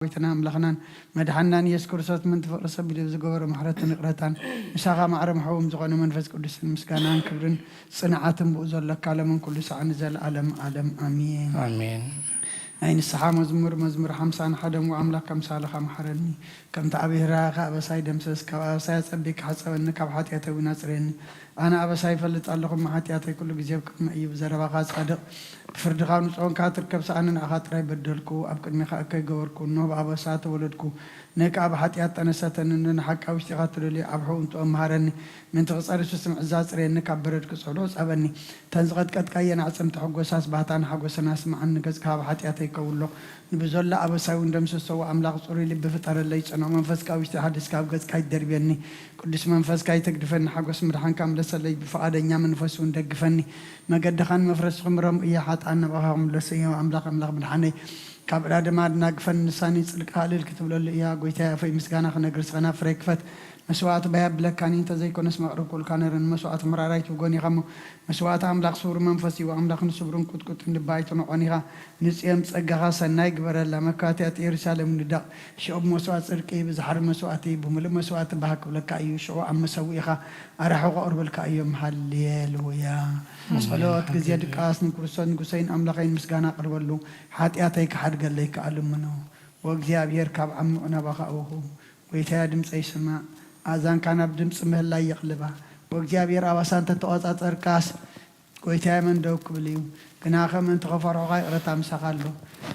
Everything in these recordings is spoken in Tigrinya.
ጎይታና ኣምላኽናን መድሓንናን ኢየሱስ ክርስቶስ ምእንቲ ፍቕሪ ሰብ ኢሉ ዝገበሮ ምሕረትን ይቕረታን፣ ምሳኻ ማዕረ መሕቡም ዝኾነ መንፈስ ቅዱስን ምስጋናን ክብርን ጽንዓትን ብኡ ዘለካ ሎምን ኩሉ ሳዕ ንዘለኣለም ዓለም ኣሜን። ኣሜን። ናይ ንስሓ መዝሙር፣ መዝሙር ሓምሳን ሓደን። ኣምላኽ ከምሳልኻ መሓረኒ፣ ከምቲ ኣብ ርህራሄኻ ኣበሳይ ደምሰስ፣ ካብ ኣበሳይ ኣጸቢካ ሕጸበኒ፣ ካብ ሓጢኣተይ እውን ኣጽርየኒ። ኣነ ኣበሳይ ይፈልጥ ኣለኹ፣ እሞ ሓጢኣተይ ኩሉ ግዜ ኣብ ቅድመይ እዩ። ብዘረባኻ ጻድቕ፣ ብፍርድኻ ንጹህ ኾንካ ትርከብ። ሰኣነ ንኣኻ ጥራይ በደልኩ፣ ኣብ ቅድሜኻ እከይ ገበርኩ። እነሆ ብኣበሳ ተወለድኩ፣ ንእካ ኣብ ሓጢኣት ጠነሰተኒ። ንሓቂ ኣብ ውሽጢኻ ትደልዮ ኣብ ሕቡእ ንጹህ መሃረኒ። ምእንቲ ክጸሪ ስስምዕ እዛ ጽርየኒ፣ ካብ በረድ ክጽዕዶ ጸበኒ። እተን ዝቐጥቀየን ኣዕጽምቲ ሕጎሳስ፣ ባህታን ሓጎሰን ኣስምዓኒ። ገጽካ ካብ ሓጢኣተይ ከውሎ፣ ንብዘሎ ኣበሳይ እውን ደምስሶ። ኣምላኽ ጽሩይ ልቢ ፍጠረለይ፣ ጽኑዕ መንፈስ ካብ ውሽጢ ሓድስ ካብ ገጽካ ይደርብየኒ። ቅዱስ መንፈስካ ይተግድፈኒ፣ ሓጎስ ምድሓንካ ምለሰለይ፣ ብፍቓደኛ መንፈስ እውን ደግፈኒ። መገድኻን መፍረስኹም ሮም እየ፣ ሓጥኣን ናባኻ ክምለሱ እዮም። ኣምላኽ ኣምላኽ ምድሓነይ፣ ካብ ዕዳ ድማ ኣድናግፈኒ። ንሳኒ ጽድቅኻ እልል ክትብለሉ እያ። ጎይታየ፣ ኣፈይ ምስጋና ክነግር፣ ስኸና ፍረ ይክፈት። መስዋእቲ ባይ ኣብለካኒ፣ እንተዘይኮነስ መቕረብኩልካ ነይረ። ንመስዋእቲ ምራራይ ትብጎን ኢኻ እሞ፣ መስዋእቲ ኣምላኽ ስውር መንፈስ እዩ። ኣምላኽ ንስብሩን ቁጥቁጥን ልቢ ኣይትንዖን ኢኻ። ንጽዮን ጸጋኻ ሰናይ ግበረላ፣ መካትያት ኢየሩሳሌም ንደቕ። ሽዑ ብመስዋእቲ ጽድቂ፣ ብዝሓሪ መስዋእቲ፣ ብምሉእ መስዋእቲ ባህ ክብለካ እዩ። ሽዑ ኣብ መሰውኢኻ ኣራሑ ከቕርብልካ እዮም። ሃሌሉያ። ኣሜን። ጸሎት ግዜ ሃሌሉያ። ድቃስ፣ ንክርስቶስ ንጉሰይን ኣምላኸይን ምስጋና ኣቕርበሉ፣ ሓጢኣተይ ክሓድገለይ ከኣ ልምኖ። ወእግዚኣብሔር ካብ ዓሚቑ ናባኻ እውኹ። ጎይታየ፣ ድምፀይ ስማዕ፣ ኣእዛንካ ናብ ድምፂ ምህላይ የቕልባ። ወእግዚኣብሔር ኣባሳ እንተተቖጻጸርካስ፣ ጎይታየ፣ መን ደው ክብል እዩ? ግናኸ ምእንቲ ኸፈርሑኻ ይቕረታ ምሳኻ ኣሎ።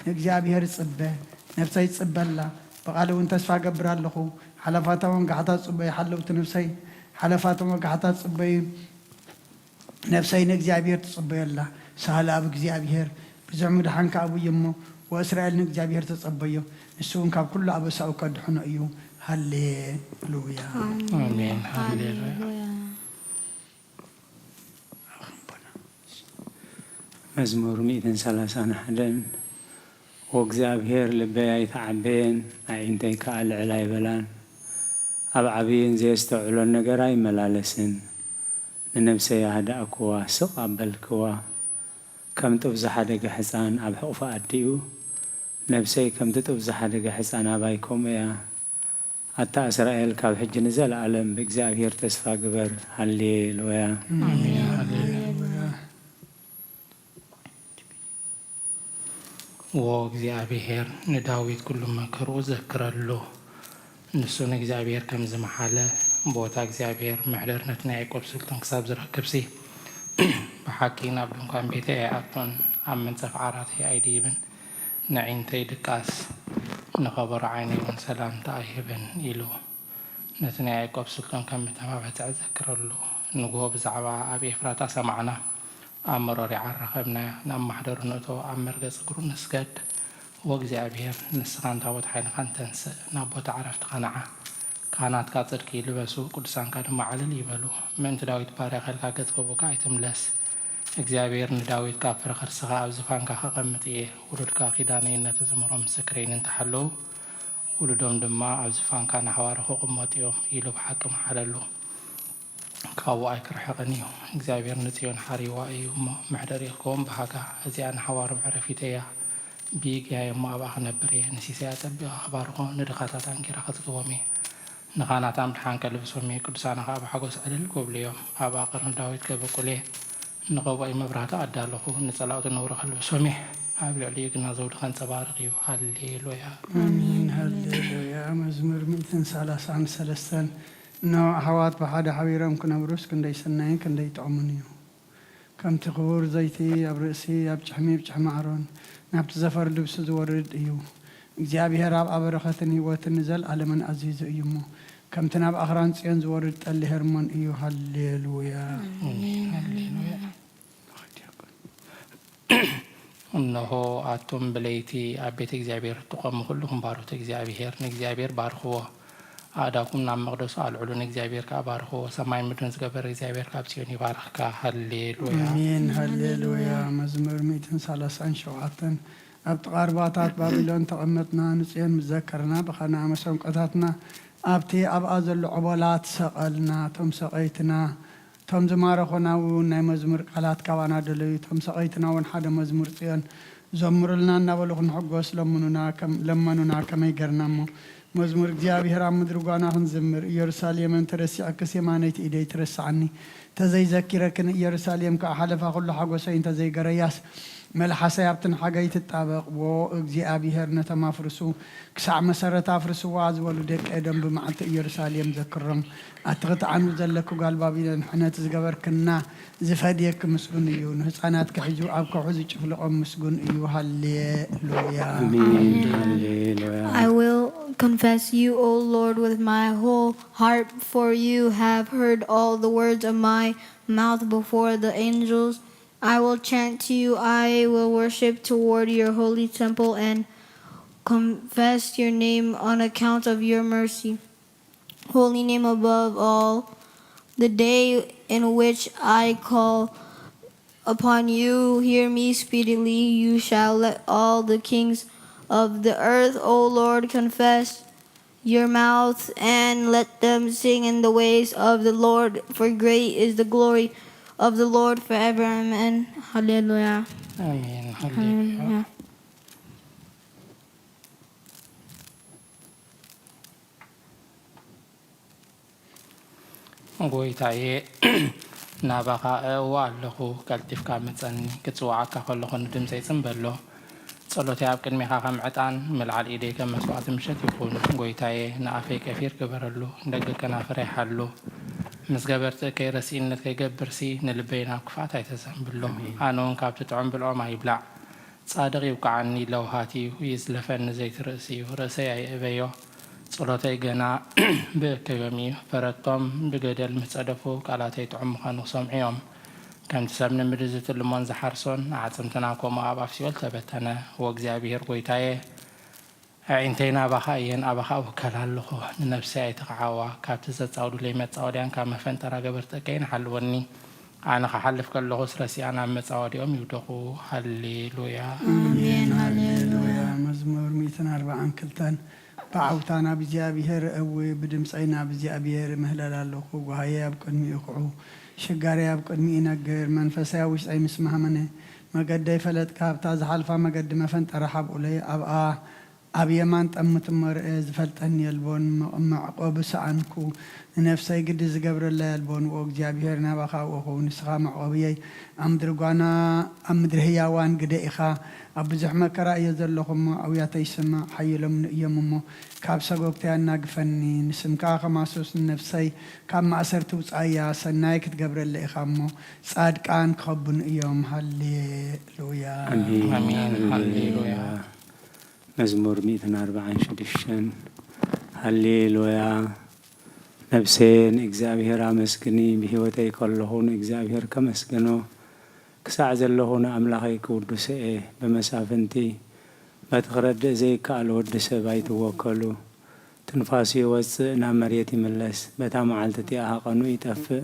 ንእግዚኣብሔር እጽበ፣ ነፍሰይ ትጽበ ኣላ። ብቓሉ እውን ተስፋ እገብር ኣለኹ። ሓለፋቶም ወጋሕታ ዝጽበዩ ሓለውቲ ነፍሰይ፣ ሓለፋቶም ወጋሕታ ዝጽበዩ ነፍሰይ ንእግዚኣብሔር ትጽበዮ ኣላ። ሳህል ኣብ እግዚኣብሔር፣ ብዙሕ ምድሓን ከኣ ኣብዩ እሞ፣ ወእስራኤል ንእግዚኣብሔር ተጸበዮ፣ ንሱ እውን ካብ ኩሉ ኣበሳኡ ከድሕኖ እዩ። ሃሌሉያ። ኣሜን። ኣሜን። ሃሌሉያ። ሃሌሉያ። መዝሙር ሚእትን ሰላሳን ሓደን። ወእግዚኣብሔር ልበይ ኣይተዓበየን፣ ኣዒንተይ ከኣ ልዕል ኣይበላን። ኣብ ዓብይን ዘየስተውዕሎን ነገር ኣይመላለስን። ንነብሰይ ኣህዳእክዋ፣ ስቕ ኣበልክዋ። ከም ጡብ ዝሓደገ ሕፃን ኣብ ሕቑፋ ኣዲኡ፣ ነብሰይ ከምቲ ጡብ ዝሓደገ ሕፃን ኣባይ ከምኡ እያ። ኣታ እስራኤል፣ ካብ ሕጂ ንዘለኣለም ብእግዚኣብሔር ተስፋ ግበር። ሃሌሉያ። ኣሜን። ሃሌሉያ። ዎ እግዚኣብሔር ንዳዊት ኩሉ መከርኡ ዘክረሉ። ንሱ ንእግዚኣብሔር ከም ዝመሓለ፣ ቦታ እግዚኣብሔር ምሕደር ነቲ ናይ ያዕቆብ ስልጡን ክሳብ ዝረክብሲ፣ ብሓቂ ናብ ድንኳን ቤተይ ኣይኣቱን፣ ኣብ መንጸፍ ዓራተይ ኣይድይብን። ንዒንተይ ድቃስ፣ ንኸበሮ ዓይነይ እውን ሰላምታ ኣይህብን ኢሉ። ነቲ ናይ ያዕቆብ ስልጡን ከም እተመባጽዐ ዘክረሉ። ንግሆ ብዛዕባ ኣብ ኤፍራታ ሰማዕና፣ ኣብ መሮር ይዓረኸብናዮ። ናብ ማሕደሩ ንእቶ፣ ኣብ መርገጽ እግሩ ንስገድ። ወእግዚኣብሔር፣ ንስኻን ታቦት ሓይልኻን ተንስእ፣ ናብ ቦታ ዕረፍትኻ ንዓ። ካህናትካ ጽድቂ ይልበሱ፣ ቅዱሳንካ ድማ ዕልል ይበሉ። ምእንቲ ዳዊት ባርያኻ ኢልካ ገጽ ክብኡካ ኣይትምለስ። እግዚኣብሔር ንዳዊት ካብ ፍረ ከርስኻ ኣብ ዝፋንካ ከቐምጥ እየ። ውሉድካ ኪዳነይን ነቲ ዝምሮ ምስክረይን እንተሓለዉ፣ ውሉዶም ድማ ኣብ ዝፋንካ ንሓዋሩ ክቕመጡ እዮም ኢሉ ብሓቂ መሓለሉ። ካብኡ ኣይክርሕቕን እዩ። እግዚኣብሔር ንጽዮን ሓሪዋ እዩ እሞ፣ መሕደሪ ክኸውን ብሃጋ። እዚኣ ንሓዋሩ መዕረፊተይ እያ። ብይግያይ እሞ ኣብኣ ክነብር እየ። ንሲሳይ ኣጸቢቐ ክባርኾ፣ ንድኻታት ኣንጊራ ከጽግቦም እየ። ንኻህናት ምድሓን ከልብሶም እየ፣ ቅዱሳና ኸኣ ብሓጎስ ዕልል ክብሉ እዮም። ኣብ ኣቐርኒ ዳዊት ከብቁል እየ። ንቐብኦይ መብራህቲ ኣዳለኹ፣ ንጸላእቱ ነውሪ ከልብሶም እየ። ኣብ ልዕሊኡ ግና ዘውዲ ከንጸባርቕ እዩ። ሃሌሉያ። ኣሜን፣ ሃሌሉያ። መዝሙር ሚእትን ሰላሳን ሰለስተን። እነሆ ኣሕዋት ብሓደ ሓቢሮም ክነብሩስ ክንደይ ሰናይን ክንደይ ጥዑምን እዩ። ከምቲ ክቡር ዘይቲ ኣብ ርእሲ፣ ኣብ ጭሕሚ ብጭሕሚ ኣሮን፣ ናብቲ ዘፈር ልብሱ ዝወርድ እዩ። እግዚኣብሔር ኣብኣ በረኸትን ህይወትን ንዘለኣለምን ኣዚዙ እዩ እሞ፣ ከምቲ ናብ ኣኽራን ጽዮን ዝወርድ ጠሊ ሄርሞን እዩ። ሃሌሉያ። ኣሜን፣ ሃሌሉያ። እነሆ ኣቱም ብለይቲ ኣብ ቤተ እግዚኣብሔር እትቖሙ ኩልኹም ባሮት እግዚኣብሔር፣ ንእግዚኣብሔር ባርኽዎ። ኣእዳውኩም ናብ መቕደሱ ኣልዕሉ፣ ንእግዚኣብሔር ከኣ ባርኽዎ። ሰማይን ምድርን ዝገበረ እግዚኣብሔር ካብ ጽዮን ይባርኽካ። ሃሌሉያ። ኣሜን፣ ሃሌሉያ። መዝሙር ሚእትን ሰላሳን ሸውዓተን። ኣብ ጥቓ ርባታት ባቢሎን ተቐመጥና፣ ንጽዮን ምስ ዘከርና፣ ብኸነኣ መሰንቆታትና ኣብቲ ኣብኣ ዘሎ ዖቦላት ሰቐልና። እቶም ሰቐይትና፣ እቶም ዝማረኹና እውን ናይ መዝሙር ቃላት ካባና ደለዩ። እቶም ሰቐይትና እውን ሓደ መዝሙር ጽዮን ዘምሩልና እናበሉ ክንሕጎስ ለምኑና ከም-፣ ለመኑና። ከመይ ገርና እሞ መዝሙር እግዚኣብሔር ኣብ ምድሪ ጓና ክንዝምር። ኢየሩሳሌም እንተረሲዕክስ የማነይቲ ኢደይ ትረስዓኒ። እንተዘይዘኪረክን ኢየሩሳሌም ከኣ ሓለፋ ኩሉ ሓጎሰይ እንተዘይገረያስ መልሓሰይ ኣብትን ሓገይ ትጣበቕ። ዎ እግዚኣብሔር ነቶም ኣፍርሱ ክሳዕ መሰረት ኣፍርስዋ ዝበሉ ደቂ ኤዶም ብመዓልቲ ኢየሩሳሌም ዘክሮም። ኣቲ ክትዓኑ ዘለኪ ጓል ባቢሎን ሕነት ዝገበርክና ዝፈድየኪ ምስጉን እዩ። ንህፃናት ክሕዙ ኣብ ከውሒ ዝጭፍልቖም ምስጉን እዩ። ሃሌሉያ። Amen. Hallelujah. I will confess you, O Lord, with my whole heart, for you have heard all the words of my mouth before the angels. I will chant to you, I will worship toward your holy temple and confess your name on account of your mercy. Holy name above all, the day in which I call upon you, hear me speedily. You shall let all the kings of the earth, O Lord, confess your mouth, and let them sing in the ways of the Lord, for great is the glory of the Lord forever. Amen. Hallelujah. ኣሜን። ሃሌሉያ። Hallelujah. ጎይታዬ፣ ናባኻ እእዊ ኣለኹ፣ ቀልጢፍካ ምጸኒ። ክጽውዓካ ከለኹ ንድምጸይ ጽን በሎ። ጸሎተይ ኣብ ቅድሜኻ ከም ዕጣን፣ ምልዓል ኢደይ ከም መስዋዕቲ ምሸት ይኹን። ጎይታዬ፣ ንኣፈይ ቀፊር ግበረሉ፣ ደገ ከናፍረይ ሓሉ። ምስ ገበርቲ እከይ ረሲእነት ከይገብርሲ፣ ንልበይ ናብ ክፍኣት ኣይተዘንብሎ። ኣነ እውን ካብቲ ጥዑም ብልዖም ኣይብላዕ። ጻድቕ ይውቅዓኒ ለውሃት እዩ፣ ይዝለፈኒ ዘይቲ ርእሲ እዩ፣ ርእሰይ ኣየእበዮ። ጸሎተይ ገና ብእከዮም እዩ። ፈረድቶም ብገደል ምስ ጸደፉ፣ ቃላተይ ጥዑም ምዃኑ ክሰምዑ እዮም። ከምቲ ሰብ ንምድሪ ዝትልሞን ዝሓርሶን፣ ኣዕጽምትና ከምኡ ኣብ ኣፍ ሲኦል ተበተነ። ወእግዚኣብሄር ጐይታየ፣ ኣዒንተይ ናባኻ እየን፣ ኣባኻ እውከል ኣለኹ። ንነፍሰይ ኣይትኽዓዋ፣ ካብቲ ዘጻውዱለይ መጻወድያን ካብ መፈንጠራ ገበርቲ እከይን ሓልወኒ። ኣነ ክሓልፍ ከለኹስ ረሲኣን ኣብ መጻወዲኦም ይውደቑ። ሃሌሉያ። ኣሜን። ሃሌሉያ። መዝሙር ሚእትን ኣርባዓን ክልተን። ብዓውታ ናብ እግዚኣብሔር እእዊ፣ ብድምፀይ ናብ እግዚኣብሔር እምህለል ኣለኹ። ጓህየይ ኣብ ቅድሚኡ ይኹዑ፣ ሽጋረይ ኣብ ቅድሚኡ ይነግር። መንፈሰይ ኣብ ውሽጠይ ምስ መሃመነ፣ መገደይ ፈለጥካ፣ ኣብታ ዝሓልፋ መገዲ መፈንጠራ ሓብኡለይ፣ ኣብኣ ኣብ የማን ጠምት እሞ ርእ፣ ዝፈልጠኒ የልቦን፣ መ-፣ መዕቆቢ ሰኣንኩ፣ ንነፍሰይ ግዲ ዝገብረላ የልቦን። ዎ እግዚኣብሔር ናባኻ እወኹ፣ ንስኻ መዕቆብየይ፣ ኣብ ምድሪ ጓና፣ ኣብ ምድሪ ህያዋን ግደ ኢኻ። ኣብ ብዙሕ መከራ እየ ዘለኹ እሞ፣ ኣውያተይ ስማዕ፣ ሓይሎምኒ እዮም እሞ፣ ካብ ሰጎግተይ ኣናግፈኒ። ንስምካ ከማስስ ንነፍሰይ ካብ ማእሰርቲ ውጻእያ፣ ሰናይ ክትገብረለ ኢኻ እሞ፣ ጻድቃን ክኸቡኒ እዮም። ሃሌሉያ። ኣሜን። ኣሜን። ሃሌሉያ። መዝሙር ሚእትን ኣርባዓን ሽዱሽተን። ሃሌሉያ። ነፍሴ ንእግዚኣብሔር ኣመስግኒ፣ ብህይወተይ ከለኹ ንእግዚኣብሔር ከመስግኖ፣ ክሳዕ ዘለኹ ንኣምላኸይ ክውድሶ እየ። ብመሳፍንቲ፣ በቲ ክረድእ ዘይከኣል ወዲ ሰብ ኣይትወከሉ። ትንፋሱ ይወጽእ፣ ናብ መሬት ይምለስ። በታ መዓልቲ እቲኣ ሃቐኑ ይጠፍእ።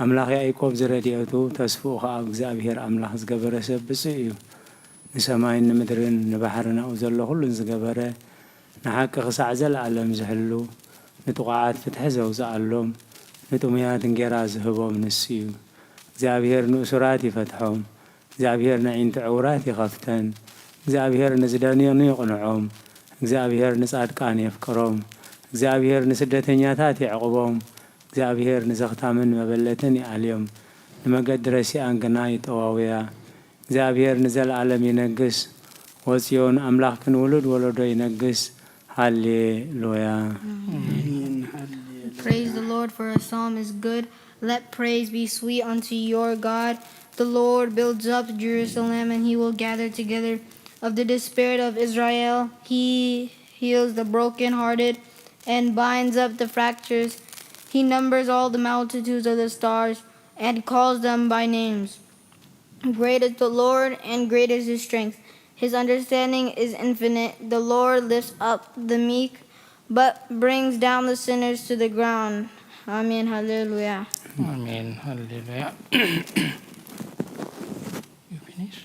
ኣምላኽ ያእቆብ ዝረድኤቱ፣ ተስፍኡ ኸኣ ኣብ እግዚኣብሔር ኣምላኽ ዝገበረ ሰብ ብጹእ እዩ። ንሰማይን ንምድርን ንባሕርን ኣብኡ ዘሎ ኹሉን ዝገበረ፣ ንሓቂ ክሳዕ ዘለኣለም ዝሕሉ፣ ንጥቑዓት ፍትሒ ዘውጽኣሎም፣ ንጥሙያት እንጌራ ዝህቦም ንሱ እዩ። እግዚኣብሔር ንእሱራት ይፈትሖም፣ እግዚኣብሔር ነዒንቲ ዕውራት ይኸፍተን። እግዚኣብሔር ንዝደነኑ የቕንዖም፣ እግዚኣብሔር ንጻድቃን የፍቅሮም፣ እግዚኣብሔር ንስደተኛታት የዕቕቦም። እግዚኣብሔር ንዘኽታምን መበለትን ይኣልዮም፣ ንመገዲ ረሲኣን ግና ይጠዋውያ። እግዚኣብሔር ንዘለኣለም ይነግስ፣ ወጽዮን ኣምላኽክን ውሉድ ወለዶ ይነግስ። ሃሌሉያ። Praise the Lord, for a psalm is good. Let praise be sweet unto your God. The Lord builds up Jerusalem, and he will gather together of the disparate of Israel. He heals the brokenhearted and binds up the fractures. He numbers all the multitudes of the stars and calls them by names. Great is the Lord, and great is his strength. His understanding is infinite. The Lord lifts up the meek, but brings down the sinners to the ground. Amen. Hallelujah. ኣሜን። ሃሌሉያ። You finish?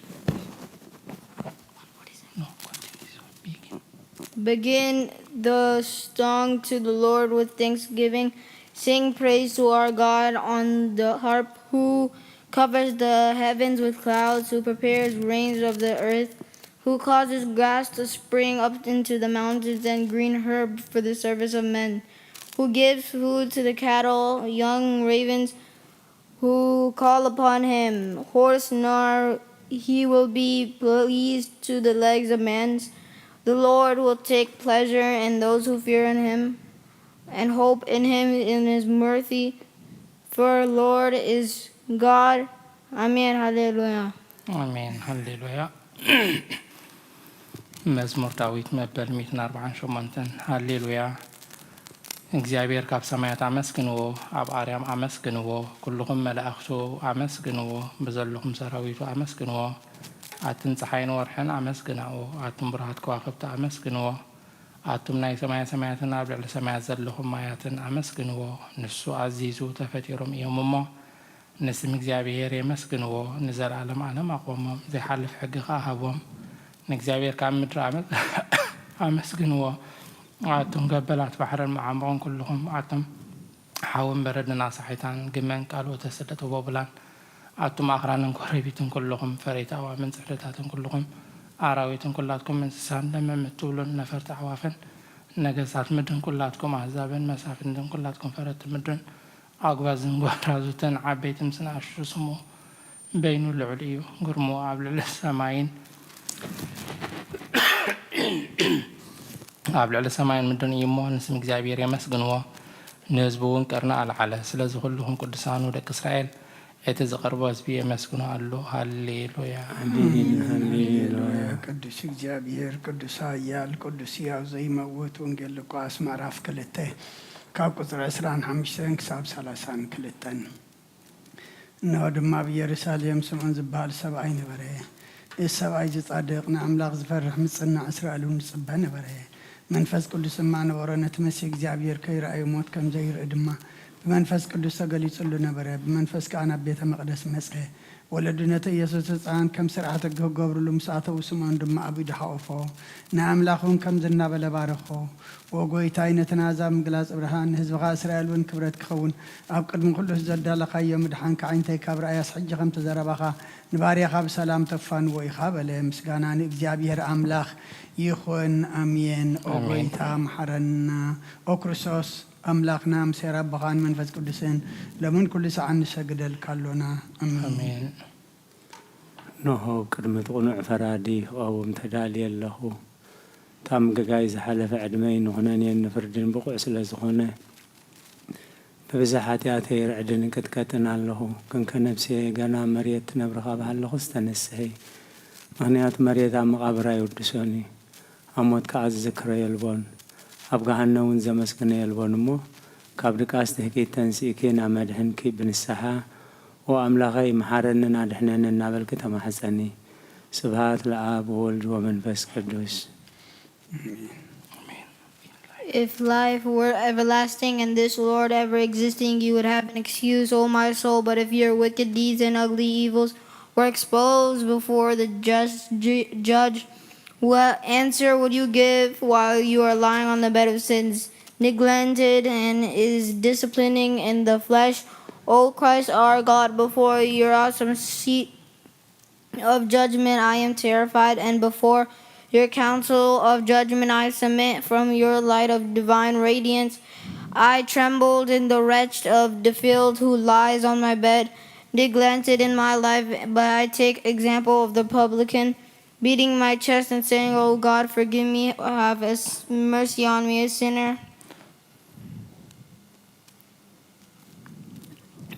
No, continue. Begin. Begin the song to the Lord with thanksgiving. Sing praise to our God on the harp. Who covers the heavens with clouds, who prepares rains of the earth, who causes grass to spring up into the mountains and green herb for the service of men, who gives food to the cattle, young ravens who call upon him. Horse nor he will be pleased to the legs of man's. The Lord will take pleasure in those who fear in him and hope in him in his mercy. For Lord is God. Amen. Hallelujah. ኣሜን። ሃሌሉያ። መዝሙር ዳዊት መበል ሚእትን ኣርባዓን ሸሞንተን። ሃሌሉያ። እግዚኣብሔር ካብ ሰማያት ኣመስግንዎ፣ ኣብ ኣርያም ኣመስግንዎ፣ ኩልኹም መላእኽቱ ኣመስግንዎ፣ ብዘለኹም ሰራዊቱ ኣመስግንዎ። ኣትን ፀሓይን ወርሕን ኣመስግናኡ፣ ኣቱም ብሩሃት ከዋኽብቲ ኣመስግንዎ። ኣቱም ናይ ሰማያ ሰማያትን ኣብ ልዕሊ ሰማያት ዘለኹም ማያትን ኣመስግንዎ። ንሱ ኣዚዙ ተፈጢሮም እዮም እሞ፣ ንስም እግዚኣብሔር የመስግንዎ። ንዘለኣለም ዓለም ኣቖሞም፣ ዘይሓልፍ ሕጊ ኸኣ ሃቦም። ንእግዚኣብሔር ካብ ምድሪ ኣመ-፣ ኣመስግንዎ። ኣቱም ገበላት ባሕርን መዓሙቕን ኩልኹም፣ ኣቱም ሓውን በረድን ኣሳሒታን፣ ግመን ካልኦት ተሰደጥ ህቦብላን፣ ኣቱም ኣኽራንን ኮረቢትን ኩልኹም፣ ፈረይቲ ኣእዋምን ጽሕድታትን ኩልኹም፣ ኣራዊትን ኩላትኩም እንስሳን፣ ለመም እትብሉን ነፈርቲ ኣዕዋፍን፣ ነገስታት ምድርን ኩላትኩም ኣህዛብን መሳፍንትን ኩላትኩም ፈረድቲ ምድርን፣ ኣጉባዝን ጓራዙትን ዓበይቲ ምስ ንኣሽቱ ስሙ በይኑ ልዑል እዩ። ግርምኡ ኣብ ልዕሊ ሰማይን ኣብ ልዕሊ ሰማይን ምድርን እዩ እሞ፣ ንስም እግዚኣብሔር የመስግንዎ። ንህዝቡ እውን ቀርኒ ኣልዓለ። ስለዚ ኩልኹም ቅዱሳኑ ደቂ እስራኤል፣ እቲ ዝቐርቦ ህዝቢ የመስግኖ ኣሎ። ሃሌሉያ። ኣሜን። ሃሌሉያ። ቅዱስ እግዚኣብሔር፣ ቅዱስ ኃያል፣ ቅዱስ ሕያው ዘይመውት። ወንጌል ሉቃስ ምዕራፍ ክልተ ካብ ቁጽሪ ዕስራን ሓሙሽተን ክሳብ ሰላሳን ክልተን። እንሆ ድማ ኣብ ኢየሩሳሌም ስምዖን ዝበሃል ሰብኣይ ነበረ። እዚ ሰብኣይ እዚ ጻድቕ፣ ንኣምላኽ ዝፈርሕ፣ ምጽናዕ እስራኤል እውን ዝጽበ ነበረ። መንፈስ ቅዱስ ድማ ነበሮ። ነቲ መሲሕ እግዚኣብሔር ከይረኣየ ሞት ከም ዘይርኢ ድማ ብመንፈስ ቅዱስ ተገሊጹሉ ነበረ። ብመንፈስ ከኣ ናብ ቤተ መቕደስ መጸ። ወለዱ ነቲ ኢየሱስ ህጻን ከም ስርዓት ሕጊ ክገብሩሉ ምስ ኣተዉ፣ ስምዖን ድማ ኣብ ኢዱ ሓቖፎ። ንኣምላኽ እውን ከምዚ እናበለ ባረኾ። ኦ ጐይታይ፣ ነቲ ንኣህዛብ ምግላጽ ብርሃን፣ ንህዝብኻ እስራኤል እውን ክብረት ክኸውን፣ ኣብ ቅድሚ ኩሉ ዘዳለኻዮ ምድሓን ከዓይንተይ ካብ ረኣያስ፣ ሕጂ ከምቲ ዘረባኻ ንባርያኻ ብሰላም ተፋንዎ ኢኻ በለ። ምስጋና ንእግዚኣብሔር ኣምላኽ ይኹን። ኣሜን። ኦ ኣሜን። ጐይታ፣ መሓረና። ኦ ክርስቶስ ኣምላኽና፣ ምስ ኄር ኣቦኻን መንፈስ ቅዱስን፣ ሎምን ኩሉ ሰዓን ንሰግደልካ ኣሎና። ኣሜን። ኣሜን። እንሆ፣ ቅድሚ እቲ ቅኑዕ ፈራዲ ክቐውም ተዳልየ ኣለኹ። እታ ምግጋይ ዝሓለፈ ዕድመይ ንኹነኔን ንፍርድን ብቑዕ ስለ ዝኾነ፣ ብብዝሒ ሓጢኣተይ ይርዕድን ይቅጥቀጥን ኣለኹ። ግንከ ነፍስየ፣ ገና ኣብ መሬት ትነብሪ ካብ ሃለኹስ ተነስሒ። ምኽንያቱ መሬት ኣብ መቓብር ኣይውድሶን እዩ፣ ኣብ ሞት ከኣ ዝዝክሮ የልቦን፣ ኣብ ገሃነም እውን ዘመስግኖ የልቦን። እሞ ካብ ድቃስ ትህኪት ተንሲእኪ ናብ መድሕንኪ ብንስሓ፣ ኦ ኣምላኸይ፣ መሓረንን ኣድሕነንን እናበልኪ ተማሕጸኒ። ስብሃት ለኣብ ወወልድ ወመንፈስ ቅዱስ። If life were everlasting and this Lord ever existing, you would have an excuse, O my soul. But if your wicked deeds and ugly evils were exposed before the just ju- judge, what answer would you give while you are lying on the bed of sins, neglected and is disciplining in the flesh? O Christ our God, before your awesome seat of judgment I am terrified, and before your council of judgment I submit. From your light of divine radiance I trembled in the wretch of the field who lies on my bed, neglected in my life. But I take example of the publican, beating my chest and saying, O God, forgive me, have mercy on me, a sinner.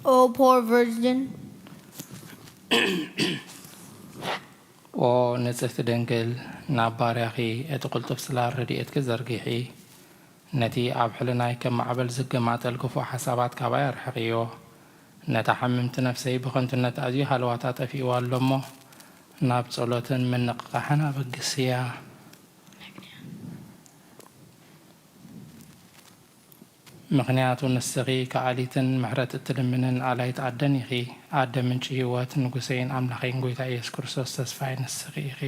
O poor virgin. ኦ ንጽህቲ ድንግል፣ ናብ ባርያኺ እቲ ቅልጡፍ ጽላል ረድኤትኪ ዘርጊሒ። ነቲ ኣብ ሕልናይ ከም ማዕበል ዝገማጠል ክፉእ ሓሳባት ካባይ ኣርሕቕዮ። ነታ ሕምምቲ ነፍሰይ ብኸንቱነት ኣዝዩ ሃለዋታ ጠፊእዋ ኣሎ እሞ፣ ናብ ጸሎትን ምንቕቓሕን ኣበግስያ። ምኽንያቱ ንስኺ ከኣሊትን ምሕረት እትልምንን ኣላይት ኣደን ኢኺ። ኣደ ምንጪ ህይወት፣ ንጉሰይን ኣምላኸይን ጐይታ ኢየሱስ ክርስቶስ ተስፋይ ንስኺ ኢኺ።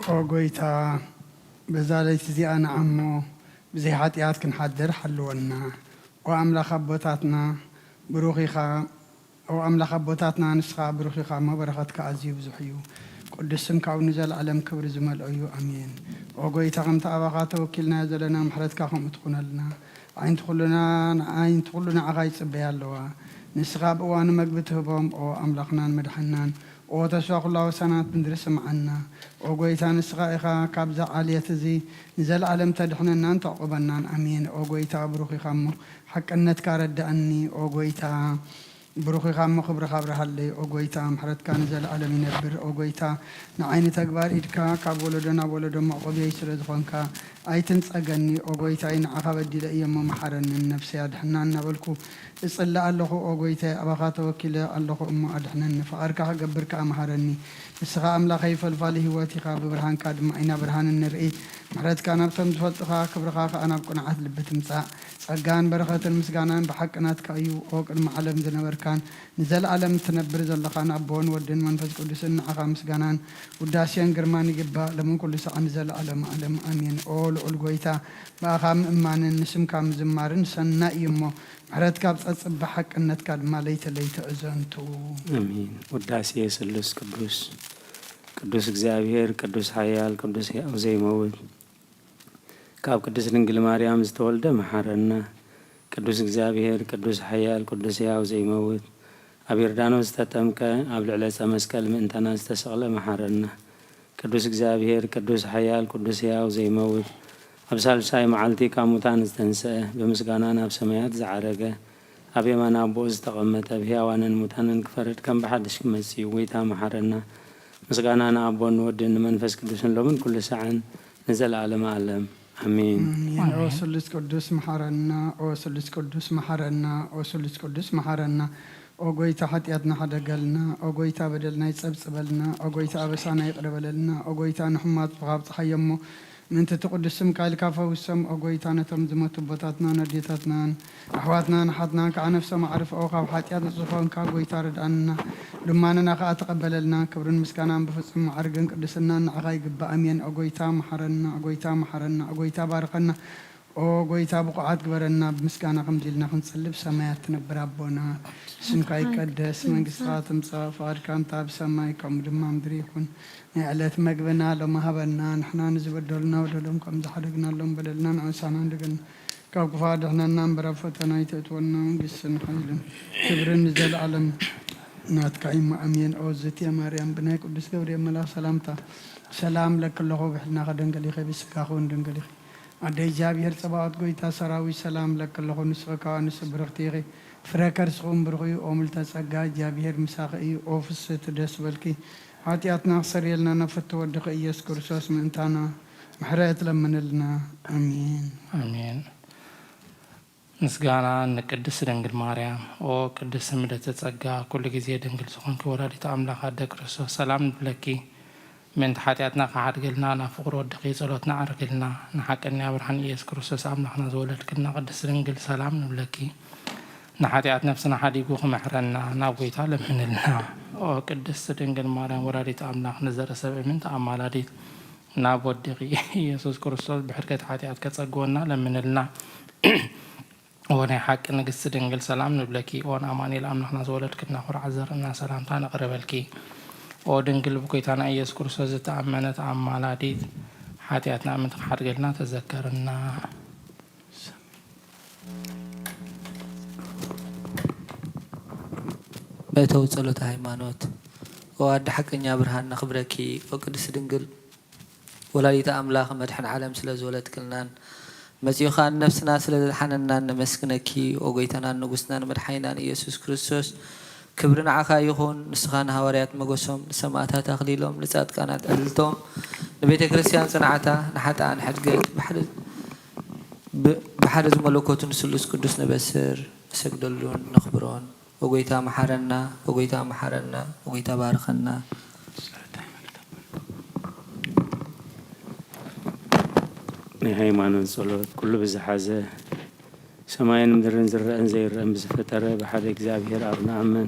ኦ ጎይታ፣ በዛ ለይቲ እዚኣ ንዓሞ ብዘይ ሓጢኣት ክንሓድር ሓልወና። ኦ ኣምላኽ ኣቦታትና፣ ብሩኽ ኢኻ። ኦ ኣምላኽ ኣቦታትና፣ ንስኻ ብሩኽ ኢኻ እሞ በረኸትካ ኣዝዩ ብዙሕ እዩ። ቅዱስ ስምካ እውን ንዘለኣለም ክብሪ ዝመልኦ እዩ። ኣሜን። ኦ ጎይታ፣ ከምቲ ኣባኻ ተወኪልናዮ ዘለና ምሕረትካ ከምኡ ትኹነልና። ኣዒንቲ ኩልና ንዓኻ ይጽበያ ኣለዋ። ንስኻ ኣብ እዋኑ መግቢ ትህቦም። ኦ ኣምላኽናን መድሓንናን፣ ኦ ተስፋ ኩላ ወሳናት ምድሪ ስምዓና። ኦ ጎይታ፣ ንስኻ ኢኻ ካብዛ ዓልየት እዚ ንዘለኣለም ተድሕነናን ተዕቁበናን። ኣሜን። ኦ ጎይታ፣ ብሩኽ ኢኻ እሞ ሓቅነትካ ረዳእኒ። ኦ ጎይታ፣ ብሩኽ ኢኻ እሞ ክብርኻ ኣብርሃለይ። ኦ ጎይታ፣ ምሕረትካ ንዘለኣለም ይነብር። ኦ ጎይታ፣ ንዓይ ንተግባር ኢድካ ካብ ወለዶ ናብ ወለዶ መዕቆብየይ ስለ ዝኾንካ ኣይትንጸገኒ። ኦ ጎይታይ፣ ንዓኻ በዲለ እየ እሞ መሓረኒ፣ ንነፍሰይ ኣድሕና እናበልኩ እጽሊ ኣለኹ። ኦ ጎይታይ፣ ኣባኻ ተወኪለ ኣለኹ እሞ ኣድሕነኒ፣ ፍቓድካ ክገብር ከኣ መሃረኒ። ንስኻ ኣምላኸይ ፈልፋሊ ህይወት ኢኻ፣ ብብርሃንካ ድማ ኢና ብርሃን እንርኢ። ምሕረትካ ናብቶም ዝፈልጡኻ፣ ክብርኻ ከኣ ናብ ቅኑዓት ልቢ ትምጻእ። ጸጋን በረኸትን ምስጋናን ብሓቂ ናትካ እዩ። ኦ ቅድሚ ዓለም ዝነበርካን ንዘለኣለም ትነብር ዘለኻን ኣቦን ወድን መንፈስ ቅዱስን ንዓኻ ምስጋናን ውዳሴን ግርማን ይግባእ፣ ሎምን ኩሉ ሰዓት ንዘለኣለም ዓለም ኣሜን። ኦ ልዑል ጎይታ፣ ብኣኻ ምእማንን ንስምካ ምዝማርን ሰናይ እዩ እሞ፣ ምሕረትካ ኣብ ጸጽብ ብሓቅነትካ ድማ ለይተ ለይተ እዘንቱ። ኣሜን። ውዳሴ ስሉስ ቅዱስ። ቅዱስ እግዚኣብሔር፣ ቅዱስ ሓያል፣ ቅዱስ ሕያው ዘይመውት፣ ካብ ቅድስት ድንግል ማርያም ዝተወልደ መሓረና። ቅዱስ እግዚኣብሔር፣ ቅዱስ ሓያል፣ ቅዱስ ሕያው ዘይመውት፣ ኣብ ዮርዳኖስ ዝተጠምቀ፣ ኣብ ልዕሊ ዕፀ መስቀል ምእንታና ዝተሰቕለ መሓረና። ቅዱስ እግዚኣብሔር፣ ቅዱስ ሓያል፣ ቅዱስ ሕያው ዘይመውት፣ ኣብ ሳልሳይ መዓልቲ ካብ ሙታን ዝተንስአ፣ ብምስጋና ናብ ሰማያት ዝዓረገ፣ ኣብ የማን ኣቦኡ ዝተቐመጠ፣ ብሕያዋንን ሙታንን ክፈርድ ከም ብሓድሽ ክመጽእ እዩ። ጎይታ መሓረና። ምስጋና ንኣቦን ንወድን ንመንፈስ ቅዱስን ሎምን ኩሉ ሰዓን ንዘለኣለመ ዓለም። ኣሜን። ኣሜን። ኦ ኣሜን። ስሉስ ቅዱስ መሓረና፣ ኦ ስሉስ ቅዱስ መሓረና፣ ኦ ስሉስ ቅዱስ መሓረና። ኦ ጎይታ፣ ሓጢኣትና ሓደገልና። ኦ ጎይታ፣ በደልና ይጸብጽበልና። ኦ ጎይታ፣ ኣበሳና ይቕረ በለልና። ኦ ጎይታ፣ ንሕሙማት ካብ ጸሓይ እሞ ምእንቲ እቲ ቅዱስ ስምካ ኢልካ ፈውሶም። ኦ ጎይታ፣ ነቶም ዝሞቱ ኣቦታትናን ኣዴታትናን ኣሕዋትናን ኣሓትናን ከዓ ነፍሶም ኣዕርፍኦ። ካብ ሓጢኣት ንጹህ ዝኾንካ ጎይታ ርድኣና፣ ልማንና ከዓ ተቐበለልና። ክብርን ምስጋናን ብፍጹም ማዕርግን ቅድስናን ንዓኻ ይግባእ። ኣሜን። ኦ ጎይታ፣ መሓረና። ኦ ጎይታ፣ መሓረና። ኦ ጎይታ፣ ባርኸና። ኦ ጎይታ፣ ብቑዓት ግበረና። ብምስጋና ከምዚ ኢልና ክንጽሊ፣ ብሰማያት ትነብር ኣቦና፣ ስምካ ይቀደስ፣ መንግስትኻ ትምጻእ፣ ፍቓድካ እንተ ኣብ ሰማይ ከምኡ ድማ ምድሪ ይኹን። ናይ ዕለት መግብና ሎሚ ሃበና፣ ንሕና ንዝበደሉና በደሎም ከም ዝሓደግናሎም በደልና ንኣሳና ንደገና፣ ካብ ክፉእ ኣድሕነና እምበር ኣብ ፈተና ኣይተእትወና፣ መንግስትን ሓይልን ክብርን ንዘለኣለም ናትካ እዩ። ኣሜን። ኦ ዝትየ ማርያም፣ ብናይ ቅዱስ ገብርኤል መልኣኽ ሰላምታ ሰላም እለኪ ኣለኹ፣ ብሕልናኺ ድንግል ኢኺ፣ ብስጋኺ እውን ድንግል ኢኺ። ኣደ እግዚኣብሔር ጸባኦት፣ ጎይታ ሰራዊት፣ ሰላም እለኪ ኣለኹ፣ ንስኺ ካብ ኣንስቲ ብርኽቲ ኢኺ፣ ፍረ ከርስኺ እውን ብሩኽ እዩ። ኦ ምልዕተ ጸጋ፣ እግዚኣብሔር ምሳኺ እዩ። ኦ ፍስህቲ፣ ደስ በልኪ፣ ሓጢኣትና ክሰርየልና ናብ ፍትው ወድኺ ኢየሱስ ክርስቶስ ምእንታና ምሕረት ለምንልና። ኣሜን። ኣሜን። ምስጋና ንቅድስት ድንግል ማርያም። ኦ ቅድስት ምልዕተ ጸጋ፣ ኩሉ ግዜ ድንግል ዝኾንኪ ወላዲተ ኣምላኽ ኣደ ክርስቶስ፣ ሰላም ንብለኪ። ምእንቲ ሓጢኣትና ክሓድገልና ናብ ፍቕሪ ወድኺ ጸሎትና ኣዕርግልና። ንሓቀኛ ብርሃን ኢየሱስ ክርስቶስ ኣምላኽና ዝወለድክልና ቅድስት ድንግል፣ ሰላም ንብለኪ። ንሓጢኣት ነፍስና ሓዲጉ ክምሕረና ናብ ጎይታ ለምንልና። ኦ ቅድስት ድንግል ማርያም ወላዲተ ኣምላኽ፣ ንዘርእሰብ እምንቲ ኣማላዲት፣ ናብ ወድኺ ኢየሱስ ክርስቶስ ብሕድገት ሓጢኣት ከጸግወና ለምንልና። ኦ ናይ ሓቂ ንግስቲ ድንግል፣ ሰላም ንብለኪ። ኦ ንኣማኑኤል ኣምላኽና ዝወለድክልና ኩርዓት ዘርእና፣ ሰላምታ ነቕርበልኪ። ኦ ድንግል ብጎይታና ኢየሱስ ክርስቶስ ዝተኣመነት ኣማላዲት፣ ሓጢኣትና ምእንቲ ክሓድገልና ተዘከርና። መእተዊ ጸሎተ ሃይማኖት። ኦ ኣደ ሓቀኛ ብርሃን ነኽብረኪ። ኦ ቅድስት ድንግል ወላዲተ ኣምላኽ መድሕን ዓለም ስለ ዝወለድክልናን መጺኡ ኸኣ ንነፍስና ስለ ዘድሓነናን ነመስግነኪ። ኦ ጎይታናን ንጉስናን መድሓኒናን ኢየሱስ ክርስቶስ፣ ክብሪ ንዓኻ ይኹን። ንስኻ ንሃዋርያት መጎሶም፣ ንሰማእታት ኣኽሊሎም፣ ንጻድቃናት ዕልልቶም፣ ንቤተ ክርስቲያን ጽንዓታ፣ ንሓጥኣን ሕድገት፣ ብሓደ ብ-፣ ብሓደ ዝመለኮቱ ንስሉስ ቅዱስ ነበስር፣ ንሰግደሉን ነኽብሮን። ኦ ጎይታ መሓረና፣ ኦ ጎይታ መሓረና፣ ኦ ጎይታ ባርኸና። ናይ ሃይማኖት ጸሎት። ኩሉ ብዝሓዘ ሰማይን ምድርን ዝረአን ዘይረአን ብዝፈጠረ ብሓደ እግዚኣብሔር ኣብ ንኣምን።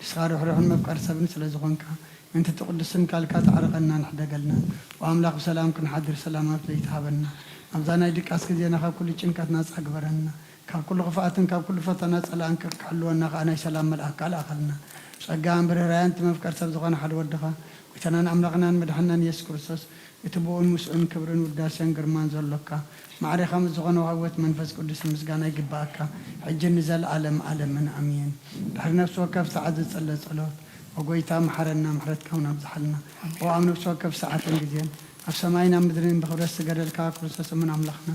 ንስኻ ርሕሩሕን መፍቀር ሰብን ስለ ዝኾንካ፣ ምእንቲ እቲ ቅዱስ ስምካ ኢልካ ተዓርቐናን ሕደገልናን። ኦ ኣምላኽ፣ ብሰላም ክንሓድር ሰላም ኣብ ዘይትሃበና፣ ኣብዛ ናይ ድቃስ ግዜና ካብ ኩሉ ጭንቀት ናጻ ግበረና። ካብ ኩሉ ክፍኣትን ካብ ኩሉ ፈተና ጸላእን ክሕልወና ከኣ ናይ ሰላም መልኣክካ ልኣኸልና። ጸጋን ብርህራያን እቲ መፍቀር ሰብ ዝኾነ ሓደ ወድኻ፣ ጎይታናን ኣምላኽናን መድሓንናን ኢየሱስ ክርስቶስ፣ እቲ ብኡን ምስኡን ክብርን ውዳሴን ግርማን ዘሎካ፣ ማዕሬኻ ምስ ዝኾነ ወሃቦት መንፈስ ቅዱስ ምስጋና ይግብኣካ፣ ሕጂ ንዘለኣለም ኣለምን ኣሜን። ድሕሪ ነፍሲ ወከፍ ሰዓት ዝጽለ ጸሎት፣ ኦ ጎይታ፣ መሓረና፣ ምሕረትካ እውን ኣብዝሓልና። ኦ ኣብ ነፍሲ ወከፍ ሰዓትን ግዜን፣ ኣብ ሰማይን ኣብ ምድርን ብኽብረት ዝገደልካ ክርስቶስ እሙን ኣምላኽና፣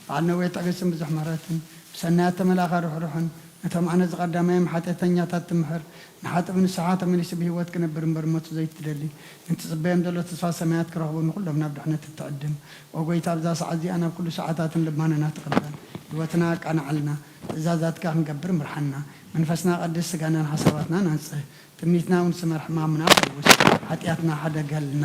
በዓል ነዊሕ ትዕግስትን ብዙሕ ምሕረትን፣ ብሰናያት ተመላእኻ ርሕሩሕን፣ ነቶም ኣነ ዝቐዳማዮም ሓጢኣተኛታት ትምሕር፣ ንሓጥብ ንስሓ ተመሊሱ ብህይወት ክነብር እምበር ሞቱ ዘይትደሊ፣ ንትጽበዮም ዘሎ ተስፋ ሰማያት ክረኽቡ ንኹሎም ናብ ድሕነት እትዕድም። ኦ ጎይታ፣ ኣብዛ ሰዓት እዚኣ ናብ ኩሉ ሰዓታትን ልባንና ትቕበል። ህይወትና ኣቃንዓልና፣ ትእዛዛትካ ክንገብር ምርሓና። መንፈስና ቀድስ፣ ስጋናን ሓሳባትናን ኣንጽህ። ትምኒትና እውን ስመር፣ ሕማምና ፈውስ፣ ሓጢኣትና ሓደገልና።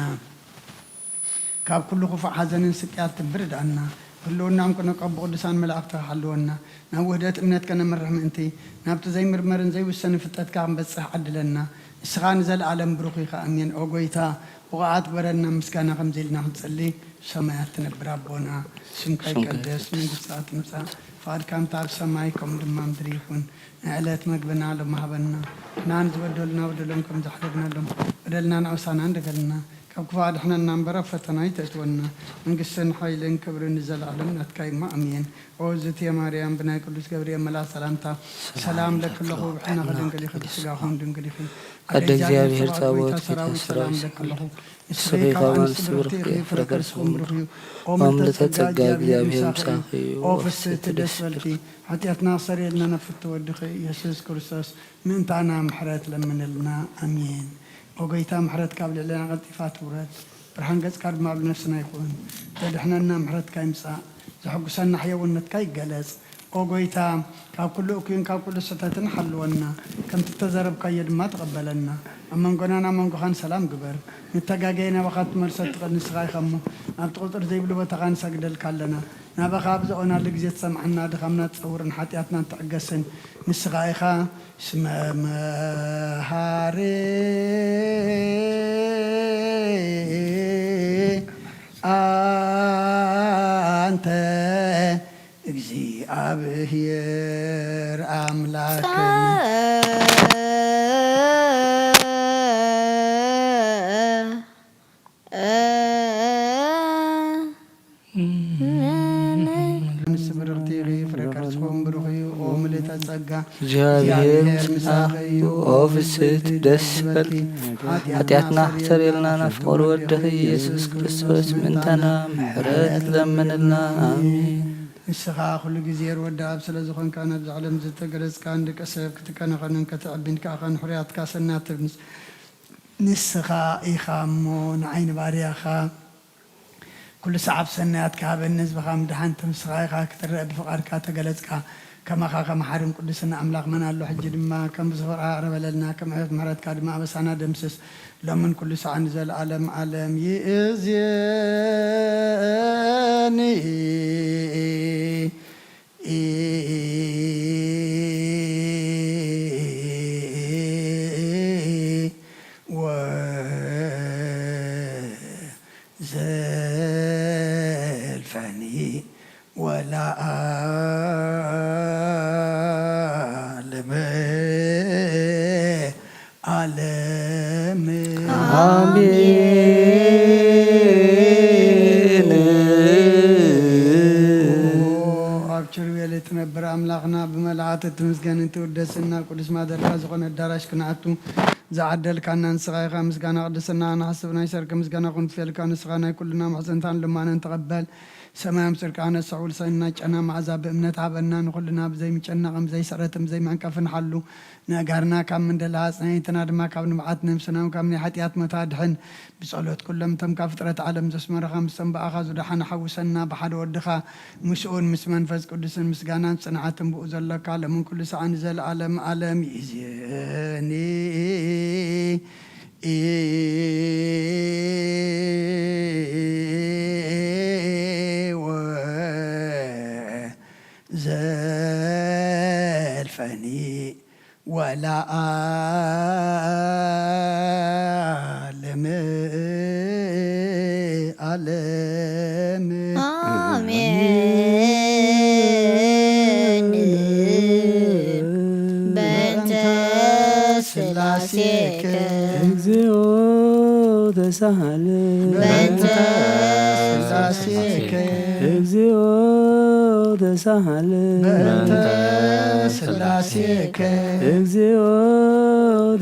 ካብ ኩሉ ክፉእ ሓዘንን ስቅያት ትብር ዳኣና። ህልውናኦም ክነቀቡ ቅዱሳን መላእኽትኻ ሓልወና። ናብ ውህደት እምነት ከነምርሕ ምእንቲ፣ ናብቲ ዘይምርመርን ዘይውሰንን ፍልጠትካ ክንበጽሕ ዓድለና። ንስኻ ንዘለኣለም ብሩኽ ኢኻ። ኣሜን። ኦ ጎይታ፣ ብቑዓት ግበረና፣ ምስጋና ከምዚ ኢልና ክንጽሊ። ሰማያት ትነብር ኣቦና፣ ስምካ ስምካ ይቀደስ፣ ይቀደስ። መንግስትካ ትምጻእ፣ ፍቓድካ እንተ ኣብ ሰማይ ከምኡ ድማ ምድሪ ይኹን። ንዕለት መግብና ሎሚ ሃበና፣ ንሕና ንዝበደሉና በደሎም ከም ዘሕለፍናሎም፣ በደልና ንኣውሳና እንደገልና፣ ካብ ክፉእ ኣድሕነና እምበር ኣብ ፈተና ኣይተእትወና። መንግስትን ሓይልን ክብርን ንዘለኣለም ናትካ እዩ እሞ፣ ኣሜን። ኦ ዝትየ ማርያም፣ ብናይ ቅዱስ ገብርኤል መልኣክ ሰላምታ ሰላም ሰላም ለኪ ለኪ ኣለኹ፣ ኣለኹ፣ ብሕልናኺ ብሕልናኺ ድንግል ኢኺ፣ ቅድስቲ ብስጋኹ ድንግል ኢኺ። ኣደ ኣደ እግዚኣብሔር እግዚኣብሔር ጸባኦት ጸባኦት ጌታ ጌታ ሰራዊት ሰራዊት ሰላም ሰላም ለኪ ለኪ ኣለኹ። ኣለኹ። ንስኺ ንስኺ ካብ ካብ ኣንስቲ ኣንስቲ ብርኽቲ ብርኽቲ ኢኺ፣ ኢኺ፣ ፍረ ፍረ ከርስኺ ከርስኺ እውን ብሩኽ እዩ። ብሩኽ እዩ። ኦ ኦ ምልዕተ ምልዕተ ጸጋ ጸጋ፣ እግዚኣብሔር እግዚኣብሔር ምሳኺ ምሳኺ እዩ። እዩ። ኦ ኦ ፍስሕቲ ፍስሕቲ ደስ ደስ በልኪ። በልኪ። ሓጢኣትና ኣስተሰርየልና ናብ ፍትወድኺ ኢየሱስ ክርስቶስ ምእንታና ምሕረት ለምንልና። ኣሜን። ኦ ጎይታ፣ ምሕረትካ ኣብ ልዕሌና ቀልጢፋ ትውረድ፣ ብርሃን ገጽካ ድማ ኣብ ነፍስና ይኹን። ዘድሕነና ምሕረትካ ይምጻእ፣ ዘሐጉሰና ሕያውነትካ ይገለጽ። ኦ ጎይታ፣ ካብ ኩሉ እኩይን ካብ ኩሉ ስሕተትን ሓልወና፣ ከምቲ እተዘረብካዮ ድማ ተቐበለና። ኣብ መንጎናን ኣብ መንጎኻን ሰላም ግበር። ንተጋገየ ናባኻ ትመልሶ እትኽእል ንስኻ ኢኻ እሞ፣ ናብቲ ቁጽሪ ዘይብሉ ቦታኻ ንሰግደልካ ኣለና። ናባኻ ኣብ ዘኦናሉ ግዜ ትሰምዓና፣ ድኻምና ትጸውርን ሓጢኣትና ትዕገስን ንስኻ ኢኻ። እስመ መሃሪ ኣንተ እግዚኣብሔር ኣምላክነ። ንስ ብርኽቲ ኢኺ፣ ፍረ ከርስኹም ብሩኽ እዩ። ኦ ምልእተ ጸጋ፣ እግዚኣብሔር ምሳኺ እዩ። ኦ ፍስሕቲ ደስ በልኪ። ሓጢኣትና ኣሕተርየልና፣ ናብ ፍቕሪ ወድኺ ኢየሱስ ክርስቶስ ምእንታና ምሕረት ለምንልና። ኣሜን። ንስኻ ኩሉ ግዜ ርወዲ ኣብ ስለ ዝኾንካ፣ ናብዚ ዓለም ዝተገለጽካ፣ ንደቂ ሰብ ክትከናኸንን ከተዕቢን ከኣ፣ ንሕሩያትካ ሰናትር ምስ-፣ ንስኻ ኢኻ እሞ፣ ንዓይ ንባርያኻ ኩሉ ሰዓብ ሰናያት ክሃበኒ፣ ህዝብኻ ምድሓን፣ ተምስኻ ኢኻ ክትረአ፣ ብፍቓድካ ተገለጽካ። ከማኻ ከመ ሓርን ቅዱስን ኣምላኽ መን ኣሎ? ሕጂ ድማ ከም ብዝኽብራ ይቕረ በለልና፣ ከም ዕበት ምሕረትካ ድማ ኣበሳና ደምስስ። ሎምን ኩሉ ሰዓት ንዘለኣለም ዓለም ይእዜኒ። ወዘልፈኒ ወለዓለመ ዓለም። ኣሜን። ኣብ ኪሩቤል እትነብር ኣምላኽና፣ ብመላእኽቲ እትምስገን፣ እትውደስን ናብ ቅዱስ ማደርካ ዝኾነ ኣዳራሽ ክንኣቱ ዝዓደልካና ንስኻ ኢኻ። ምስጋና ቅድስና ንሓስብ፣ ናይ ሰርክ ምስጋና ክንፍየልካ፣ ንስኻ ናይ ኩልና ምሕጽንታን ልማነን ተቐበል። ሰማያም ጽድቃ ነስሕ ውልሰና ጨና መዓዛ ብእምነት ሃበና። ንኹልና ብዘይምጨነቕን ብዘይስዕረትን ብዘይምዕንቀፍን ሓሉ። ነጋርና ካብ ምንደላ ኣጽናይትና ድማ ካብ ንብዓት ነፍስና ካብ ናይ ሓጢኣት ሞት ኣድሕን። ብጸሎት ኩሎም እቶም ካብ ፍጥረት ዓለም ዘስመረኻ ምስቶም ብኣኻ ዝደሓነ ሓውሰና ብሓደ ወድኻ ምስኡን ምስ መንፈስ ቅዱስን ምስጋናን ጽንዓትን ብኡ ዘሎካ ሎምን ኩሉ ሰዓን ንዘለኣለም ዓለም ይእዜኒ። ወዘልፈኒ ወለዓለመ ዓለም። ኣሜን። በእንተ ስላሴከ። እግዚኦ ተሳሃለ። በእንተ ስላሴከ። እግዚኦ ተሳሃለ። በእንተ ስላሴከ። እግዚኦ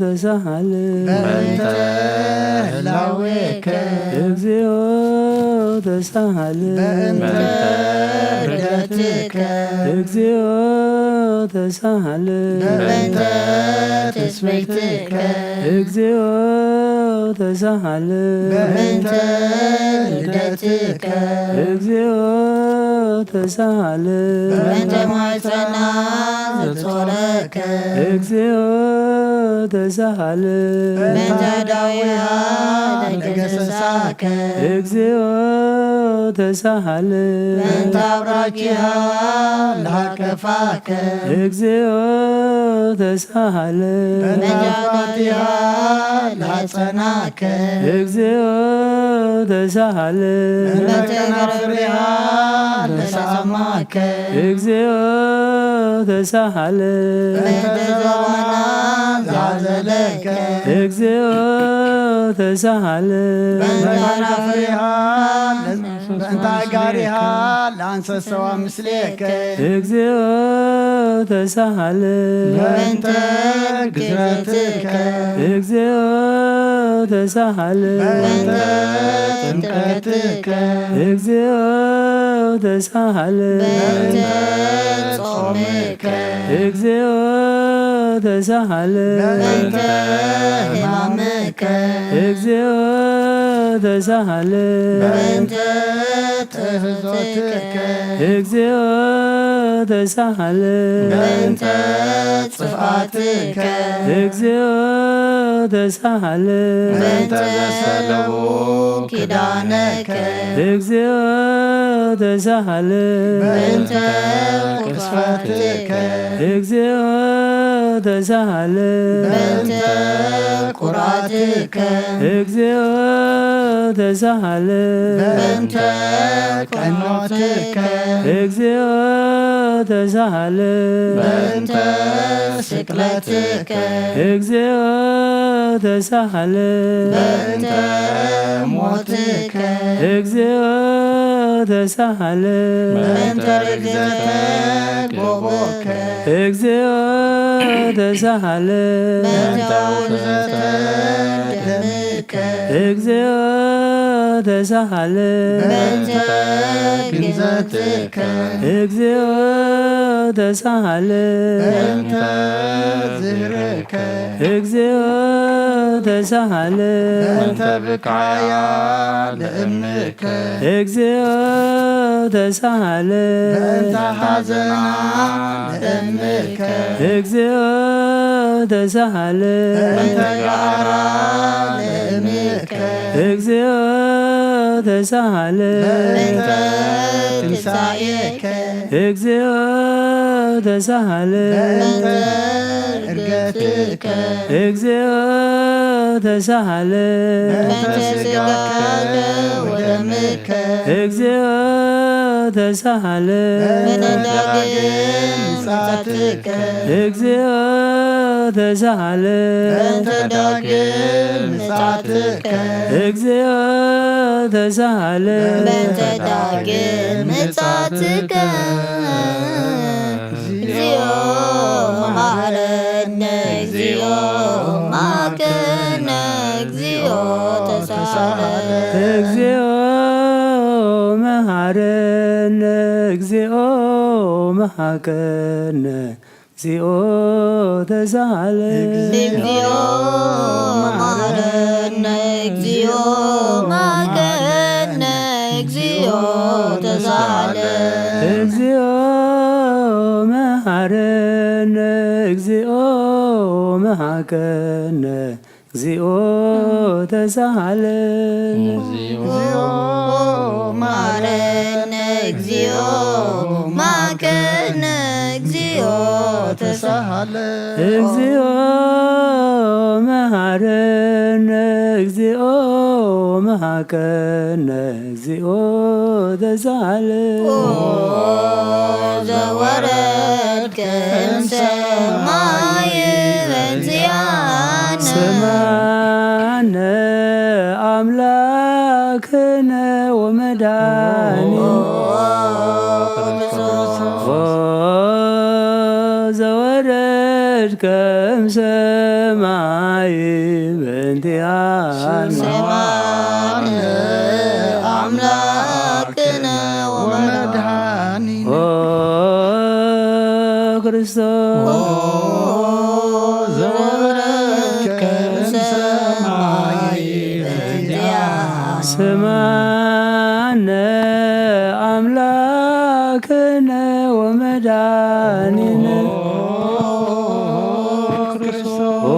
ተሳሃለ። በእንተ ህላዌከ። እግዚኦ ተሳሃለ። በእንተ ርደትከ። እግዚኦ ተሳሃለ። በእንተ ትስብእትከ። እግዚኦ ተሳሃለ። በእንተ ልደትከ። እግዚኦ ተሳሃለ። በእንተ ማሕፀና ዘጾረከ። እግዚኦ ተሳሃለ። በእንተ ዳዊሃ ለገሰሳከ። እግዚኦ ተሳሃለ። በእንተ አውራኪሃ ለሃቀፋከ። እግዚኦ ተሳሃለ። በእንተ አፍራቲሃ ለሃጸናከ። እግዚኦ ተሳሃለ። በእንተ ከናፍሪሃ ለሰአማከ። እግዚኦ ተሳሃለ። በእንተ ዘባና ዘሃዘለከ። እግዚኦ ተሳሃለ። በእንተ ከናፍሪሃ በእንተ አጋሪሃ ለአንሰሰዋ ምስሌከ። እግዚኦ ተሳሃለ። በእንተ ግዝረትከ። እግዚኦ ተሳሃለ። በእንተ ጥምቀትከ። እግዚኦ ተሳሃለ። በእንተ ጾምከ። እግዚኦ ተሳሃለ። በእንተ ሕማምከ። እግዚኦ ተሳሃለ። በእንተ ጥህዞትከ። እግዚኦ ተሳሃለ። በእንተ ጽፍኣትከ። እግዚኦ ተሳሃለ። በእንተ ዘሰለቡ ኪዳነከ። እግዚኦ ተሳሃለ። በእንተ ቅስፈትከ። እግዚኦ ተሳሃለ። በእንተ ቁርኣትከ። እግዚኦ ተሳሃለ። በእንተ ቀኖትከ። እግዚኦ ተሳሃለ። በእንተ ስቅለትከ። እግዚኦ ተሳሃለ። በእንተ ሞትከ። እግዚኦ ተሳሃለ። በእንተ ርግዘተ ጎቦከ። እግዚኦ ተሳሃለ። በእንተ ውግዘተ ደምከ። እግዚኦ ተሳሃለ። በእንተ ግንዘትከ። እግዚኦ ተሳሃለ። በእንተ ዝህርከ። እግዚኦ ተሳሃለ። በእንተ ብቃያ ለእምከ። እግዚኦ ተሳሃለ። በእንተ ሓዘና ለእምከ። እግዚኦ ተሳሃለ። በእንተ ጋራ ለእምከ። እግዚኦ ተሳሃለ። በእንተ ትንሳኤከ። እግዚኦ ተሳሃለ። በእንተ እርገትከ። እግዚኦ ተሳሃለ። በእንተ ስጋከ ወደምከ። እግዚኦ ተሳሃለ። በእንተ ዳግም ምጽኣትከ። እግዚኦ ተሳሃለ። በእንተ ዳግም ምጽኣትከ። እግዚኦ ተሳሃለ። በእንተ ዳግም ምጻትከ። እግዚኦ መሐረነ፣ እግዚኦ መሐረነ፣ እግዚኦ ተሳሃለ። እግዚኦ መሐረነ፣ እግዚኦ መሐረነ፣ እግዚኦ ተሳሃለ። እግዚኦ መሐረነ፣ እግዚኦ መሐረነ፣ እግዚኦ ተሳሃለ። እግዚኦ መሐረነ፣ እግዚኦ መሐረነ፣ እግዚኦ ተሳሃለ። እግዚኦ መሐረነ፣ እግዚኦ መሃረነ፣ እግዚኦ ተሳሃለ። እግዚኦ መሃረነ፣ እግዚኦ መሃከነ፣ እግዚኦ ተሳሃለ። ኦ ዘወረድከ እምሰማይ በዚኣነ። ስምዓነ ኣምላክነ ወመድኃኒነ። ኦ ዘወረድከ እምሰማይ በእንቲኣነ። ስምዓነ ኣምላክነ ወመድኃኒነ። ኦ ክርስቶስ ዘወረድከ እምሰማይ በእንቲኣነ። ስምዓነ ኣምላክነ ወመድኃኒነ። ኦ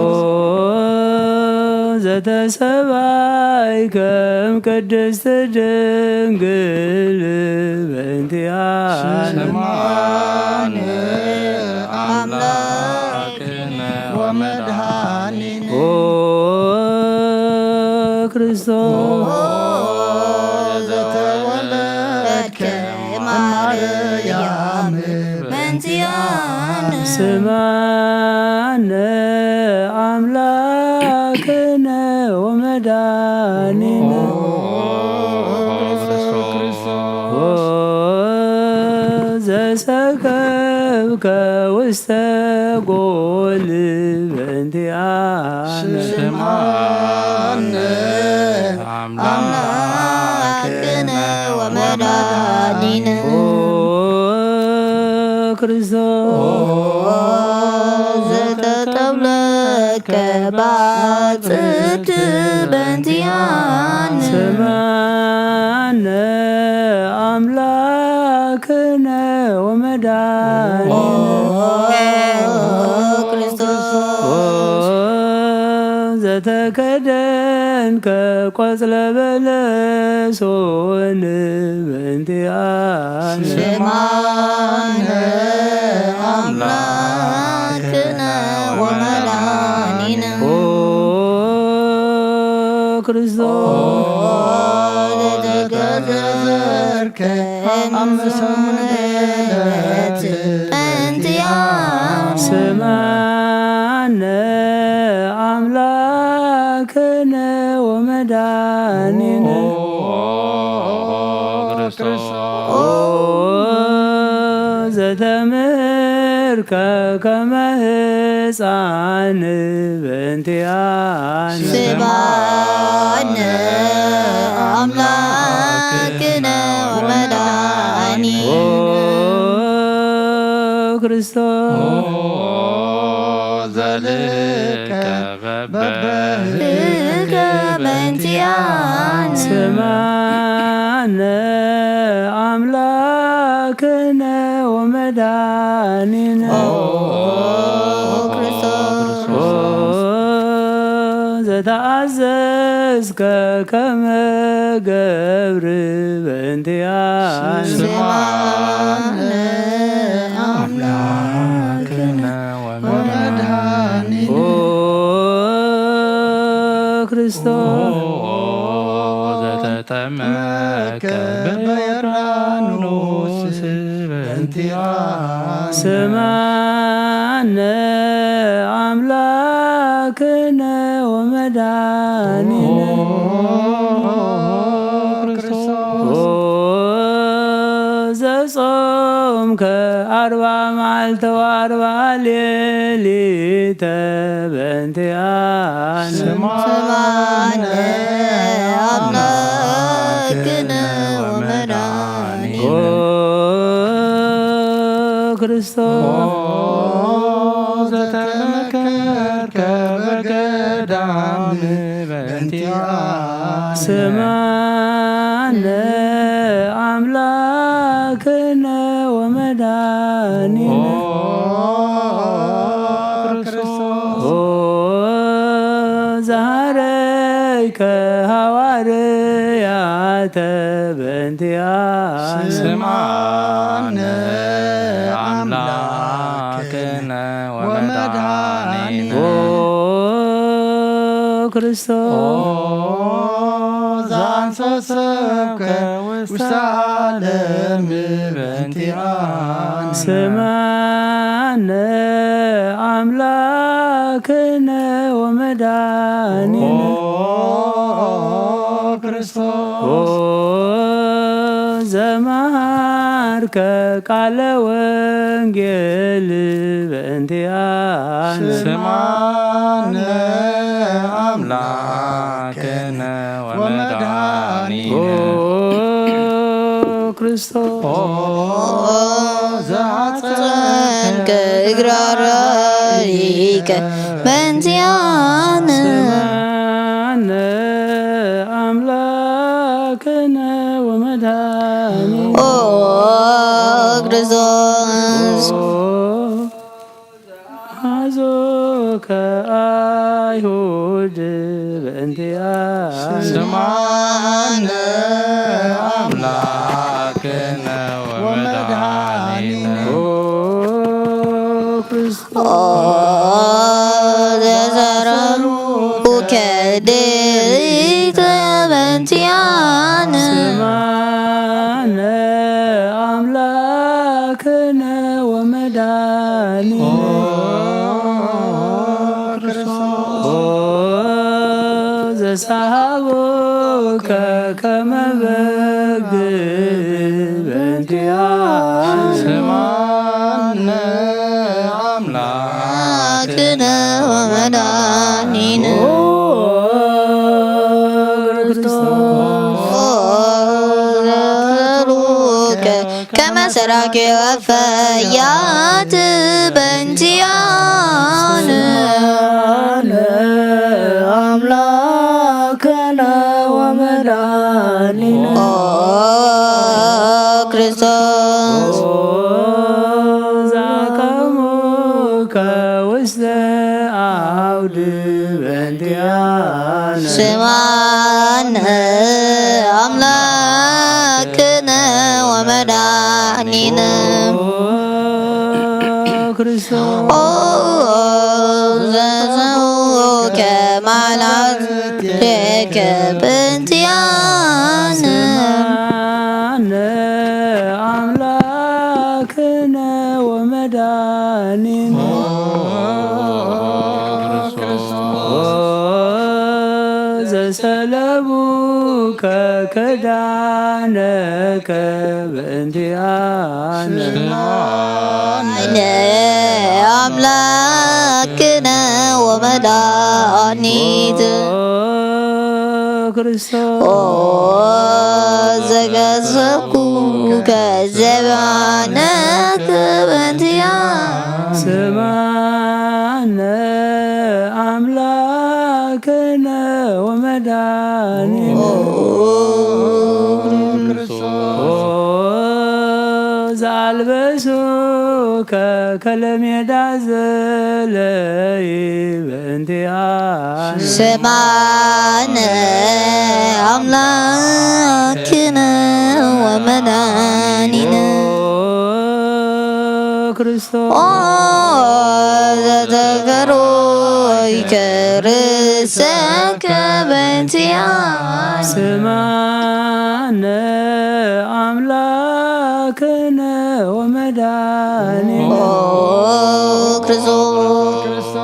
ዘተሰባይከ እምቅድስት ድንግል በእንቲኣነ። ስምዓነ ኣምላክነ ወመድኃኒነ። ኦ ክርስቶስ ኦ ዘተወለድከ ማርያም በእንቲኣነ። ስምዓነ ኣምላክነ ወመድኃኒነ። ኦ ዘሰከብከ ውስተ ጎል በእንቲኣነ። ስምዓነ ኣምላክነ ወመድኃኒነ። ኦ ክርስቶስ ኦ ዘተጠብለከ ባጽእት በእንቲኣነ። ስምዓነ ኣምላክነ ወመድኃኒነ። ኦ ክርስቶስ ኦ ዘተከደንከ ቆጽለ በለሶን በእንቲኣነ። ስምዓነ ኣምላክነ ወመድኃኒነ። ኦ ክርስቶስ ኦ ዘተገዘርከ ኣብ ሰሙን ዕለት በእንቲኣነ። ስምዓነ ኣምላክነ ወመድኃኒነ። ኦ ክርስቶስ ኦ ዘተምህርከ ከመ ሕፃን በእንቲኣነ። ስምዓነ ኣምላክነ ወመድኃኒነ። ኦ ክርስቶስ ኦ ዘልከ በበህከ በእንቲኣነ። ስምዓነ ኣምላክነ ወመድኃኒነ። ኦ ክርስቶስ ኦ ዘተኣዘዝከ ከመ ገብር በእንቲኣነ። ስምዓነ ኣምላክነ ወመድኃኒነ። ኦ ክርስቶስ ኦ ዘተጠመቀ በዮርዳኖስ በእንቲኣነ። ስምዓነ ኣምላክነ ወመድኃኒነ። ኦ ክርስቶስ ኦ ዘጾምከ ኣርባ መዓልተ ወኣርባ ሌሊተ በእንቲኣነ። ስምዓነ ኣምላክነ ወመድኃኒነ። ኦ ክርስቶስ ኦ ዘተመከርከ በገዳም በእንቲኣነ። ስምዓነ ኣምላክነ ወመድኃኒነ። ኦ ክርስቶስ ኦ ዘሃረይከ ሃዋርያተ በእንቲኣነ። ስምዓነ መድኃኒነ። ኦ ክርስቶስ ኦ ዘአንሶ ሰብከ ውስተ ዓለም በእንቲአነ። ስማነ አምላክነ ወመድኃኒነ። ኦ ክርስቶስ ኦ ዘመሃርከ ቃለ ወንጌል በእንቲአነ። ስማነ አምላክነ ወመድኃኒነ። ኦ ክርስቶስ ኦ ዘአጸንከ እግረ አርያይከ በእንቲአነ። ስማነ አምላክነ ወመድኃኒነ። ኦ ክርስቶስ አዞከ አይሁድ በእንቲአነ። ስማነ አምላክነ ወመድኃኒነ። ኦ ክርስቶስ ኦ ዘሰረሩከ ድእተ በእንቲአነ። ስማነ አምላክነ ወመድኃኒነ። ኦ ክርስቶስ ኦ ዘሳሃቦከ ከመ በግ በእንቲአነ። ስማነ አምላክነ ወመድኃኒነ። ኦ ክርስቶስ ኦ ዘሰረሩከ ከመ ሰራቂ ወፈያት በእንቲአነ። ስማነ አምላክነ ወመድኃኒነ። ኦ ክርስቶስ ኦ ዘአቀሙከ ውስተ አውድ በእንቲአነ። ስማነ አምላክነ ወመድኃኒነ። ኦ ክርስቶስ ኦ ዘዘውከ ማላትከ በእንቲአነ። ስማነ አምላክነ ወመድኃኒነ። ኦ ክርስቶስ ኦ ዘሰለቡከ ክዳነከ በእንቲአነ። ስማነ አምላክነ ወመድኃኒት ኦ ክርስቶስ ኦ ዘገሰኩከ ዘባነከ በእንቲአነ። ስማነ አምላክነ ወመድኃኒነ። ኦ ክርስቶስ ኦ ዘአልበሱከ ከለሜዳ ዘለይ በእንቲአነ። ስማነ አምላክነ ወመድኃኒነ። ኦ ክርስቶስ ኦ ዘተከሮይከ ርእሰከ በእንቲአነ። ስማነ አምላክነ ወመድኃኒነ። ኦ ክርስቶስ ኦ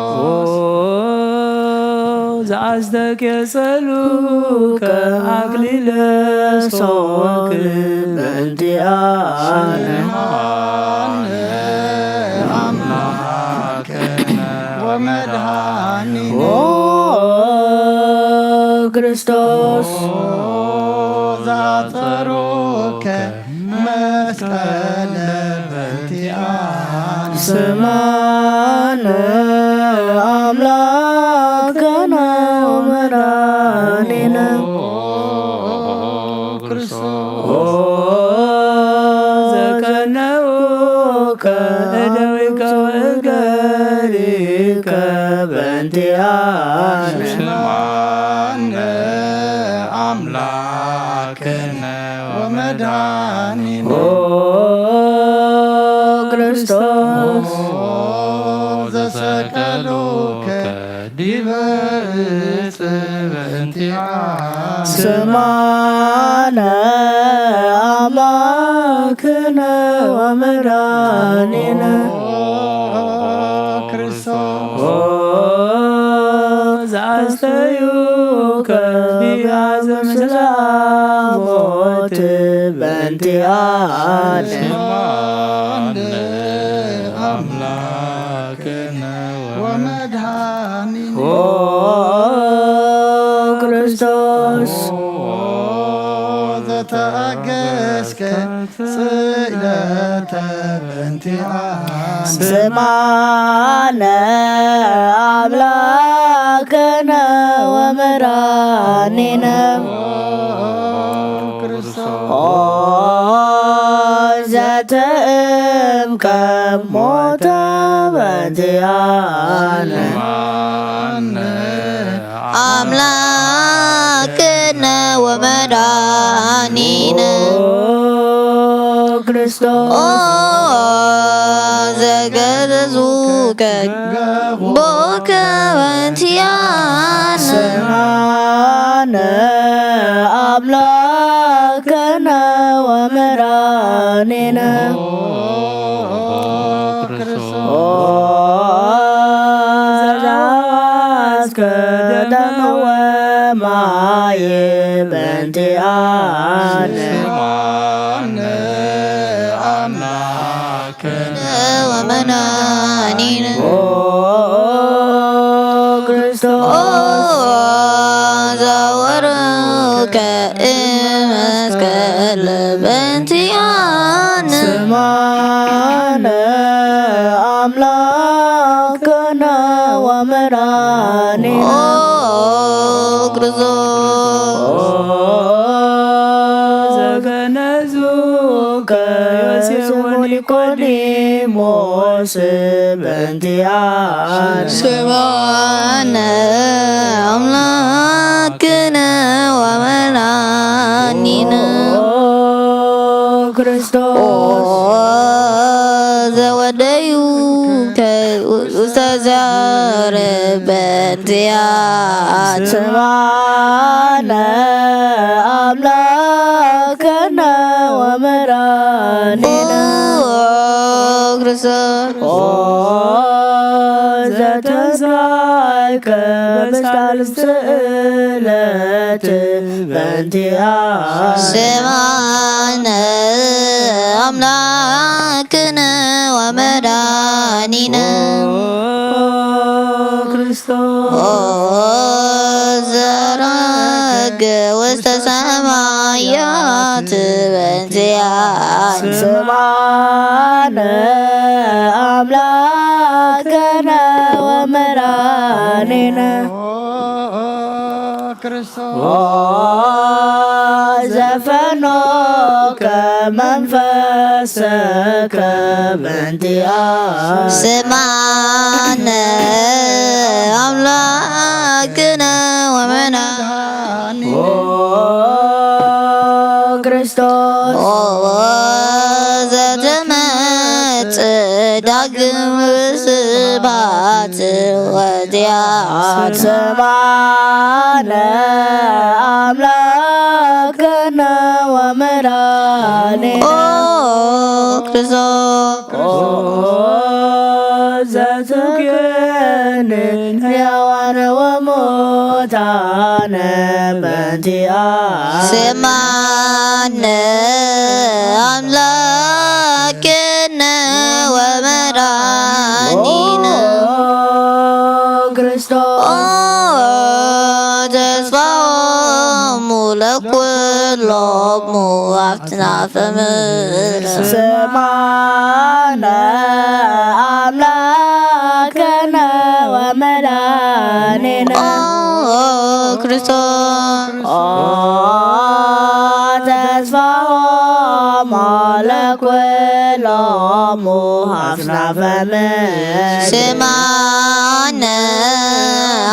ዘአስተቄጸሉከ አክሊለ ሶክ በእንቲአነ። ስማነ አምላክነ ወመድኃኒነ። ኦ ክርስቶስ ኦ ዘአጸሮከ መስቀለ በእንቲአነ። ስማነ አምላክነ ወመድኃኒነ። ኦ ክርስቶስ ኦ ዘቀነውከ እደዊከ ወእገሪከ በእንቲአነ። ስማነ አምላክነ ወመድኃኒነ። ኦ ክርስቶስ ኦ ዘሰቀሉከ ዲበ እጽ በእንቲኣነ ስማነ ኣምላክነ ወመድኃኒነ ክርስቶስ ኦ ዘአስተዩከ ቢያዘ ምስለ ሞት በእንቲኣነ ስማነ ኣምላክነ ወመድኃኒነ ኦ ክርስቶስ ዘተኣገስከ ስእለተ በእንቲኣነ ስማነ ኣምላክነ ወመድኃኒነ ኦ ዘተእምከ ሞተ በእንቲኣነ ኣምላክነ ወመድኃኒነ ኦ ክርስቶስ ኦ ዘገዘዙከ ቦከ በእንቲኣነ ስማነ ኣምላክነ ወመድኃኒነ ኦ ዘሐዋስከ ደመ ወማየ በእንቲኣነ ስማነ ኣምላክነ ወመድኃኒነ ኦ ክርስቶስ ዘወረከ እመስቀል በእንቲኣነ ስማነ ኣምላክነ ወመድኃኒነ ኦ ክርስቶስ ዘገነዙ ከዮሴፍ ወኒቆዲሞስ በእንቲኣነ ስማነ ኣምላክነ ወመድኃኒነ ኦ ክርስቶስ ዘወደዩ ውስተ ዘር በእንቲኣነ ስማነ ኣምላክነ ወመድኃኒነ ክርስቶስ ኦ ዘተንሳይከ በሳልስተ ዕለት በእንቲኣ ስማነ ኣምላክነ ወመድኃኒነ ክርስቶስ ኦ ዘረግ ውስተ ሰማያት በእንቲኣነ ስማነ ኣምላክነ ወመድኃኒነ ክርስቶስ ኦ ዘፈኖከ መንፈሰከ በእንቲኣ ስማነ ኣምላክነ ወመድኃኒነ ኦ ክርስቶስ ኦ ዘትመጽእ ዳግም ብስብሐት ወዚኣት ስማነ ኣምላክነ ወመድኃኒነ ኦ ክርስቶስ ኦ ዘትኩንን ሕያዋን ወሙታነ በእንቲኣ ስማነ ኣምላክነ ወመድኃኒነ ኦ ክርስቶስ ኦ ተስፋሆሙ ለኩሎሙ ኣፍናፈ ምድር ስማነ ኣምላክነ ወመድኃኒነ ኦ ክርስቶስ ኦ ተስፋሆሙ ለኩሎሙ ኣፍናፈ ምድር ስማነ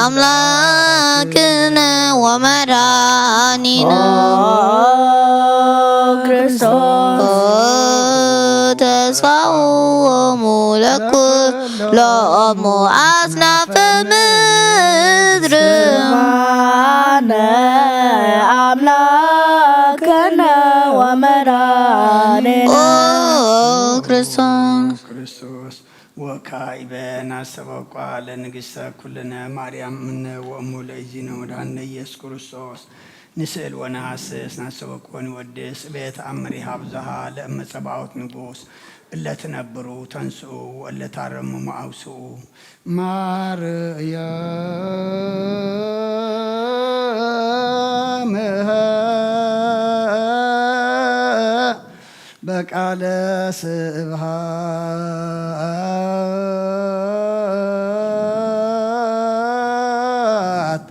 ኣምላክነ ወመድኃኒነ ኦ ክርስቶስ ኦ ተስፋሆሙ ለኩ ሎሙ ኣጽናፈ ምድር። ስምዓነ ኣምላከነ ወመድኃኒነ። ኦ ክርስቶስ። ክርስቶስ ወካዕበ ናስተበቋ ለንግሥተ ኩልነ ማርያም እምነ ወእሙ ለእግዚእነ ወመድኃኒነ ኢየሱስ ክርስቶስ ንስእል ወነሐስስ ናስተበቁ ወንወድስ ቤት አምሪ ሀብዝሃ ለእመ ጸባኦት ንጉስ እለ ትነብሩ ተንስኡ ወእለ ታረምሙ አውስኡ። ማርያም በቃለ ስብሃት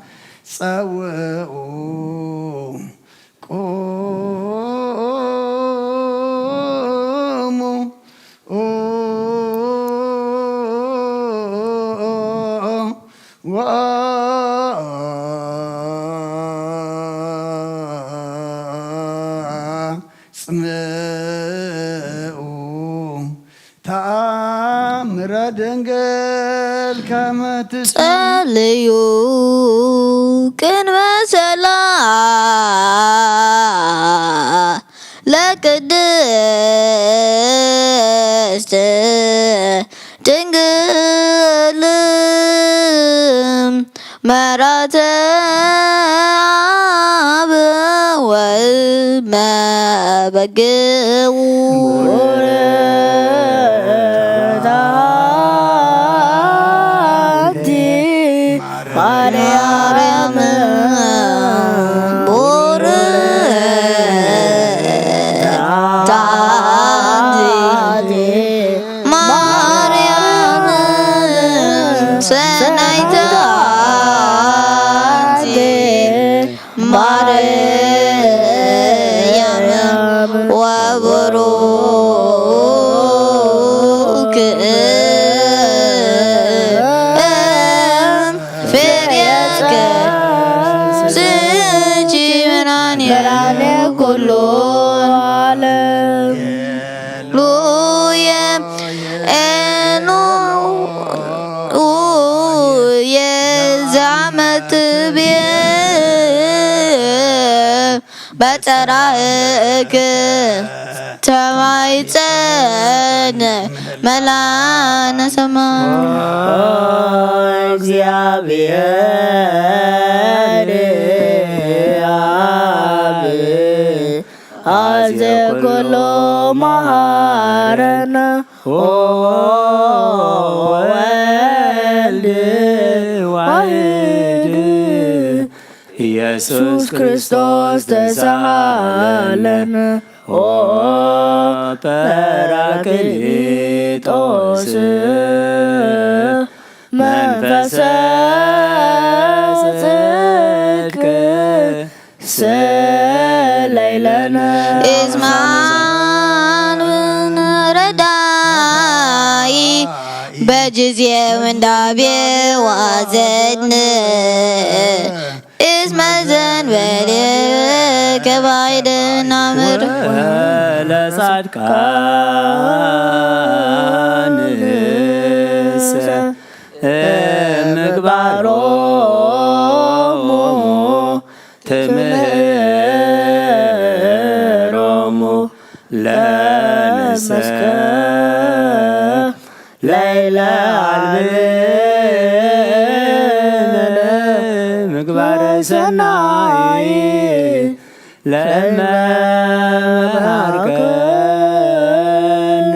ጸውኡ ቁሙ ወአጽምኡ ተአምረ ድንግል ከመ ትስብክ። ጸልዩ ቅድመ ጸላ ለቅድስት ድንግል መራተ አብ ወእመ በግው። ማርያም ቡርክት አንቲ። ማርያም ሰናይት አንቲ። ማርያም ወቡሩክ ፍሬ ከርሥኪ ምናኔ ኩሉ ዓለም። ሉየ ኤሉ ኡየ ዛመትብየ በጸራእክ ተማይጸን መላነ ሰማይ። እግዚአብሔር አብ አዜ ኩሎ መሐረነ ወወልድ ዋሕድ ኢየሱስ ክርስቶስ ተሳሃለነ ኦ ጳራቅሊጦስ መንፈሰ ጽድቅ ስለይለነ። እስማን ረዳኢ በጊዜው እንዳቤ ዋዘድን እስመ ዘንበሌ ከባይደ ናምር። ለጻድቃንሰ እምግባሮሙ ትምህሮሙ ለነሰ ለይለ አልብነ ምግባረ ሰናይ ለእመ መሃርከነ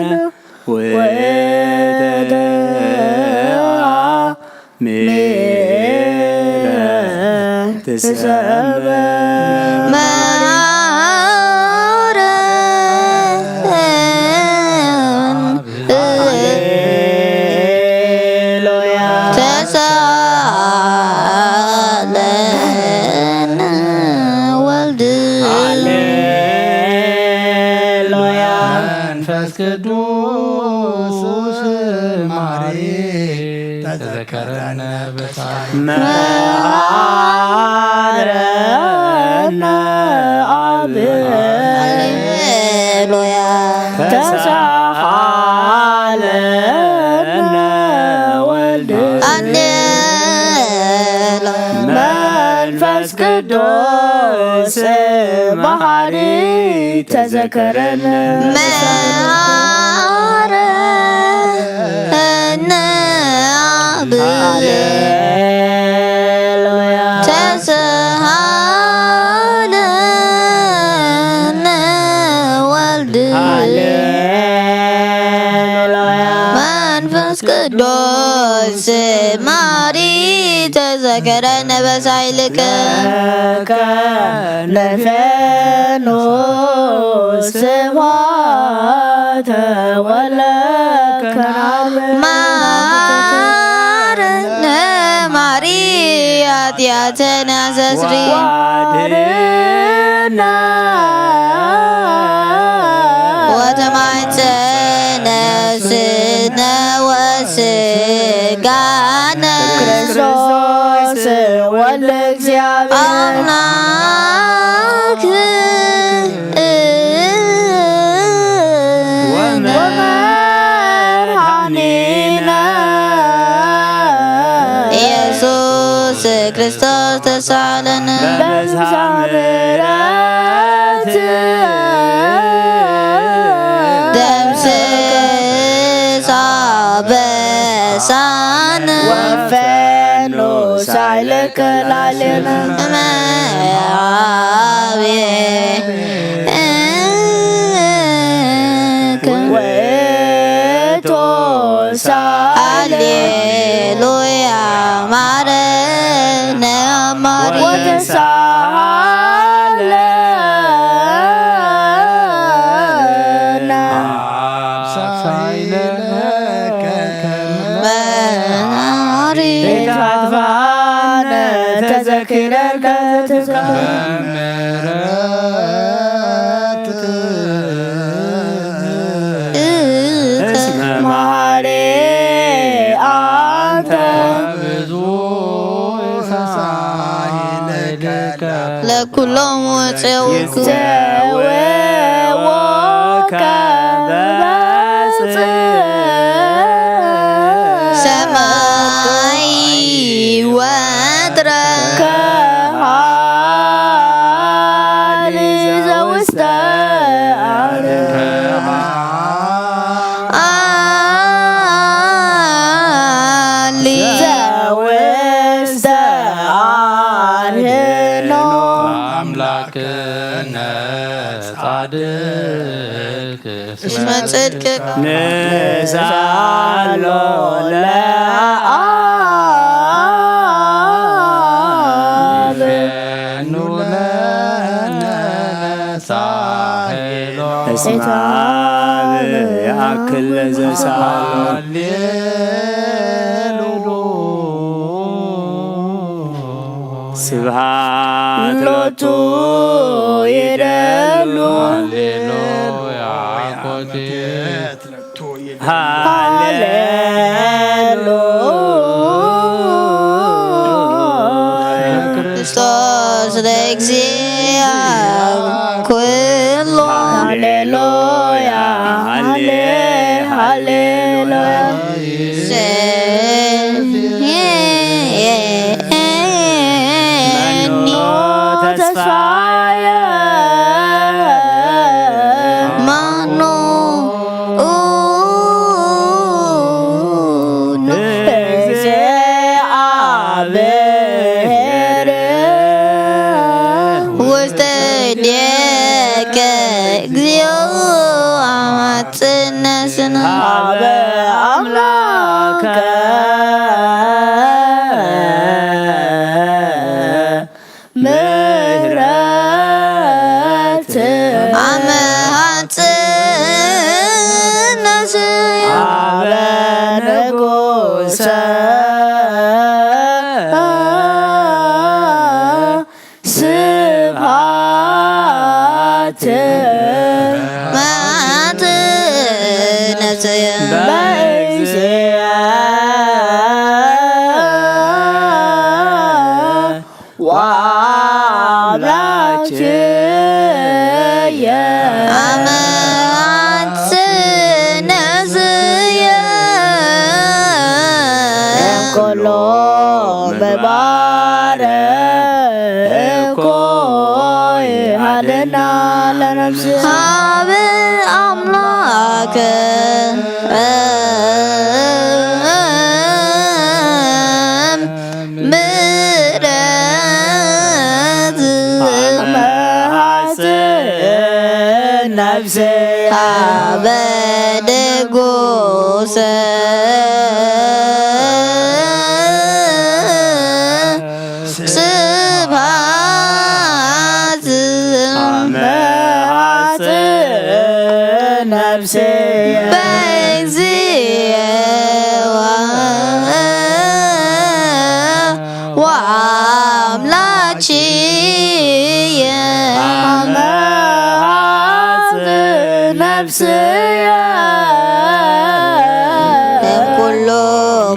ወተአሚረ ትሰምዕ መሐረነ ሃሌሉያ። ተሳለነ ወልድ። ሃሌሉያ። መንፈስ ቅዱስ ማሪ ተዘከረነ በሳሪ። መሐረነ አብ። ሃሌሉያ። ተሳሃለነ መንፈስ ቅዱስ መሐሪ ተዘከረን። መሐረነ አብ ሃሌሉያ። ተስሃለነ ወልድ ሃሌሉያ። መንፈስ ቅዱስ መሐሪ ተዘከረነ በሳይልከ። ለከ ነፌኑ ስብሐተ ወለከ። መሐረነ መሐሪ ኃጢአተነ አስተስሪ። ዋድነ ወተማሕፀነ ስነ ወስጋነ። ክርስቶስ ወልደ እግዚአብሔር አምላክ ወመድኃኒነ ኢየሱስ ክርስቶስ ተሳለነ። በብዝኃ ምሕረት ደምስስ አበሳነ ወፈኑ ሳይልከ ላዕሌነ። እመ አብየ ውእቱ ሳሌ ሃሌሉያ ማረነ አማሪ። ወተሳሃለነ አብሳይለከ መሐሪ። ኢታጥፋነ ተዘኪረከ ትዝከር። እስመ መሐሪ አንተ። ለኩሎም ወፀውኩ ይስተውዕወከ በጽ ሰማይ ወትረ ከሃሊ ዘውስተ አሊ ዘውስተ አድህኖ አምላክነ ጻድቅ እስመ ጽድቅ ንሳሎ ለአብ እስመ አብ ያክል ለዘሳሎ ስብሐት ሎቱ ይደሉ ሃሌሉያ። ክርስቶስ ለእግዚአ ኩሉ ሃሌሉያ ሃሌ ሃሌሉያ። መኑ ተስፋየ መኑ እግዚአብሔር ውስተ እዴከ እግዚኦ አማጽነስነ ሀበ አምላከ ምህረት አመ ሐጽነ ስያ ሀበ ንጉሰ ስብሐት መዓት ነስየ በእግዚአ ወአምላክየ አመ ሐጽነ ስየ እምኩሉ ምግባረ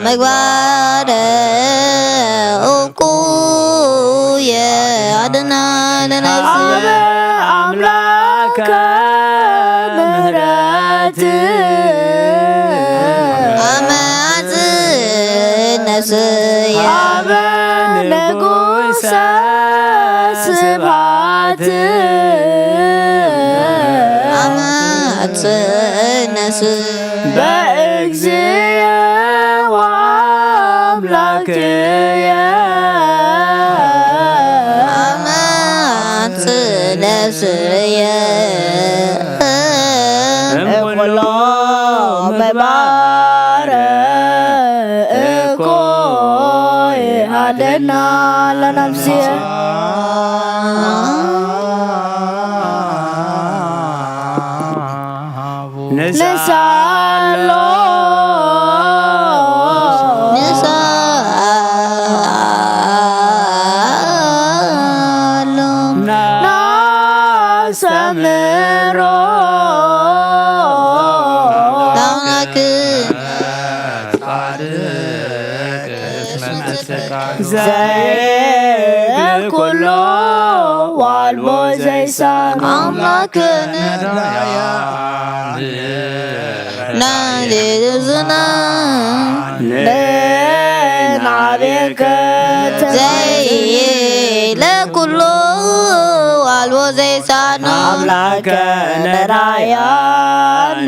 ምግባረ እኩየ ኣድና ለነፍስየ። ኣበ ኣምላከ ምህረት ኣመ ኣጽእ ነፍስየ። ኣበ ንጉሰ ስብሐት ኣመ ኣጽእ ነፍስየ። በእግዚእ ወአምላክየ ኣመ ኣጽእ ነፍስየ። እምኩሎ ምግባረ እኮ ይሃደና ለነፍስየ። ንሳሎ ንሳሎ ናስተምሮ ናውናክ ዘይኩሎ ዋልቦ ዘይሳን ኣምላክነ ናይዝና ንናቤከ ዘይለ ኩሎ ዋልቦ ዘይሳኖ ኣምላከ ነራያን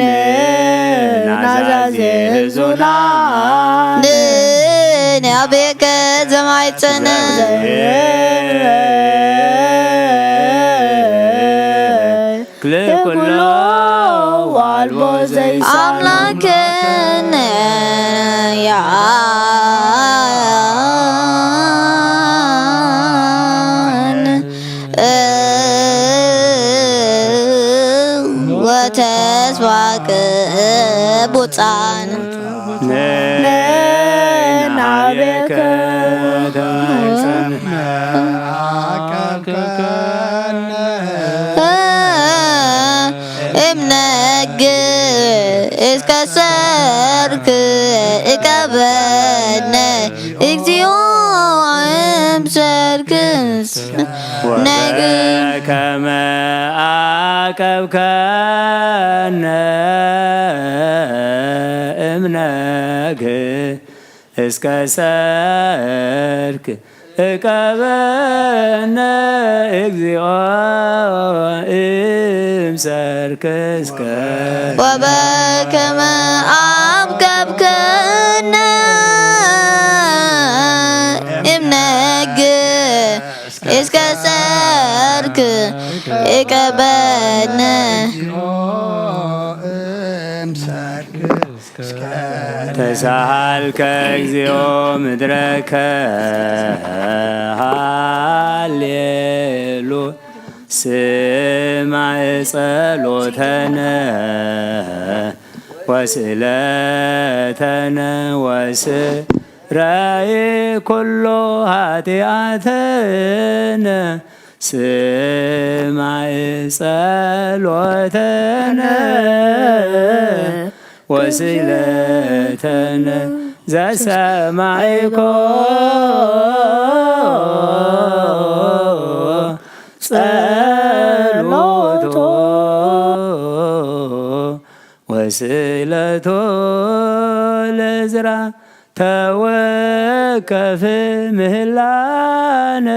ናዛዜ ህዙና ንናቤከ ዘማይጸነ ለኩሎ ዋልቦ ዘይሳን ኣምላክነ ያን ወተስፋ ቅቡጻን ንናቤከ ተጸምዐ እምነግ እስከ ሰርክ እቀበነ እግዚኦ እምሰርክ ነግ ከመ አቀብከነ እምነግ እስከ ሰርክ እቀበነ እግዚኦ እምሰርክ እስከ ወበከመ አብከብከነ እምነግ እስከ ሰርክ እቀበነ እምሰርክ ተሳሃልከ እግዚኦ ምድረከ ሃሌሉ ስማዕ ጸሎተነ ወስእለተነ ወስረይ ኩሎ ኃጢአተነ ስማዕ ጸሎተነ ወስእለተነ ዘሰማዕኮ ጸሎቶ ወስእለቶ ለዝራ ተወከፍ ምህላነ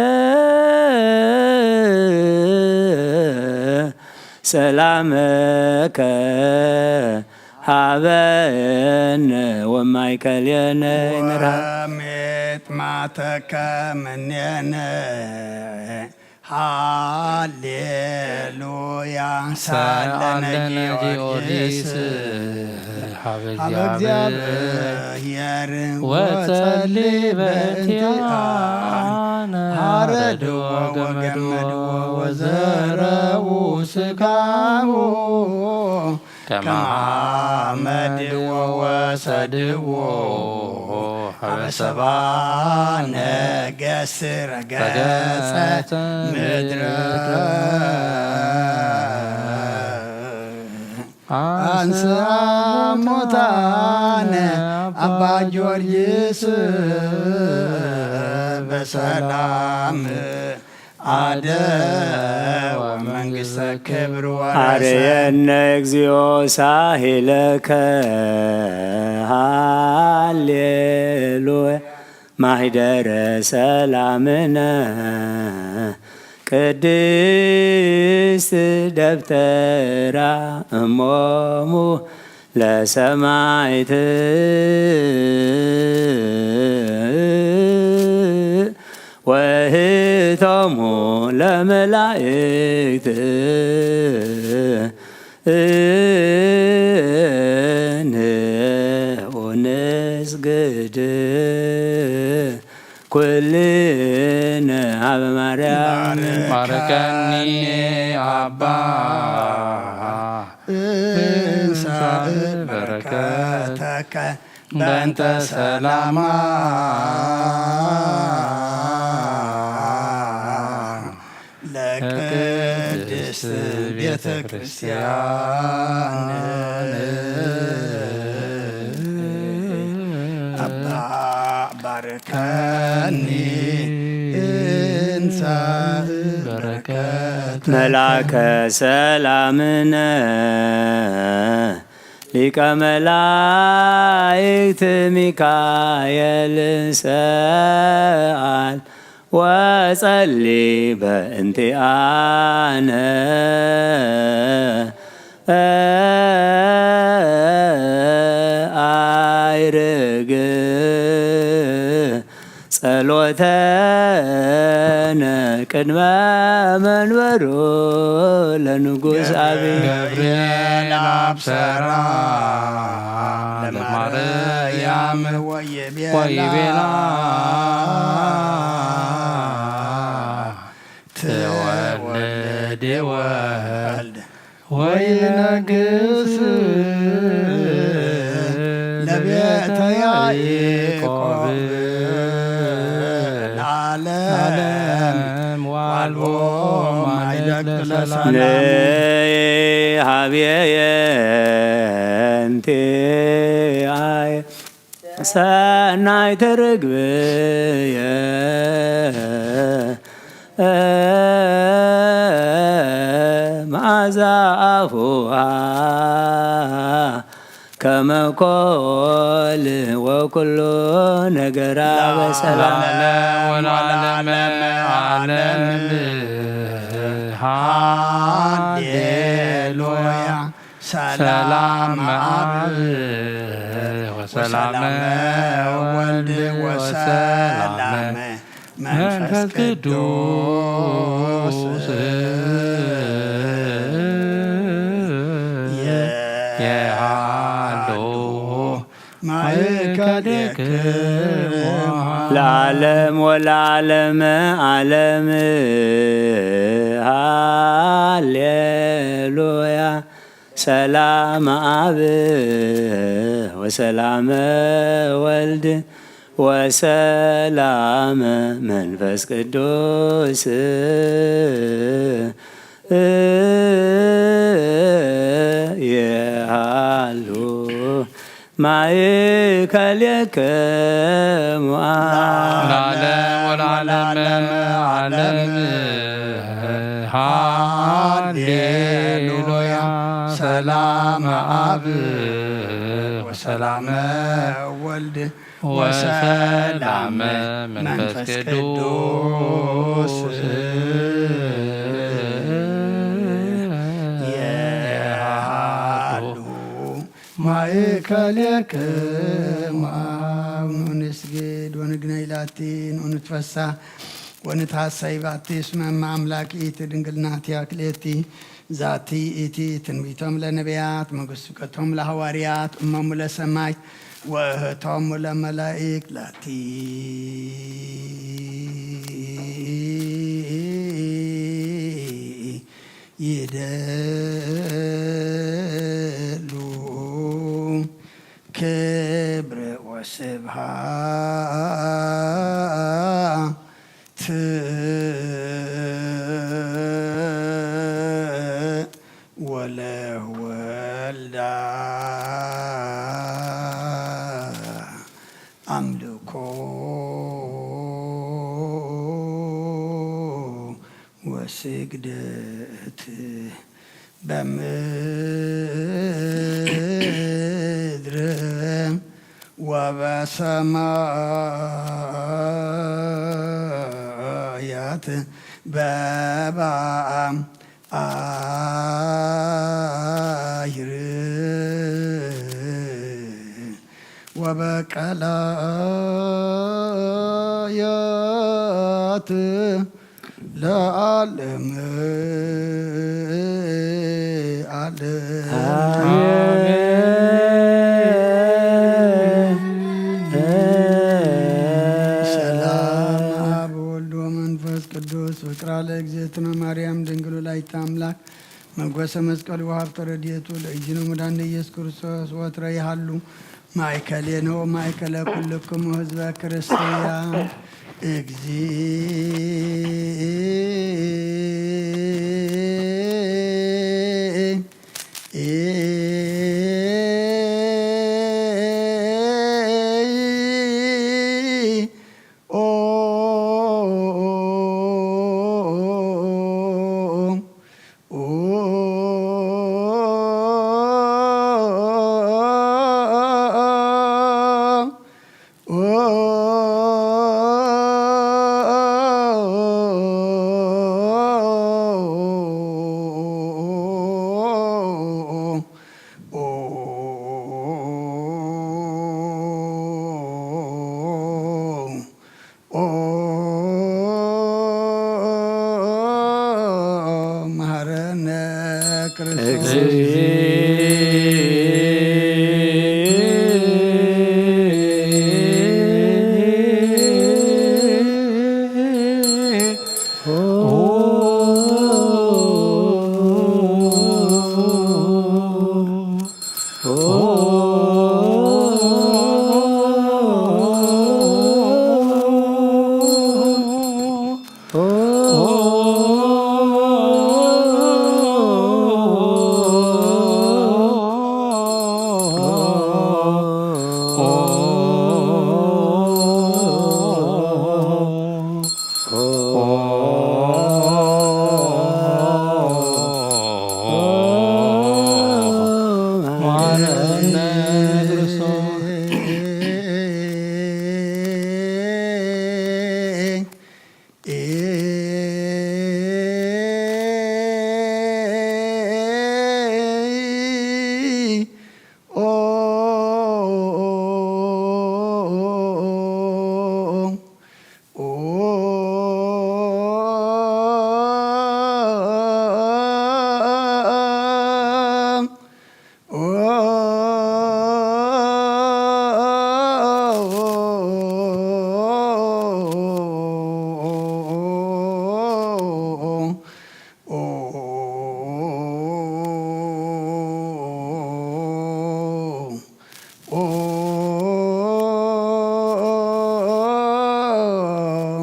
ሰላመከ ሃበነ ወማይከልየነ ንርሃ ወሜጥማተከ ምኔነ ሃሌሉያ ሳለነ ሳለነ ጊዮርጊስ ጊዮርጊስ ሀበ ሀበ እግዚአብሔር እግዚአብሔር ወጸሊ ወጸሊ በእንቲአነ በእንቲአነ ሀረድዎ ሀረድዎ ወገመድዎ ወዘረዉ ስጋሁ ከመ ከመ አመድዎ ወሰድዎ ሀበ ሰባ ነገስ ረገጸ ረገጸ ምድረ ምድረ አንስአ ሙታነ አባ ጊዮርጊስ በሰላም አደ ወመንግስተ ክብር ወረሰ። አርየነ እግዚኦ ሳሂለከ ሃሌሉያ ማሂደረ ሰላምነ ቅድስት ደብተራ እሞሙ ለሰማይት ወህቶሙ ለመላእክት እንዑ ንስግድ ኩልነ ሀበ ማርያም። ባርከኒ አባ እንሳእ በረከተከ በእንተ ሰላማ ለቅድስት ቤተ ክርስቲያን። አባ ባርከኒ እንሳእ በረከት መላከ ሰላምነ ሊቀ መላእክት ሚካኤል ሰአል ወጸሊ በእንቲአነ አይርግ ጸሎተነ ቅድመ መንበሩ ለንጉስ አብይ። ገብርኤል አብሰራ ለማርያም ወይቤላ ወይቤላ ትወልድ ወልድ ወይነግስ ለቤተ ያዕቆብ ለዓለም ዋልቦ ማይለቅ ለሰላም። ንይ ሀብየ የንቲ አይ ሰናይት ርግብየ መዓዛ አፉሃ ከመ ኮል ወኩሉ ነገራ በሰላም። ለዓለም ወለዓለመ ዓለም ሃሌሉያ። ሰላም አብ ወሰላም ወልድ ወሰላም መንፈስ ቅዱስ የሃሉ ማእከሌክሙ ለዓለም ወለዓለመ ዓለም ሃሌሉያ። ሰላም አብ ወሰላም ወልድ ወሰላም መንፈስ ቅዱስ የሃሉ ማእከሌክሙ ለዓለም ወለዓለመ ዓለም ሃሌሉያ። ሰላም አብ ወሰላም ወልድ ወሰላም መንፈስ ቅዱስ የሃሉ ማእከሌክሙ። ንስግድ ወንግነይ ላቲ ንኡንትፈሳ ወንትሐሰይ ባቲ እስመ እመ አምላክ ኢቲ ድንግል ናቲያ ክልኤቲ ዛቲ ኢቲ ትንቢቶም ለነቢያት መጉስብከቶም ለሐዋርያት እሞሙ ለሰማይ ወእህቶሙ ለመላእክት ላቲ ይደሉ ክብር ወስብሐት ወለወልድ ኣምልኮ ወስግደት በምድር ወበሰማያት በበአም አይር ወበቀላያት ለዓለም ዓለም። አሜን። ሰላም አብ ወልድ ወመንፈስ ቅዱስ ፍቅራ ለእግዝእትነ ማርያም ድንግል ወላዲተ አምላክ መጎሰ መስቀሉ ወሀብተ ረድኤቱ ለእግዚእነ መድኃኒነ ኢየሱስ ክርስቶስ ወትረ ይሃሉ ማእከሌነ ወማእከለ ኩልክሙ ህዝበ ክርስቲያን። እግዚእ ኦ ኦ መሐረነ ክርስቶስ።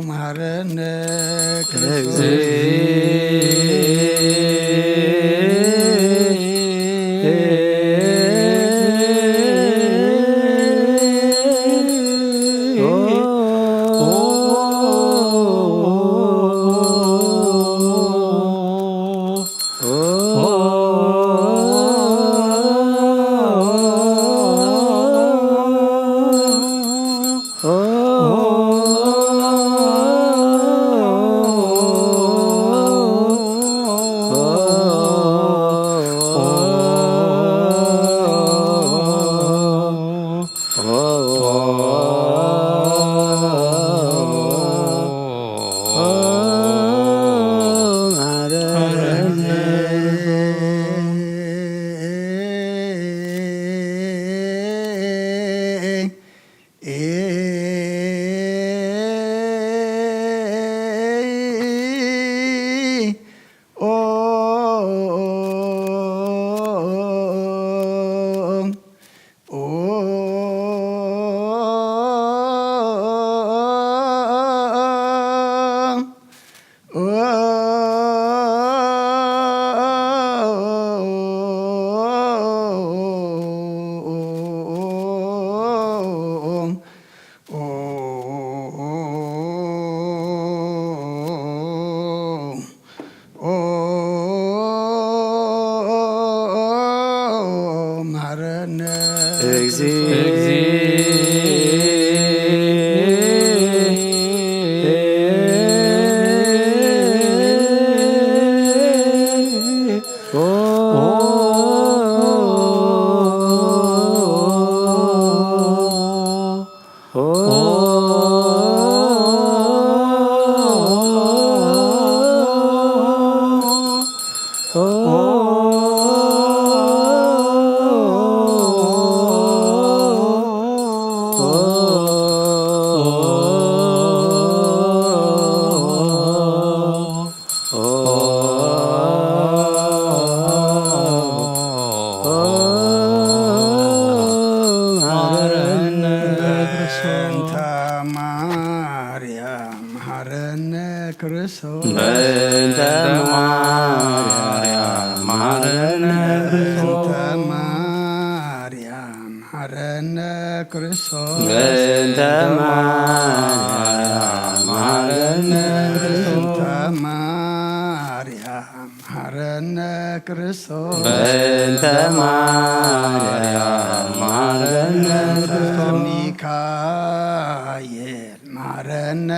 መሐረነ ክርስቶስ። መሐረነ እግዚእ በእንተ ማርያም መሐረነ ክርስቶስ በእንተ ማርያም መሐረነ ክርስቶስ በእንተ ማርያም መሐረነ ክርስቶስ በእንተ ማርያም መሐረነ ክርስቶስ በእንተ ማርያም መሐረነ ክርስቶስ በእንተ ማርያም መሐረነ ክርስቶስ ሚካኤል መሐረነ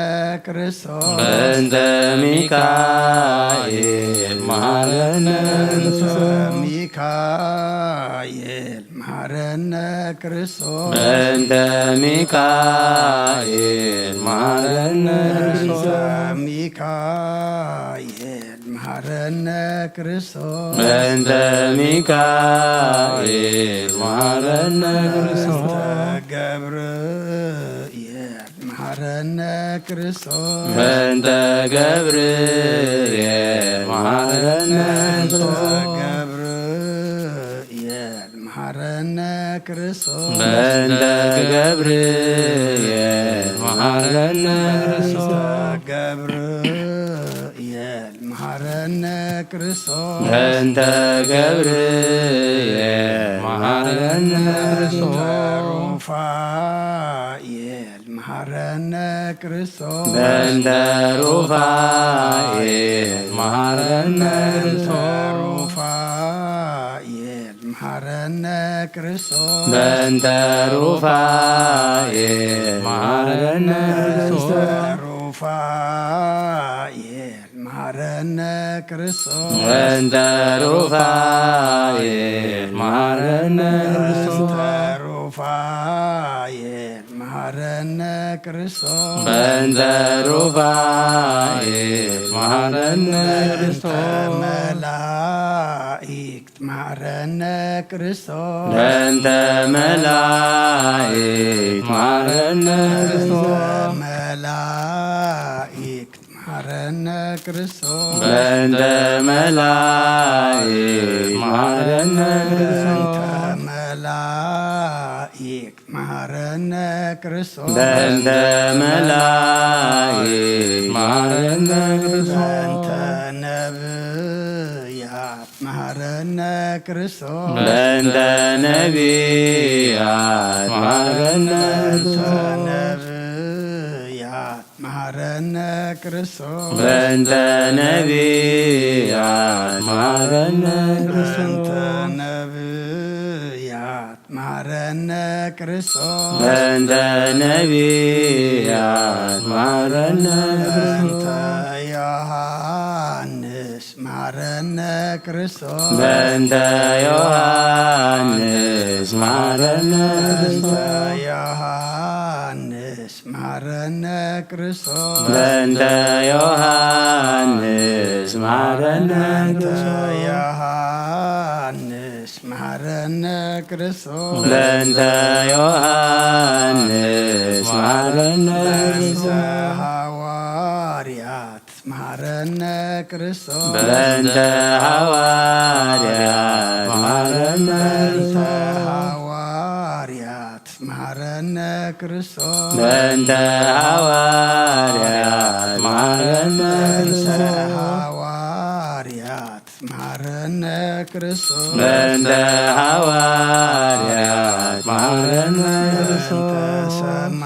ክርስቶስ በእንተ ሚካኤል መሐረነ ክርስቶስ ሚካኤል መሐረነ ክርስቶስ በእንተ ሚካኤል መሐረነ ክርስቶስ ሚካኤል መሐረነ ክርስቶስ በእንተ ሚካኤል መሐረነ ክርስቶስ ገብርኤል መሐረነ ክርስቶስ በእንተ ገብርኤል መሐረነ ክርስቶስ ገብርኤል መሐረነ ክርስቶስ በእንተ ገብርኤል መሐረነ ክርስቶስ ገብርኤል መሐረነ ክርስቶስ በእንተ ገብርኤል መሐረነ ክርስቶስ ሩፋኤል መሐረነ ክርስቶስ በእንተ ሩፋኤል መሐረነ ክርስቶስ ሩፋኤል መሐረነ ክርስቶስ በእንተ ሩፋኤል መሐረነ ክርስቶስ ሩፋኤል መሐረነ ክርስቶስ በእንተ ሩፋኤል መሐረነ ክርስቶስ ሩፋኤል መሐረነ ክርስቶስ በእንተ ሩፋኤል መሐረነ ክርስቶስ መላእክት መሐረነ ክርስቶስ በእንተ መላእክት መሐረነ ክርስቶስ መላእክት መሐረነ ክርስቶስ በእንተ መላእክት መሐረነ ክርስቶስ በእንተ መላእክት መሐረነ ክርስቶስ በእንተ መላእክት መሐረነ ክርስቶስ በእንተ ነብያት መሐረነ ክርስቶስ በእንተ ነቢያት መሐረነ በእንተ ክርስቶስ ነብያት መሐረነ ክርስቶስ በእንተ ነቢያት መሐረነ ክርስቶስ በእንተ ነብያት መሐረነ ክርስቶስ በእንተ ነቢያት መሐረነ ክርስቶስ በእንተ ዮሐንስ መሐረነ ክርስቶስ በእንተ ዮሐንስ መሐረነ በእንተ ክርስቶስ ዮሐንስ መሐረነ ክርስቶስ በእንተ ዮሐንስ መሐረነ በእንተ ክርስቶስ ዮሐንስ መሐረነ ክርስቶስ በእንተ ዮሐንስ መሐረነ በእንተ ክርስቶስ ሐዋርያት መሐረነ ክርስቶስ በእንተ ሐዋርያት መሐረነ በእንተ ክርስቶስ ሐዋርያት መሐረነ ክርስቶስ በእንተ ሐዋርያት መሐረነ በእንተ ክርስቶስ ሐዋርያት መሐረነ ክርስቶስ በእንተ ሐዋርያት መሐረነ ክርስቶስ በእንተ ሰማ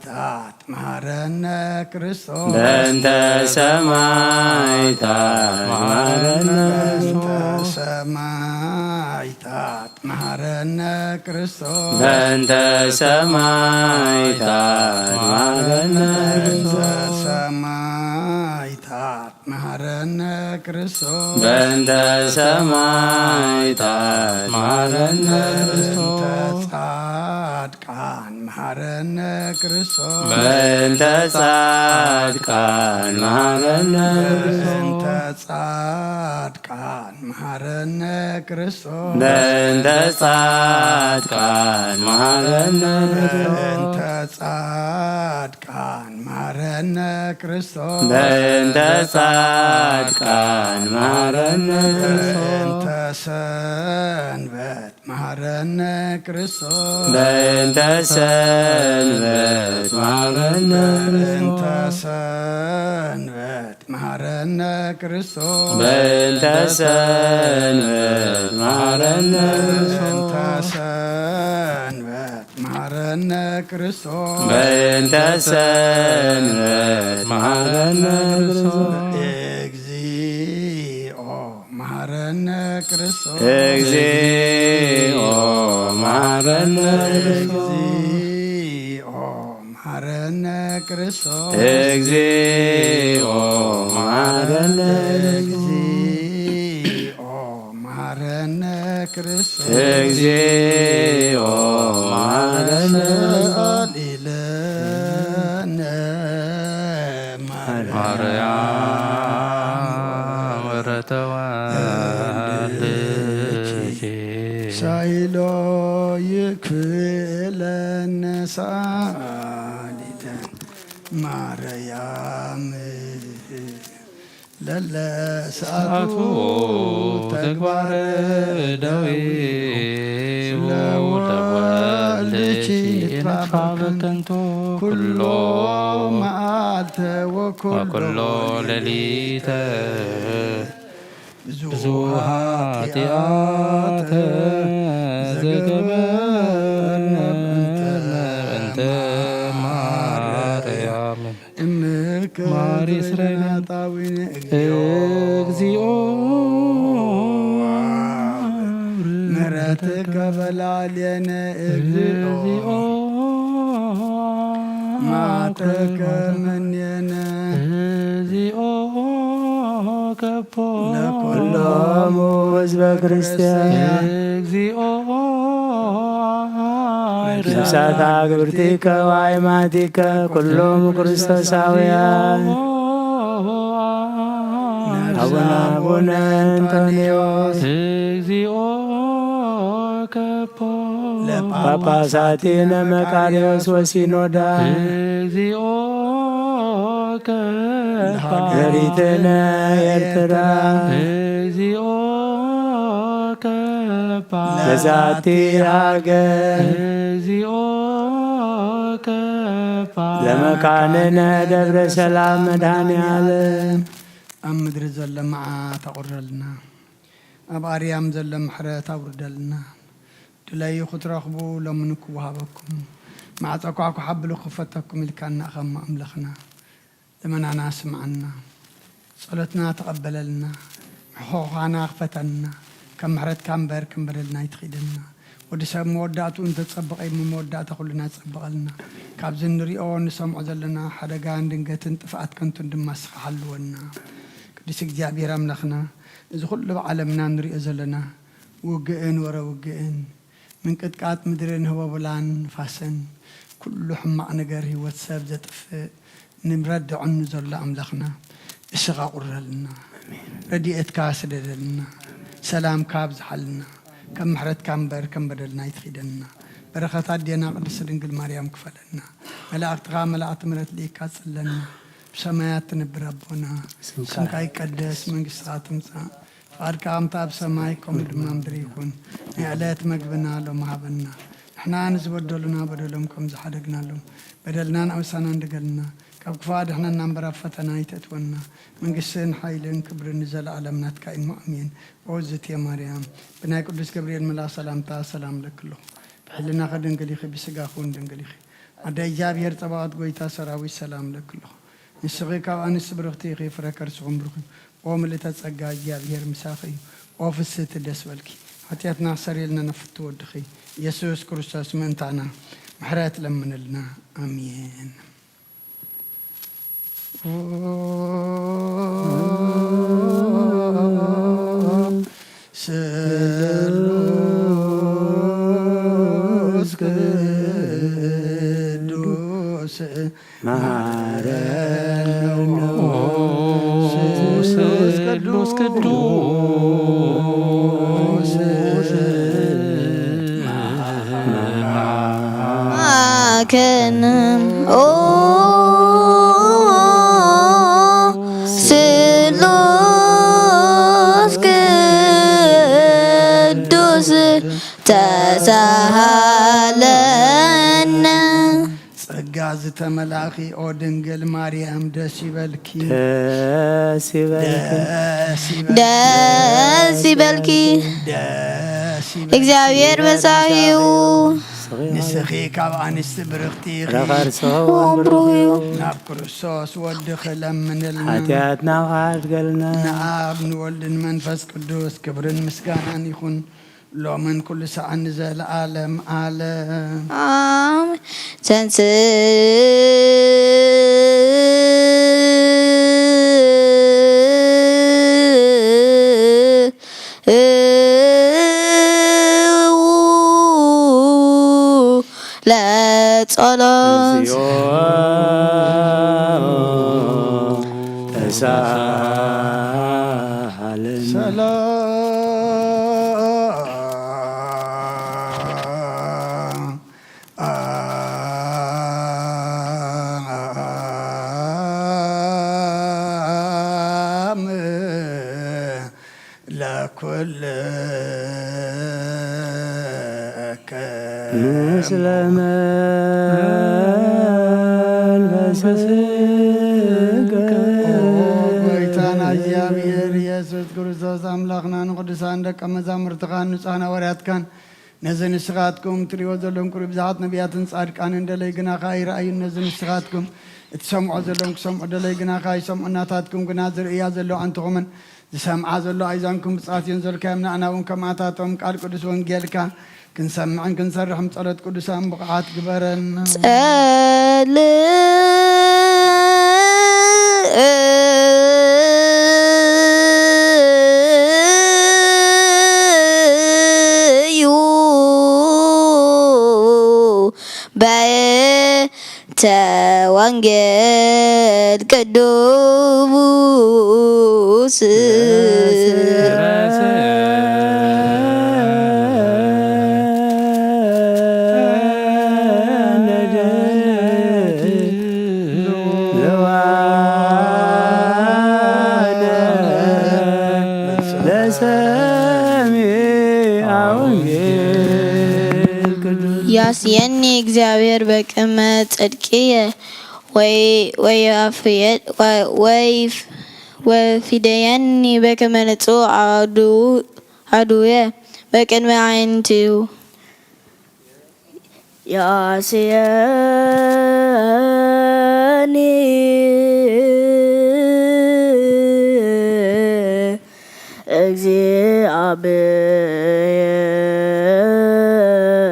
ታት መሃረነ ክርስቶስ። በእንተ ሰማዕታት መሃረነ በእንተ ሰማዕታት መሃረነ ክርስቶስ። በእንተ ሰማዕታት መሃረነ በእንተ ክርስቶስ። ሰማዕታት መሃረነ ክርስቶስ። በእንተ ሰማዕታት መሃረነ በእንተ ክርስቶስ። ጻድቃን መሃረነ ክርስቶስ። በእንተ ጻድቃን መሃረነ በእንተ ጻድቃን መሃረነ ክርስቶስ። በእንተ ጻድቃን መሃረነ በእንተ ጻድቃን መሃረነ ክርስቶስ። በእንተ ጻድቃን መሃረነ በእንተ ሰንበት መሃረነ ክርስቶስ። በእንተ ሰንበት መሃረነ በእንተ ሰንበት መሃረነ ክርስቶስ። በእንተ ሰንበት መሃረነ በእንተ ሰንበት መሃረነ ክርስቶስ። በእንተ ሰንበት መሃረነ ክርስቶስ። እግዚኦ መሃረነ ክርስቶስ። እግዚኦ መሃረነ ክርስቶስ። እግዚኦ መሃረነ ክርስቶስ። እግዚኦ መሃረነ። እግዚኦ መሃረነ ክርስቶስ። እግዚኦ መሃረነ። ሰአሊ ለነ ማርያም ማርያም ወረተዋልኪ ሳይሎ ይክለነ ሳሊተ ማርያም ለለ ሰዓቱ ሰዓቱ ተግባረ ተግባረ ደዊ ደዊ ስለ ወልድኪ ወልድኪ ንጥፋ ንጥፋ በከንቱ በከንቱ ኩሎ ኩሎ መዓልተ ወኩሎ ወኩሎ ሌሊተ ሌሊተ ብዙ ብዙ ኃጢአተ ኃጢአተ ዘገበርነ ዘገበርነ በእንተ በእንተ ማርያም ማርያም እምከ ማሪ እስራኤል ናጣዊነ እግዚኦ እግዚኦ ምሕረትከ በላዕሌነ እግዚኦ እግዚኦ ማዕተከ መኔነ እግዚኦ ከፖ ለኩሎሙ ህዝበ ክርስቲያን። እግዚኦ ነፍሳት አግብርቲከ ወአይማቲከ ኩሎም ክርስቶሳውያን። አቡነ አቡነ እንጦንዮስ። እግዚኦ ከፖ ጳጳሳቲነ መቃርዮስ ወሲኖዳ። እግዚኦ ከፓ ለሀገሪትነ ኤርትራ። እግዚኦ ከፓ ለዛቲ ሀገር። እግዚኦ ከፓ ለመካንነ ደብረ ሰላም መድኃኔ ዓለም። ኣብ ምድሪ ዘሎ መዓት ኣቑረልና። ኣብ ኣርያም ዘሎ ምሕረት ኣውርደልና። ድለዩ ክትረኽቡ ለምኑ ክወሃበኩም፣ ማዕጾ ኳዕኩ ሓብሉ ክፈተኩም ኢልካና ኢኻ እሞ ኣምላኽና። ልመናና ስምዓና፣ ጸሎትና ተቐበለልና፣ ሕኾኻና ክፈተና፣ ከም ምሕረትካ እምበር ከም በደልና ኣይትኺደና። ወዲ ሰብ መወዳእትኡ እንተጸበቐ እሞ መወዳእታ ኩልና ጸበቐልና። ካብዚ እንሪኦ እንሰምዖ ዘለና ሓደጋን ድንገትን ጥፍኣት ከንቱን ድማ እስኻ ሓልወና። ቅዱስ እግዚኣብሔር ኣምላኽና፣ እዚ ኩሉ ኣብ ዓለምና ንሪኦ ዘለና ውግእን ወረ ውግእን፣ ምንቅጥቃጥ ምድርን ህቦብላን ንፋስን፣ ኩሉ ሕማቕ ነገር ህይወት ሰብ ዘጥፍእ፣ ንብረት ደዕኑ ዘሎ ኣምላኽና፣ እስኻ ቁረልና፣ ረድኤትካ ስደደልና፣ ሰላምካ ኣብዝሓልና፣ ከም ምሕረትካ እምበር ከም በደልና ኣይትኺደና። በረኸት ኣዴና ቅድስት ድንግል ማርያም ክፈለና፣ መላእክትኻ መላእክቲ ምሕረት ልኢካ ጽለና። ብሰማያት ትነብር ኣቦና፣ ስምካ ስምካ ይቀደስ፣ መንግስትኻ ትምጻእ፣ ፍቓድካ ከምቲ ኣብ ሰማይ ከምኡ ድማ ምድሪ ይኹን። ናይ ዕለት መግብና ሎሚ ሃበና። ንሕና ንዝበደሉና በደሎም ከም ዝሓደግናሎም በደልና ንኣውሳና እንድገልና፣ ካብ ክፉእ ኣድሕነና እምበር ኣብ ፈተና ኣይተእትወና። መንግስትን ሓይልን ክብርን ንዘለኣለም ናትካ እዩ እሞ ኣሜን። ኦ ዝትየ ማርያም፣ ብናይ ቅዱስ ገብርኤል መልኣኽ ሰላምታ ሰላም እለኪ ኣለኹ። ብሕልናኺ ድንግል ኢኺ፣ ብስጋኺ እውን ድንግል ኢኺ። ኣደ እግዚኣብሔር ጸባኦት ጎይታ ሰራዊት ሰላም ለኪ ኣለኹ። ንስኺ ካብ ኣንስቲ ብርኽቲ ኢኺ፣ ፍረ ከርስኹም ብሩኽ እዩ። ኦ ምልእተ ጸጋ እግዚኣብሔር ምሳኺ እዩ። ኦ ፍስህቲ ደስ በልኪ። ሓጢኣትና ክሰርየልና ነፍቱ ወድኺ ኢየሱስ ክርስቶስ ምእንታና ምሕረት ለምንልና። ኣሜን። ስሉስ ቅዱስ ማረን። ስሉስ ቅዱስ ማከን። ኦ ስሉስ ቅዱስ ተሳሃለነ። ጸጋ ዝተመላኺ ኦ ድንግል ማርያም ደስ ይበልኪ። ደስ ይበልኪ። ደስ ይበልኪ። ደስ ይበልኪ። ደስ ይበልኪ። እግዚኣብሔር መጻኢኡ። ንስኺ ካብ ኣንስቲ ብርኽቲ ኢኺ። ፍረ ከርስኺ እውን ብሩኽ እዩ። ናብ ክርስቶስ ወድኺ ለምንልና። ሓጢኣትና ከሓድገልና። ንኣብ ንወልድን መንፈስ ቅዱስ ክብርን ምስጋናን ይኹን። ሎምን ኩሉ ሰዓን ንዘለዓለም ዓለም። ኣሜን። ተንስኡ ለጸሎት። እግዚኦ ተሳሃለነ። ሰላም ለኩልክሙ። ምስለ መንፈስከ። ኦ ጎይታና እግዚኣብሔር ኢየሱስ ክርስቶስ ኣምላኽና ንቅዱሳን ደቀ መዛሙርትኻን ንጹሓን ሃዋርያትካን ነዚ ንስኻትኩም ትርእይዎ ዘለኹም ቁሩብ ብዙሓት ነቢያትን ጻድቃንን ደለይ ግናኻ ኣይረኣዩን። ነዚ ንስኻትኩም እትሰምዖ ዘለኹም ክሰምዑ ደለይ ግናኻ ኣይሰምዑ። ናታትኩም ግና ዝርእያ ዘለዋ ኣንትኹምን ዝሰምዓ ዘሎ ኣይዛንኩም ብጻት እየን ዘልካዮም። ንኣና እውን ከማታቶም ቃል ቅዱስ ወንጌልካ ክንሰምዕን ክንሰርሕም ጸሎት ቅዱሳን ብቕዓት ግበረን። ጸልእ እዩ በየተ ወንጌል ቅዱስ። ለሰሚዐ ወንጌል ቅዱስ። ያስየኒ እግዚኣብሔር በቅድመ ጽድቅየ፣ ወይ-፣ ወይፍ-፣ ወይፍ-፣ ወፊደየኒ በከመ ንጹሕ ዓዱ-፣ ዓዱየ በቅድመ ኣዕይንቲሁ። ያስየኒ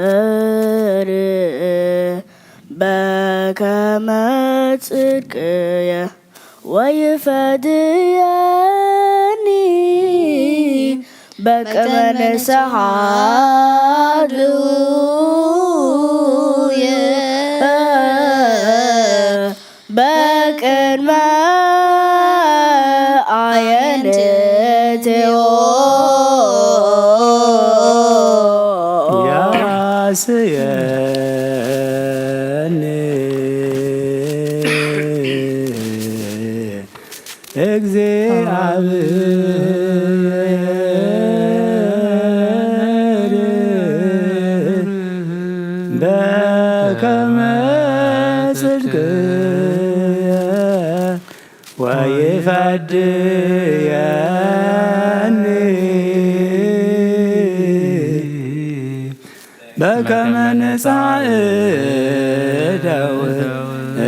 እግዚኣብሔር በከመ ጽድቅየ ወይፈድየኒ በቅድመ ንስሓ ድውየ በቅድመ ኣየንትዮ። ያስየኒ እግዚአብሔር በከመ ጽድቅየ ወይፈድየኒ በከመ ንጻእ ደውየ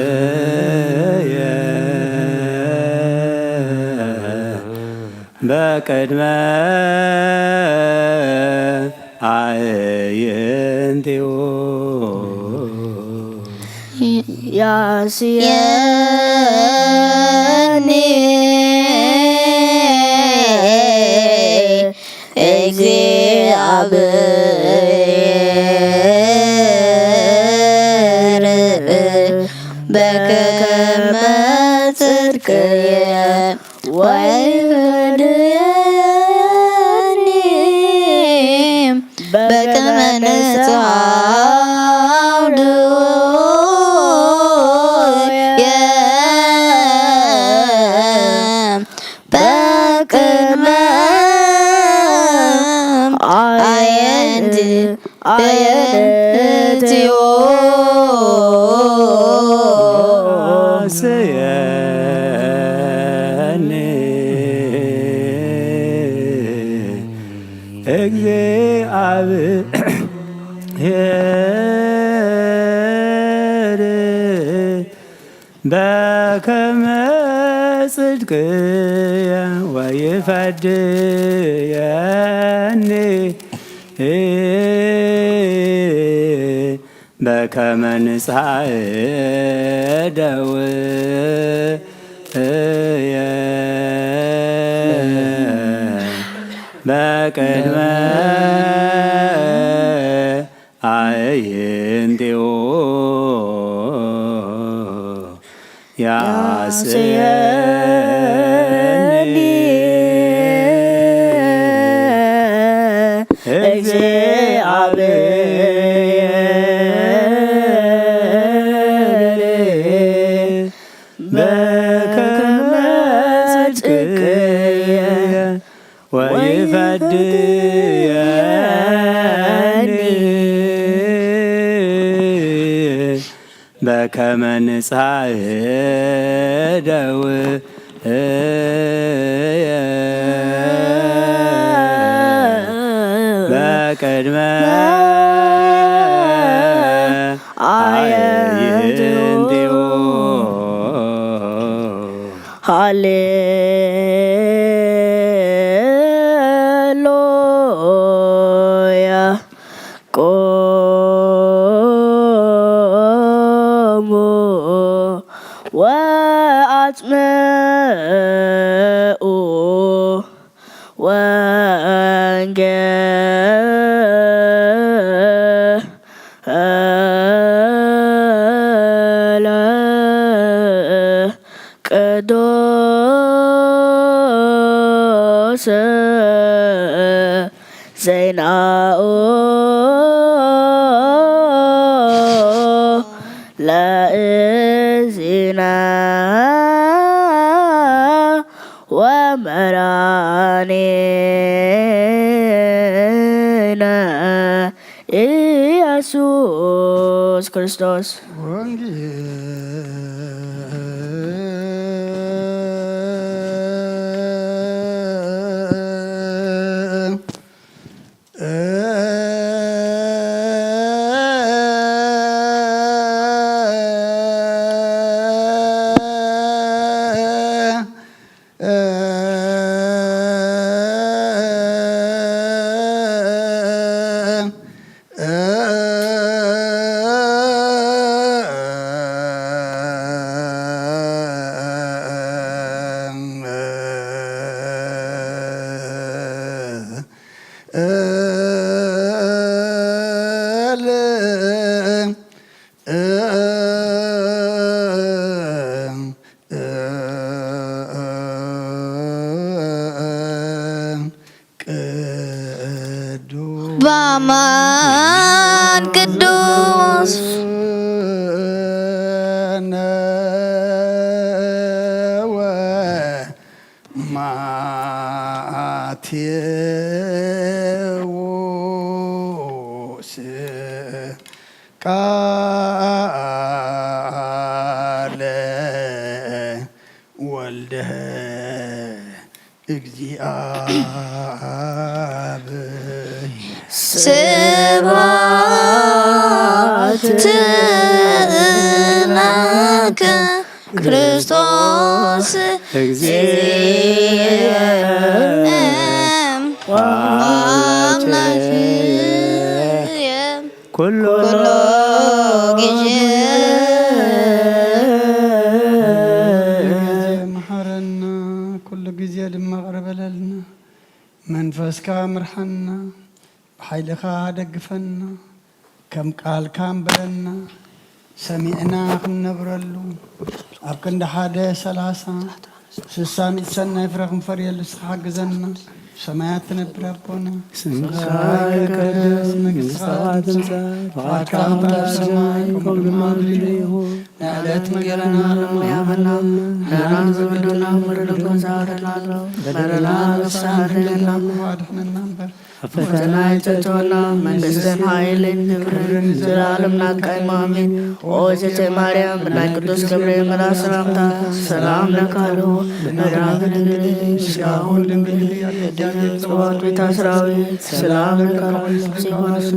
በቅድመ ኣዕይንቲሁ። ያስየኒ እግዚኣብሔር በከመ ጽድቅየ ወይፈድየኒ በከመ ንስሓ አውዱየ በቅድመ አየንቲ አየንትዮ አስየኒ እግዚአብሔር በከመ ጽድቅየ ወይፈድየኒ በከመ ንስሓ እደውየ በቅድመ አዕይንቲሁ ያስየኒ እግዚአብሔር በከመ ጽድቅየ ወይፈድየኒ በከመ ንስሓ እደውየ በቅድመ አዕይንቲሁ። ሃሌሉያ። ቆሙ ወአጽምዑ ወንጌለ ቅዱስ ዜናኡ ለእዚነ ወመድኃኒነ ኢየሱስ ክርስቶስ። ወንጌል በአማን ቅዱስ ማቴዎስ ቃለ ወልደ እግዚአብሔር። ስብሐት ትእመከ ክርስቶስ እግዚእ ወአምላክ ኩሎ ኩሎ ግዜ። ግዜ መሓረና፣ ኩሉ ግዜ ድማ ቅርበለልና። መንፈስካ ምርሓና፣ ብሓይልኻ ደግፈና፣ ከም ቃልካ እንበረና፣ ሰሚዕና ክንነብረሉ፣ ኣብ ክንዲ ሓደ ሰላሳ ስሳ ሚእቲ ሰናይ ፍረ ክንፈርየሉ ንስኻ ሓግዘና። ሰማያት ትነብር ኣቦና፣ ስምካ ይቀደስ፣ መንግስትኻ ትምጻእ፣ ፍቓድካ ከም ኣብ ሰማይ ከምኡ ድማ ኣብ ምድሪ ይኹን። ንዕለት እንጀራና ሎሚ ሃበና፣ ንሕና ዝበደልና በደልና ንስኻ ትሓልለና፣ በደልና ንስኻ ሓልለና፣ ክፉእ ኣድሕነና እምበር። ፈተና ኣይተእትወና፣ መንግስትን ሓይልን ክብርን ንዘለኣለም ናትካ እዩ፣ ኣሜን። ኦ እግዝእትየ ማርያም፣ ብናይ ቅዱስ ገብርኤል መልኣክ ሰላምታ ሰላም እልኪ፣ ብመንፈስኪ ድንግል ኢኺ፣ ብስጋኪ እውን ድንግል ኢኺ፣ ኣደይ ጸባኦት፣ ቤዛ ሰራዊት፣ ሰላም እልኪ፣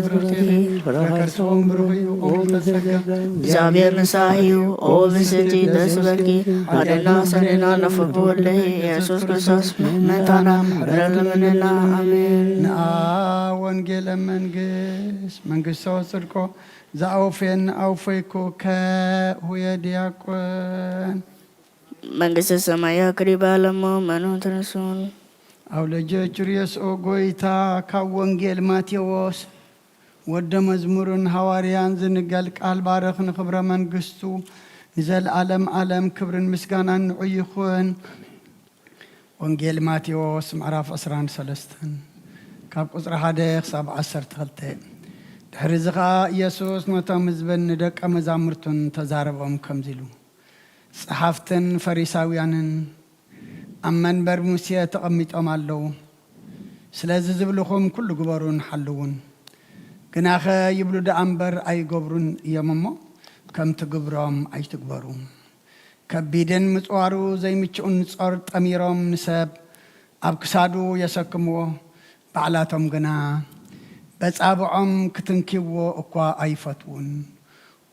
ብሩክቲ ዲኪ፣ ፍረ ከርሥኪ እውን ብሩክ እዩ። ኦ ምልዕተ ጸጋ፣ እግዚኣብሔር ምሳኪ እዩ። ኦ ብስቲ ደስ ይበልኪ፣ ኣደና ሰኔና ነፍቁ ወልደኪ ኢየሱስ ክርስቶስ ምእመንታና ምሕረት ለምንና። ኣሜን። ንኣ ወንጌለ መንግስት መንግስቶ ጽድቆ ዘኣውፌን ኣውፈይኩ ከ ሁየ ዲያቆን። መንግስተ ሰማያ ክሪባ ለሞ መኑ ትንሱን። ኣውለጀ ቹርየስ ኦ ጎይታ ካብ ወንጌል ማቴዎስ ወደ መዝሙርን ሃዋርያን ዝንገል ቃል ባርኽ ንኽብረ መንግስቱ ንዘለዓለም ዓለም ክብርን ምስጋናን ንዑ ይኹን። ወንጌል ማቴዎስ ምዕራፍ ዕስራን ሰለስተን ካብ ቁጽሪ ሓደ ክሳብ ዓሰርተ ክልተ። ድሕሪ እዚ ኸኣ ኢየሱስ ነቶም ህዝብን ንደቀ መዛሙርቱን ተዛረቦም ከምዚ ኢሉ፣ ጸሓፍትን ፈሪሳውያንን ኣብ መንበር ሙሴ ተቐሚጦም ኣለዉ። ስለዚ ዝብልኹም ኩሉ ግበሩን ሓልዉን። ግናኸ ይብሉ ደኣ እምበር ኣይገብሩን እዮም እሞ፣ ከምቲ ግብሮም ኣይትግበሩ። ከቢድን ምጽዋሩ ዘይምችኡን ጾር ጠሚሮም ንሰብ ኣብ ክሳዱ የሰክምዎ፣ ባዕላቶም ግና በጻብዖም ክትንኪዎ እኳ ኣይፈትዉን።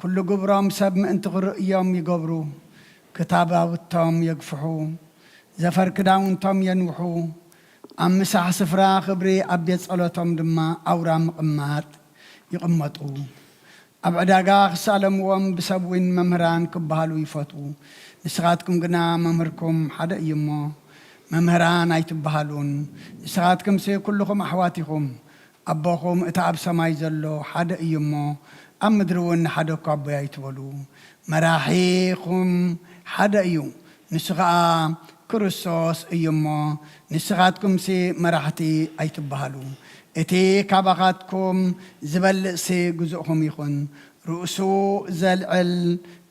ኩሉ ግብሮም ሰብ ምእንቲ ክርእዮም ይገብሩ፣ ክታባውቶም የግፍሑ፣ ዘፈር ክዳውንቶም የንውሑ፣ ኣብ ምሳሕ ስፍራ ክብሪ ኣብ ቤት ጸሎቶም ድማ ኣውራ ምቕማጥ ይቕመጡ። ኣብ ዕዳጋ ክሳለምዎም ብሰብ እውን መምህራን ክበሃሉ ይፈትዉ። ንስኻትኩም ግና መምህርኩም ሓደ እዩ እሞ፣ መምህራን ኣይትበሃሉን። ንስኻትኩምሲ ኩልኹም ኣሕዋት ኢኹም። ኣቦኹም እቲ ኣብ ሰማይ ዘሎ ሓደ እዩ እሞ፣ ኣብ ምድሪ እውን ሓደ እኳ ኣቦይ ኣይትበሉ። መራሒኹም ሓደ እዩ፣ ንሱ ኸኣ ክርስቶስ እዩ እሞ፣ ንስኻትኩምሲ መራሕቲ ኣይትበሃሉ። እቲ ካባኻትኩም ዝበልጽሲ ግዙእኹም ይኹን። ርእሱ ዘልዕል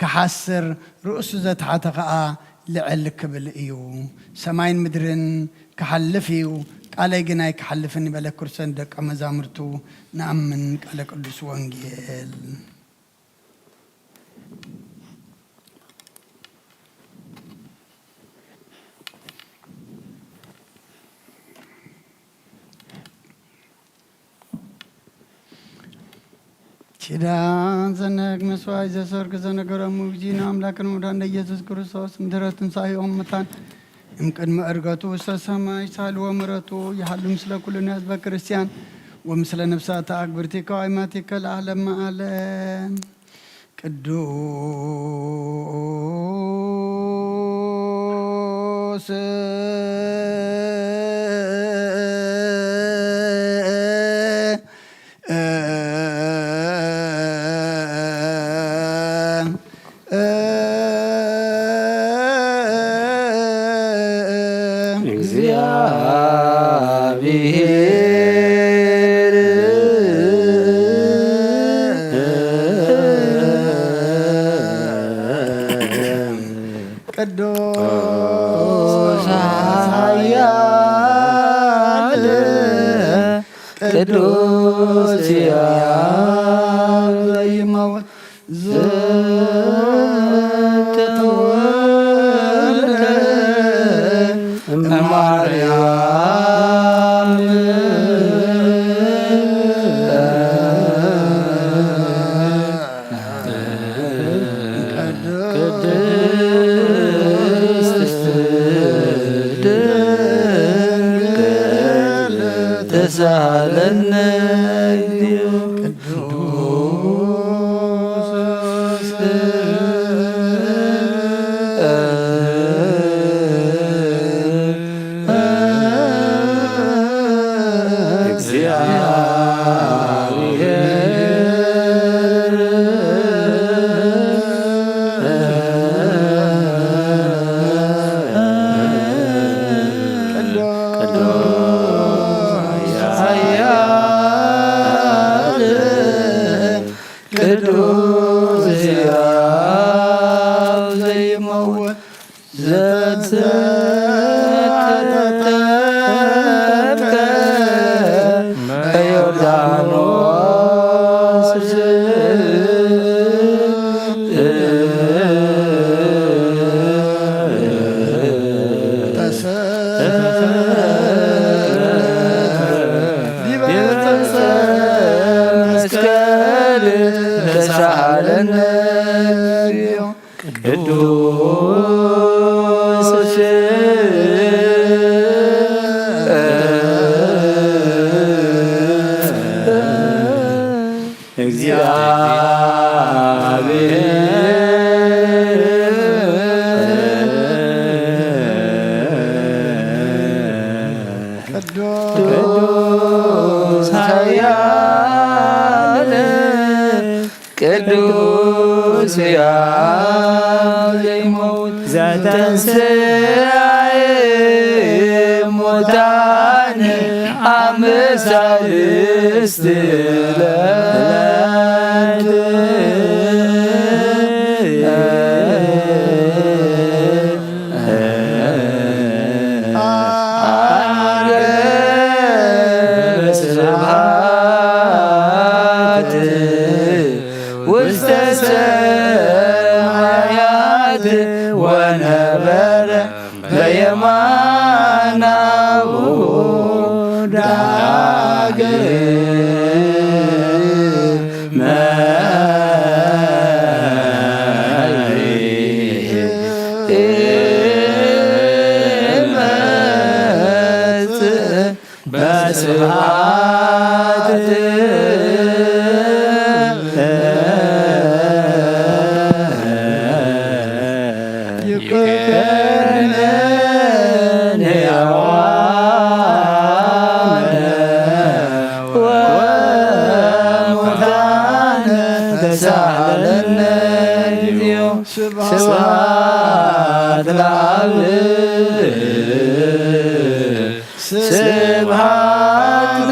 ክሓስር፣ ርእሱ ዘትሓተ ኸኣ ልዕል ክብል እዩ። ሰማይን ምድርን ክሓልፍ እዩ፣ ቃለይ ግን ኣይክሓልፍን በለ። ክርስቶስ ንደቀ መዛሙርቱ ንኣምን። ቃለ ቅዱስ ወንጌል። ኪዳን ዘነግ መስዋዕት ዘሰርክ ዘነገሮም እግዚእነ ኣምላክን መድኃኒነ ኢየሱስ ክርስቶስ ምድረ ትንሳኤኦም ሙታን እምቅድሚ ዕርገቱ ውስተ ሰማይ ሳልዎ ምሕረቱ ይሃሉ ምስለ ኩልነ ህዝበ ክርስቲያን ወምስለ ነፍሳተ አግብርቲከ ወአይማቲከ ለዓለመ ዓለም። ቅዱስ እግዚአብሔር ቅዱስ ኃያል ቅዱስ ያብ ዘይመውት ዘተወልደ እማርያም ዘይመውት ዘተሰተብከ በዮርዳኖስ ዲበ ዕፀ መስቀል ተሳሃለነ ቅዱስ እግዚአብሔር ቅዱስ ኃያል ቅዱስ ሕያው ሞት ዘተንሥአ እሙታን አመ ሣልስት ዕለት ዐርገ በስብሐት ውስተ ሰማያት ወነበረ በየማነ አቡሁ ዳግመ ይመጽእ በስብሐት ይኩነን ሕያዋነ ወሙታነ ተሳሃለነ እግዚኦ። ስብሐት ለአብ ስብሐት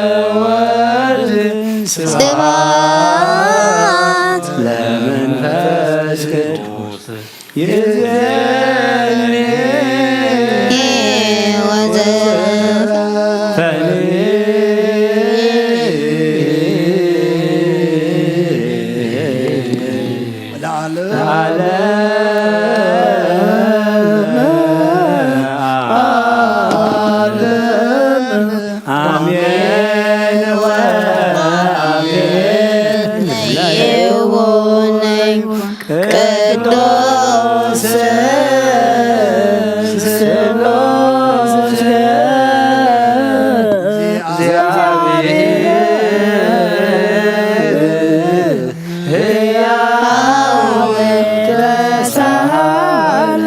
ለወልድ ስብሐት ለመንፈስ ቅዱስ ይእዜኒ ወዘልፈኒ ለዓለመ ዓለም አሜን ወአሜን። ይሁን ይሁን። ቅዱስ ስሉስ እግዚአብሔር ሕያው ተሳሃለ።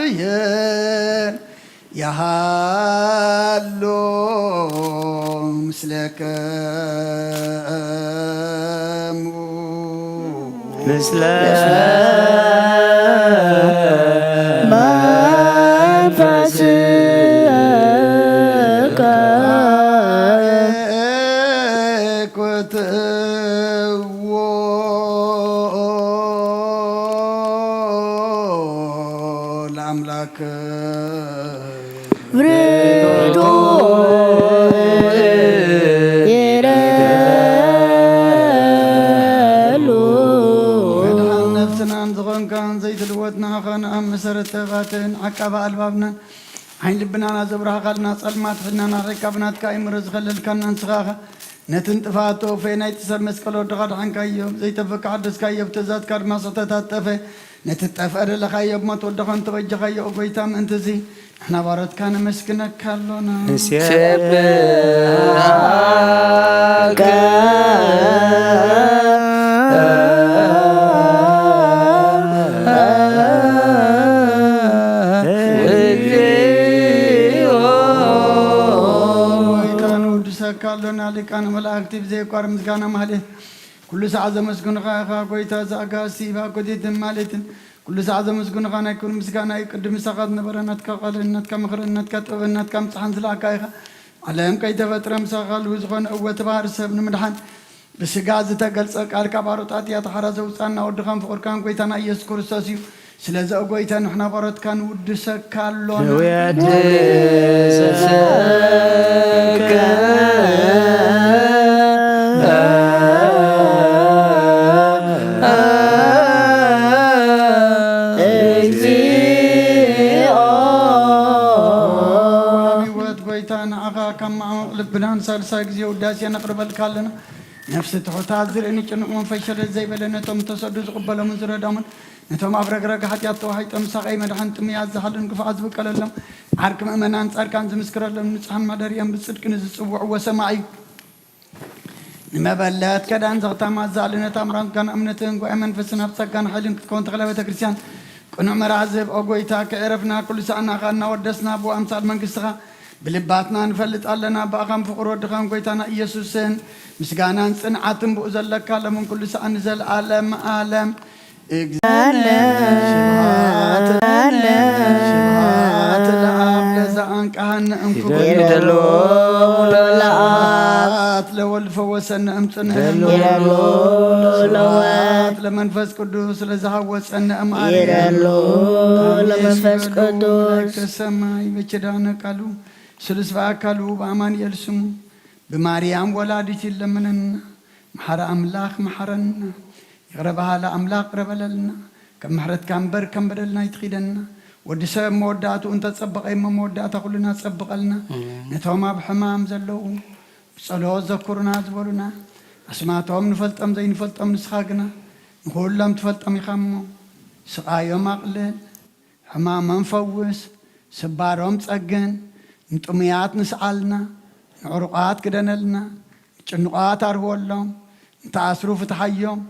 ለእግዚአብሔር ያሃሎ ምስለከ ምስለ መንፈስከ። ለአምላክ ብርቱ ይረሉ። መድኃን ነፍስናን ዝኾንካን ዘይትልወጥ ንዓኻን ኣብ መሰረት ተባትን ዓቃቢ ኣልባብናን ዓይን ልብናና ዘብራህኻልና ጸልማት ሕድናና ርሒቕካ ብናትካ ኣእምሮ ዝኸለልካና ንስኻ ኢኻ። ነቲ ንጥፍኣት ተወፈየ ናይቲ ሰብ መስቀል ወድኻ ድሓንካዮ፣ ዘይተፈካ ሓደስካዮ፣ ብትእዛዝካ ድማ ስሕተት ኣጠፈ። ነቲ ትጠፍአ ደለኻዮ ብሞት ወድኻ እንተበጀኻዮ፣ ኦ ጐይታ፣ ምእንቲ እዚ ንሕና ባሮትካ ነመስግነካ ኣሎና። ንሴብሐከ እግዚኦ። ጐይታ ንውድሰካ ኣሎና፣ ሊቃነ መላእክቲ ብዘየቋርጽ ምስጋና ማህሌት ኩሉ ሰዓት ዘመስግኑኻ ኢኻ። ጐይታ፣ እዚ ኣጋእዝቲ ይብሃ ኮቲትን ማሌትን ኩሉ ሰዓት ዘመስግኑኻ ናይ ክብሪ ምስጋና እዩ። ቅድሚ ምሳኻ ዝነበረ ናትካ ቃልን ናትካ ምኽርን ናትካ ጥበብን ናትካ ምጽሓን ዝለኣካ ኢኻ። ዓለም ከይተፈጥረ ምሳኻ ህልው ዝኾነ እወ፣ እቲ ባህሪ ሰብ ንምድሓን ብስጋ ዝተገልጸ ቃል ካብ ኣሮጣት ያተሓራ ዘውጻና ወድኻን ፍቕርካን ጎይታና ኢየሱስ ክርስቶስ እዩ። ስለዚ ኦ ጎይታ ንሕና ባሮትካ ንውድሰካ ኣሎና። ህይወት ጎይታ ንዓኻ ካብ ማዕሙቕ ልብና ንሳልሳይ ግዜ ውዳሴ ነቕርበልካ ኣለና። ነፍሲ ትሑታት ዝርእን ጭኑቕ መንፈስ ሸለል ዘይበለ ነቶም ተሰዱ ዝቕበሎምን ዝረዳምን ነቶም ኣብ ረግረግ ሓጢኣት ተዋሒጦም ሳቐይ መድሓን ጥምያት ዝሓልን ግፍዓት ዝብቀለሎም ዓርኪ ምእመናን ጻድቃን ዝምስክረሎም ንጹሓን ማደርያም ብጽድቂ ንዝጽውዕዎ ሰማዒ እዩ። ንመበለት ከዳን ዘኽታማት ዝኣለነት ኣምራን ጋና እምነትን ጉባኤ መንፈስን ኣብ ጸጋን ሓይልን ክትከውን ተኽለ ቤተ ክርስቲያን ቅኑዕ መርሃ ዝህብ ኦ ጎይታ ከኤረፍና ኩሉ ሰኣናኻ እናወደስና ብኡ ኣምሳል መንግስትኻ ብልባትና ንፈልጥ ኣለና። ብኣኻን ፍቕር ወድኻን ጎይታና ኢየሱስን ምስጋናን ጽንዓትን ብኡ ዘለካ ለምን ኩሉ ሰኣን ንዘለኣለም ኣለም። እግዚኣብሔር ስብሐት ለኣብ ለዘ ኣንቀሃነ እምኩ ይደሎ ለወልድ ፈወሰነ እምጽነ ይደሎ ለወልድ ለመንፈስ ቅዱስ ለዝሃወጸነ እምኣርያም ይደሎ ለመንፈስ ቅዱስ ሰማይ በኪዳነ ቃሉ ስሉስ በአካሉ በአማኑኤል ስሙ ብማርያም ወላዲት ይለምነና። መሓሪ ኣምላኽ መሓረና። ይቕረ በሃሊ ኣምላኽ ይቕረ በለልና። ከም ምሕረትካ እምበር ከም በደልና ኣይትኺደና። ወዲ ሰብ መወዳእትኡ እንተጸበቐ እሞ መወዳእታ ኩልና ጸብቐልና። ነቶም ኣብ ሕማም ዘለዉ ብጸሎት ዘኩሩና ዝበሉና ኣስማቶም ንፈልጦም ዘይንፈልጦም ንስኻ ግና ንኹሎም ትፈልጦም ኢኻ እሞ ስቓዮም ኣቕልል። ሕማሞም ፈውስ፣ ስባሮም ጸግን፣ ንጥሙያት ንስዓልና፣ ንዕሩቓት ክደነልና፣ ንጭኑቓት ኣርህወሎም፣ ንተኣስሩ ፍትሓዮም፣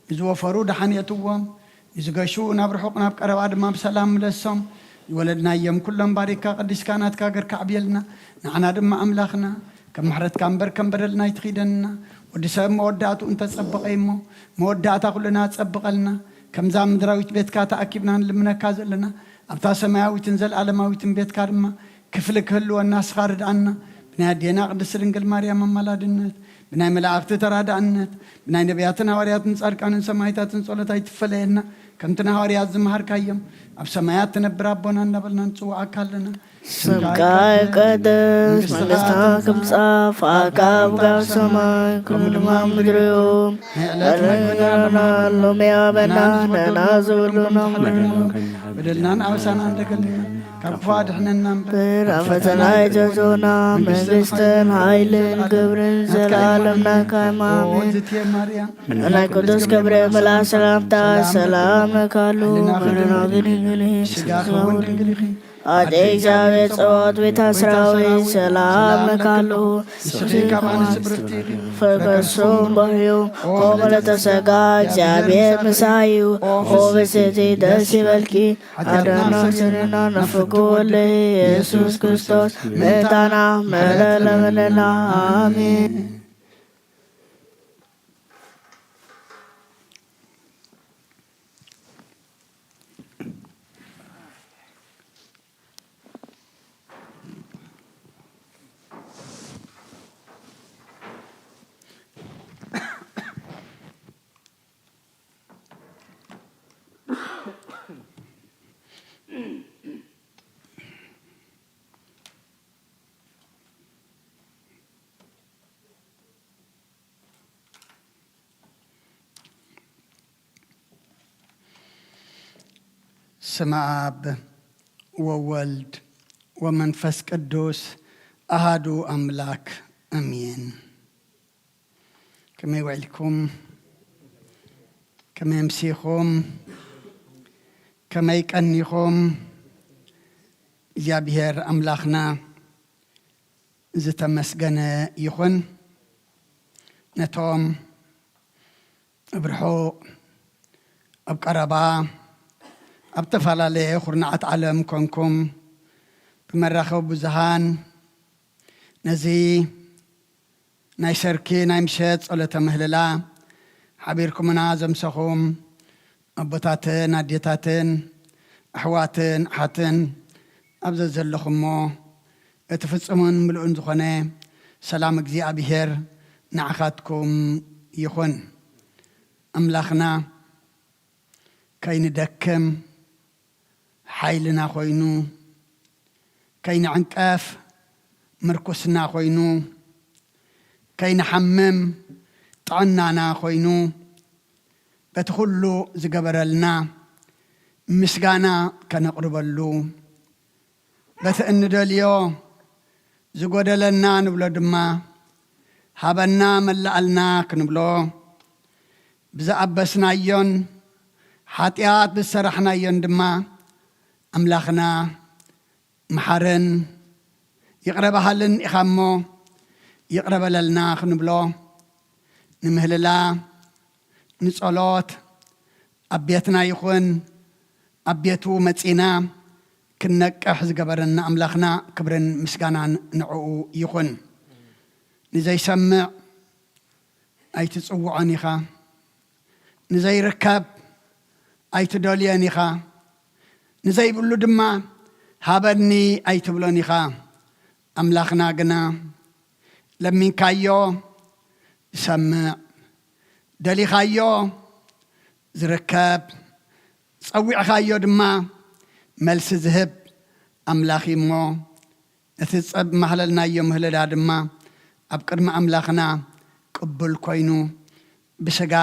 ንዝወፈሩ ደሓን የእትዎም፣ ንዝገሹ ናብ ርሑቕ ናብ ቀረባ ድማ ብሰላም ምለሶም። ዝወለድናዮም ኩሎም ባሪካ ቀዲስካ ናትካ ገርካ ኣዕብየልና። ንዓና ድማ ኣምላኽና ከም ምሕረትካ እምበር ከም በደልና ኣይትኺደንና። ወዲ ሰብ መወዳእትኡ እንተጸበቐ እሞ መወዳእታ ኩልና ጸብቐልና። ከምዛ ምድራዊት ቤትካ ተኣኪብና ንልምነካ ዘለና ኣብታ ሰማያዊትን ዘለኣለማዊትን ቤትካ ድማ ክፍሊ ክህልወና ንስኻ ርድኣና። ብናይ ኣዴና ቅድስት ድንግል ማርያም ኣማላድነት፣ ብናይ መላእኽቲ ተራዳእነት፣ ብናይ ነቢያትን ሃዋርያትን ጻድቃንን ሰማዕታትን ጸሎት ኣይትፈለየና። ከምቲ ንሃዋርያት ዝመሃርካዮም ኣብ ሰማያት ትነብር ኣቦና እንዳበልና ንጽውዓካ ኣለና። ስምካ ይቀደስ፣ መንግስትኻ ትምጻእ፣ ፍቓድካ ኣብ ሰማይ ከምኡ ድማ ኣብ ምድሪ ይኹን። ናይ ዕለት መግብና ሎሚ ሃበና፣ ንሕና ዝብሉና በደልናን ኣበሳናን ደገልና ካብ ክፉ ኣድሕነና እምበር ኣብ ፈተና ኣይተእትወና። መንግስትን ሓይልን ክብርን ዘለኣለም ናትካ እዩ። ኣሜን። ናይ ቅዱስ ገብርኤል መልኣክ ሰላምታ ሰላም እልካሉ። ክብርና ግድንግል ስጋኻ እውን ድንግል ኢኺ። ኣደ እግዚኣብሔር ጸባኦት ቤታ ሰራዊት ሰላም እልካሉ። ንስኺ ካብ ኣንስቲ ብርክቲ ኢኺ። ፍሬ ከርሱ በርዩ። ኦ ምልዕተ ጸጋ እግዚኣብሔር ምሳዩ። ኦ ብስቲ ደስ ይበልኪ። ሓጢኣትና ስንና ንፍቁ ወልድ ኢየሱስ ክርስቶስ ምእንታና መለለመለና። ኣሜን። ስመ ኣብ ወወልድ ወመንፈስ ቅዱስ ኣሃዱ ኣምላክ ኣሜን። ከመይ ውዒልኩም? ከመይ ኣምሲኹም? ከመይ ቀኒኹም? እግዚኣብሔር ኣምላኽና ዝተመስገነ ይኹን። ነቶም ኣብ ርሑቕ፣ ኣብ ቀረባ፣ ኣብ ዝተፈላለየ ኩርናዓት ዓለም ኮንኩም ብመራኸቢ ብዙሃን ነዚ ናይ ሰርኪ ናይ ምሸት ጸሎተ ምህልላ ሓቢርኩምና ዘምሰኹም ኣቦታትን ኣዴታትን ኣሕዋትን ኣሓትን ኣብ ዘዘለኹሞ እቲ ፍጹምን ምሉእን ዝኾነ ሰላም እግዚኣብሔር ንዓኻትኩም ይኹን። ኣምላኽና ከይንደክም ሓይልና ኮይኑ፣ ከይንዕንቀፍ ምርኩስና ኮይኑ፣ ከይንሓምም ጥዕናና ኮይኑ፣ በቲ ኩሉ ዝገበረልና ምስጋና ከነቕርበሉ፣ በቲ እንደልዮ ዝጎደለና ንብሎ ድማ፣ ሃበና መላኣልና ክንብሎ፣ ብዝኣበስናዮን ሓጢኣት ብዝሰራሕናዮን ድማ ኣምላኽና መሓረን ይቕረ በሃልን ኢኻ እሞ ይቕረ በለልና ክንብሎ፣ ንምህልላ፣ ንጸሎት፣ ኣብ ቤትና ይኹን ኣብ ቤቱ መጺና ክንነቅሕ ዝገበረና ኣምላኽና ክብርን ምስጋናን ንዕኡ ይኹን። ንዘይሰምዕ ኣይትጽውዖን ኢኻ፣ ንዘይርከብ ኣይትደልዮን ኢኻ፣ ንዘይብሉ ድማ ሃበኒ ኣይትብሎን ኢኻ። ኣምላኽና ግና ለሚንካዮ ዝሰምዕ፣ ደሊኻዮ ዝርከብ፣ ጸዊዕኻዮ ድማ መልሲ ዝህብ ኣምላኽ እዩ እሞ፣ እቲ ጸብ ማህለልናዮ ምህለላ ድማ ኣብ ቅድሚ ኣምላኽና ቅቡል ኮይኑ፣ ብስጋ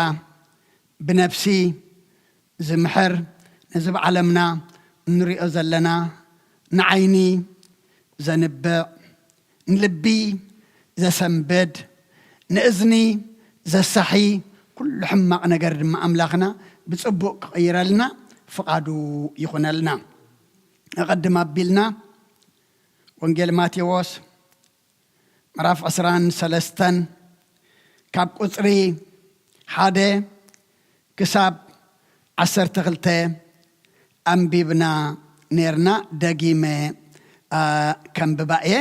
ብነፍሲ ዝምሕር፣ ነዚ ብዓለምና እንሪኦ ዘለና ንዓይኒ ዘንብዕ፣ ንልቢ ዘሰንብድ፣ ንእዝኒ ዘሳሒ፣ ኩሉ ሕማቕ ነገር ድማ ኣምላኽና ብጽቡቕ ክቕይረልና ፍቓዱ ይኹነልና። ኣቐድም ኣቢልና ወንጌል ማቴዎስ ምዕራፍ ዕስራን ሰለስተን ካብ ቁጽሪ ሓደ ክሳብ ዓሰርተ ክልተ ኣንቢብና ኔርና፣ ደጊመ፣ አ፣ ከንብባ እየ።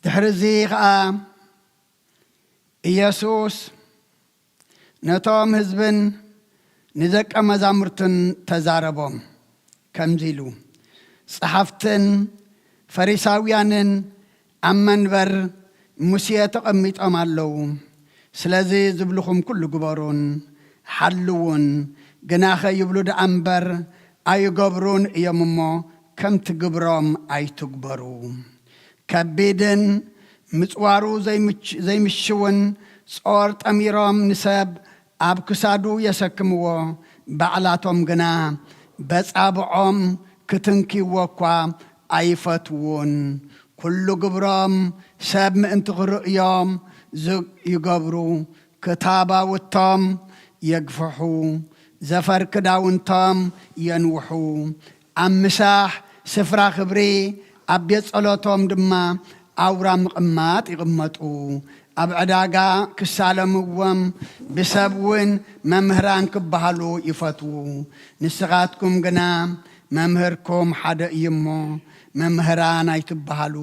ድሕርዚ ኸኣ ኢየሱስ ነቶም ህዝብን ንደቀ መዛሙርቱን ተዛረቦም፣ ከምዚ ኢሉ፣ ጸሓፍትን ፈሪሳውያንን ኣብ መንበር ሙሴ ተቐሚጦም ኣለዉ። ስለዚ ዝብልኹም ኩሉ ግበሩን ሓልዉን፣ ግናኸ ይብሉ ደኣ እምበር ኣይገብሩን እዮም እሞ፣ ከምቲ ግብሮም ኣይትግበሩ። ከቢድን ምጽዋሩ ዘይምች-፣ ዘይምሽውን ጾር ጠሚሮም ንሰብ ኣብ ክሳዱ የሰክምዎ፣ ባዕላቶም ግና በጻብዖም ክትንክይዎ እኳ ኣይፈትዉን። ኩሉ ግብሮም ሰብ ምእንቲ ክርእዮም ዝ-፣ ይገብሩ፣ ክታባውቶም የግፍሑ፣ ዘፈር ክዳውንቶም የንውሑ። ኣብ ምሳሕ ስፍራ ክብሪ፣ ኣብ ቤት ጸሎቶም ድማ ኣውራ ምቕማጥ ይቕመጡ። ኣብ ዕዳጋ ክሳለምዎም፣ ብሰብ እውን መምህራን ክበሃሉ ይፈትዉ። ንስኻትኩም ግና መምህርኩም ሓደ እዩ እሞ፣ መምህራን ኣይትበሃሉ።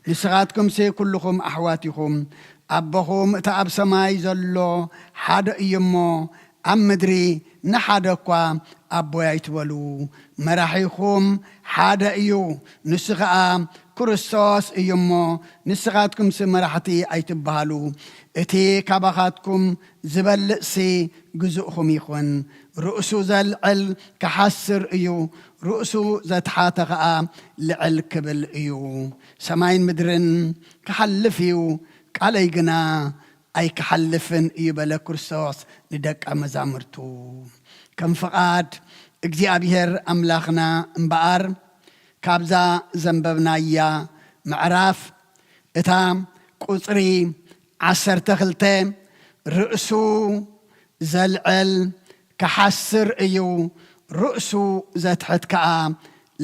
ንስኻትኩምሲ ኩልኹም ኣሕዋት ኢኹም። ኣቦኹም እቲ ኣብ ሰማይ ዘሎ ሓደ እዩ እሞ፣ ኣብ ምድሪ ንሓደ እኳ ኣቦይ ኣይትበሉ። መራሒኹም ሓደ እዩ፣ ንሱ ኸኣ ክርስቶስ እዩ እሞ፣ ንስኻትኩምሲ መራሕቲ ኣይትበሃሉ። እቲ ካባኻትኩም ዝበልጽሲ ግዙእኹም ይኹን። ርእሱ ዘልዕል ክሓስር እዩ፣ ርእሱ ዘትሓተ ኸኣ ልዕል ክብል እዩ። ሰማይን ምድርን ክሓልፍ እዩ፣ ቃለይ ግና ኣይክሓልፍን እዩ በለ ክርስቶስ ንደቀ መዛሙርቱ። ከም ፍቓድ እግዚኣብሔር ኣምላኽና እምበኣር፣ ካብዛ ዘንበብናያ ምዕራፍ፣ እታ ቁጽሪ ዓሰርተ ክልተ፣ ርእሱ ዘልዕል ክሓስር እዩ፣ ርእሱ ዘትሕት ከኣ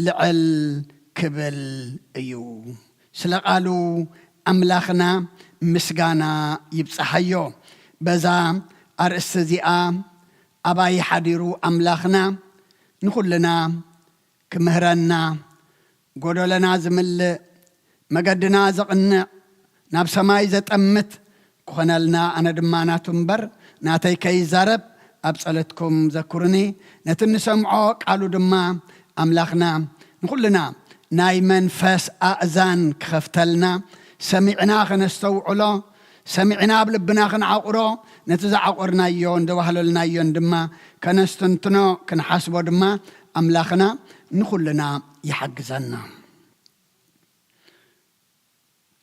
ልዕል ክብል እዩ። ስለ ቃሉ ኣምላኽና ምስጋና ይብጽሓዮ። በዛ ኣርእስቲ እዚኣ ኣባይ ሓዲሩ ኣምላኽና ንኹልና ክምህረና፣ ጎደሎና ዝምልእ፣ መገድና ዘቕንዕ፣ ናብ ሰማይ ዘጠምት ክኾነልና፣ ኣነ ድማ ናቱ እምበር ናተይ ከይዛረብ ኣብ ጸሎትኩም ዘክሩኒ። ነቲ እንሰምዖ ቃሉ ድማ ኣምላኽና ንኹልና ናይ መንፈስ ኣእዛን ክኸፍተልና፣ ሰሚዕና ከነስተውዕሎ፣ ሰሚዕና ኣብ ልብና ክንዓቑሮ፣ ነቲ ዝዓቆርናዮ እንደባህለልናዮን ድማ ከነስትንትኖ፣ ክንሓስቦ ድማ ኣምላኽና ንኹልና ይሓግዘና።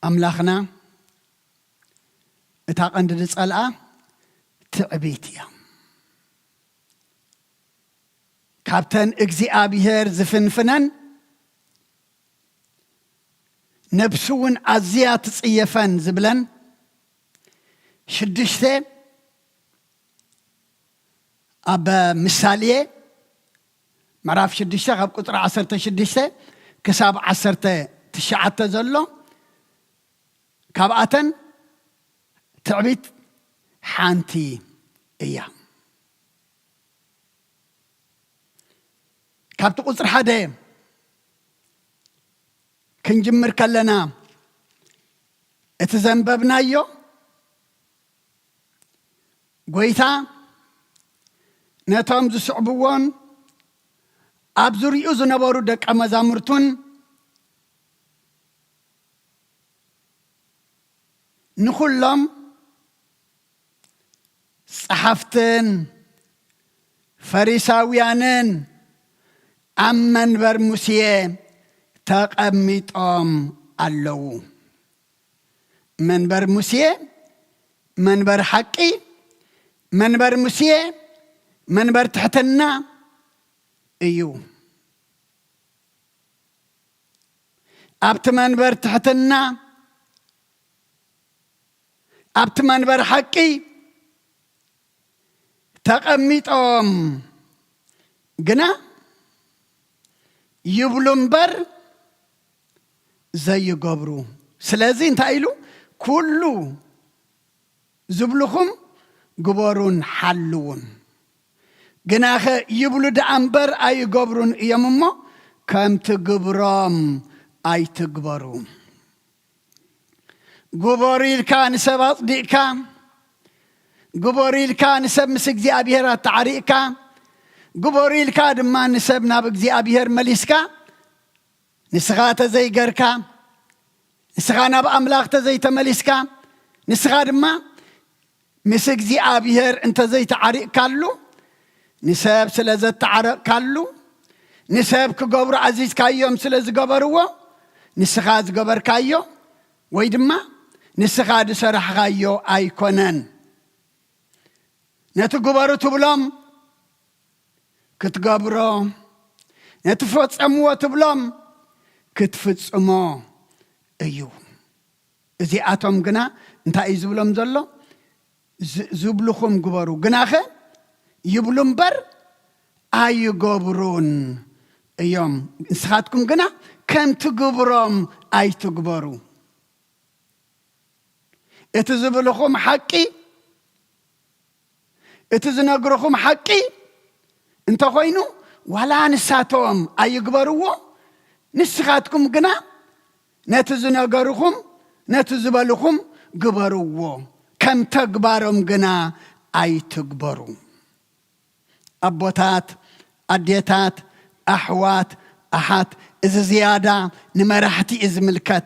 ኣምላኽና እታ ቀንዲ ዝጸልኣ ትዕቢት እያ። ካብተን እግዚኣብሔር ዝፍንፍነን፣ ነብሱ እውን ኣዝያ ትጽየፈን ዝብለን ሽዱሽተ፣ ኣብ ምሳሌ ምዕራፍ ሽዱሽተ ካብ ቁጽሪ ዓሰርተ ሽዱሽተ ክሳብ ዓሰርተ ትሽዓተ ዘሎ፣ ካብኣተን ትዕቢት ሓንቲ እያ። ካብቲ ቁጽሪ ሓደ ክንጅምር ከለና፣ እቲ ዘንበብናዮ፣ ጎይታ ነቶም ዝስዕብዎን ኣብ ዙርይኡ ዝነበሩ ደቀ መዛሙርቱን ንኹሎም ጸሓፍትን ፈሪሳውያንን ኣብ መንበር ሙሴ ተቐሚጦም ኣለዉ። መንበር ሙሴ መንበር ሓቂ፣ መንበር ሙሴ መንበር ትሕትና እዩ። ኣብቲ መንበር ትሕትና፣ ኣብቲ መንበር ሓቂ ተቐሚጦም ግና ይብሉ እምበር ዘይገብሩ። ስለዚ እንታይ ኢሉ? "ኩሉ ዝብልኹም ግበሩን ሓልዉን። ግናኸ ይብሉ ደኣ እምበር ኣይገብሩን እዮም እሞ፣ ከምቲ ግብሮም ኣይትግበሩ።" ግበሩ ኢልካ ንሰብ ኣጽዲቕካ፣ ግበሩ ኢልካ ንሰብ ምስ እግዚኣብሔር ኣተዓሪቕካ፣ ግበሩ ኢልካ ድማ ንሰብ ናብ እግዚኣብሔር መሊስካ፣ ንስኻ ተዘይገርካ፣ ንስኻ ናብ ኣምላኽ ተዘይተመሊስካ፣ ንስኻ ድማ ምስ እግዚኣብሔር እንተዘይተዓሪቕካሉ፣ ንሰብ ስለ ዘተዓረቕካሉ፣ ንሰብ ክገብሩ ኣዚዝካዮም ስለ ዝገበርዎ፣ ንስኻ ዝገበርካዮ ወይ ድማ ንስኻ ዝሰራሕኻዮ ኣይኮነን። ነቲ ግበሩ ትብሎም ክትገብሮ፣ ነቲ ፈጸምዎ ትብሎም ክትፍጽሞ እዩ። እዚኣቶም ግና እንታይ እዩ ዝብሎም ዘሎ? ዝ-፣ ዝብልኹም ግበሩ፣ ግናኸ ይብሉ እምበር ኣይገብሩን እዮም። ንስኻትኩም ግና ከምቲ ግብሮም ኣይትግበሩ። እቲ ዝብልኹም ሓቂ፣ እቲ ዝነግርኹም ሓቂ እንተኾይኑ፣ ዋላ ንሳቶም ኣይግበርዎ፣ ንስኻትኩም ግና ነቲ ዝነገርኹም፣ ነቲ ዝበልኹም ግበርዎ፣ ከም ተግባሮም ግና ኣይትግበሩ። ኣቦታት፣ ኣዴታት፣ ኣሕዋት፣ ኣሓት፣ እዚ ዝያዳ ንመራሕቲ እዩ ዝምልከት።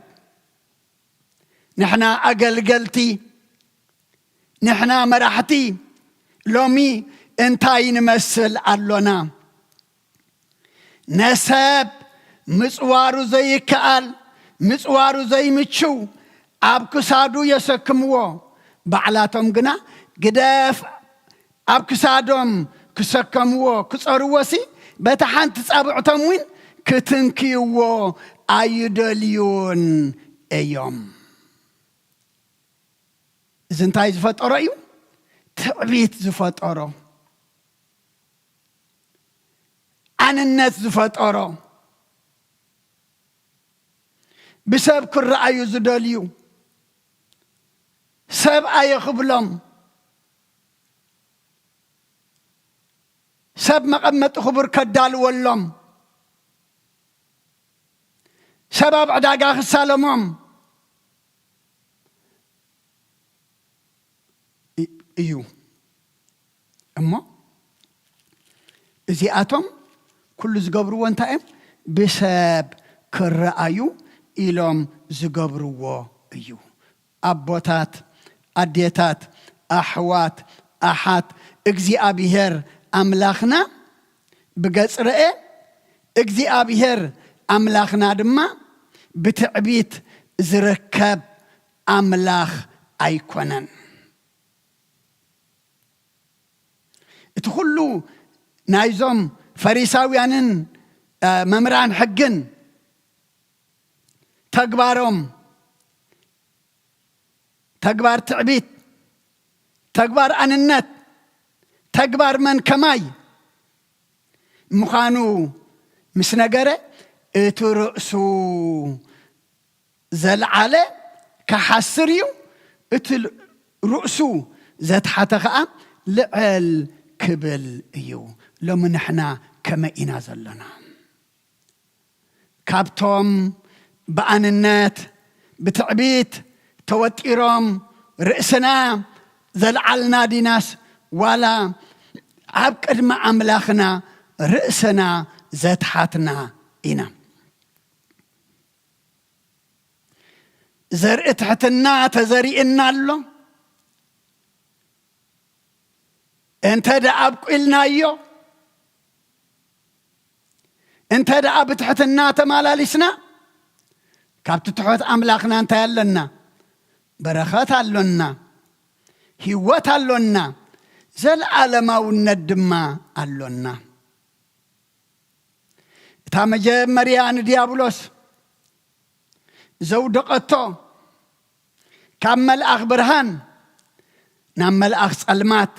ንሕና ኣገልገልቲ፣ ንሕና መራሕቲ ሎሚ እንታይ ንመስል ኣሎና? ነሰብ ምጽዋሩ ዘይከኣል፣ ምጽዋሩ ዘይምችው ኣብ ክሳዱ የሰክምዎ። ባዕላቶም ግና ግደፍ ኣብ ክሳዶም ክሰከምዎ፣ ክጸርዎሲ በታ ሓንቲ ጻብዕቶም እውን ክትንክይዎ ኣይደልዩን እዮም። እዚ እንታይ ዝፈጠሮ እዩ? ትዕቢት ዝፈጠሮ፣ ኣንነት ዝፈጠሮ፣ ብሰብ ክረኣዩ ዝደልዩ፣ ሰብ ኣየኽብሎም፣ ሰብ መቐመጢ ክቡር ከዳልወሎም፣ ሰብ ኣብ ዕዳጋ ክሳለሞም እ-፣ እዩ። እሞ እዚኣቶም ኩሉ ዝገብርዎ እንታይ እዮም? ብሰብ ክረኣዩ ኢሎም ዝገብርዎ እዩ። ኣቦታት፣ ኣዴታት፣ ኣሕዋት፣ ኣሓት፣ እግዚኣብሔር ኣምላኽና ብገጽ ረኤ፣ እግዚኣብሔር ኣምላኽና ድማ ብትዕቢት ዝርከብ ኣምላኽ ኣይኮነን። እቲ ኩሉ ናይዞም ፈሪሳውያንን፣ እ፣ መምህራን ሕግን ተግባሮም፣ ተግባር ትዕቢት፣ ተግባር ኣንነት፣ ተግባር መን ከማይ ምዃኑ ምስ ነገረ፣ እቲ ርእሱ ዘልዓለ ክሓስር እዩ፣ እቲ ርእሱ ዘትሓተ ኸኣ ልዕል ክብል እዩ። ሎሚ ንሕና ከመይ ኢና ዘሎና? ካብቶም ብኣንነት፣ ብትዕቢት ተወጢሮም ርእስና ዘልዓልና ዲናስ፣ ዋላ ኣብ ቅድሚ ኣምላኽና ርእስና ዘትሓትና ኢና? ዘርኢ ትሕትና ተዘሪእና ኣሎ። እንተ ደኣ ኣብቁልናዮ፣ እንተ ደኣ ብትሕትና ተማላሊስና፣ ካብቲ ትሑት ኣምላኽና እንታይ ኣለና? በረኸት ኣሎና፣ ህይወት ኣሎና፣ ዘለዓለማውነት ድማ ኣሎና። እታ መጀመርያ ንዲያብሎስ ዘውደቐቶ፣ ካብ መልኣኽ ብርሃን ናብ መልኣኽ ጸልማት፣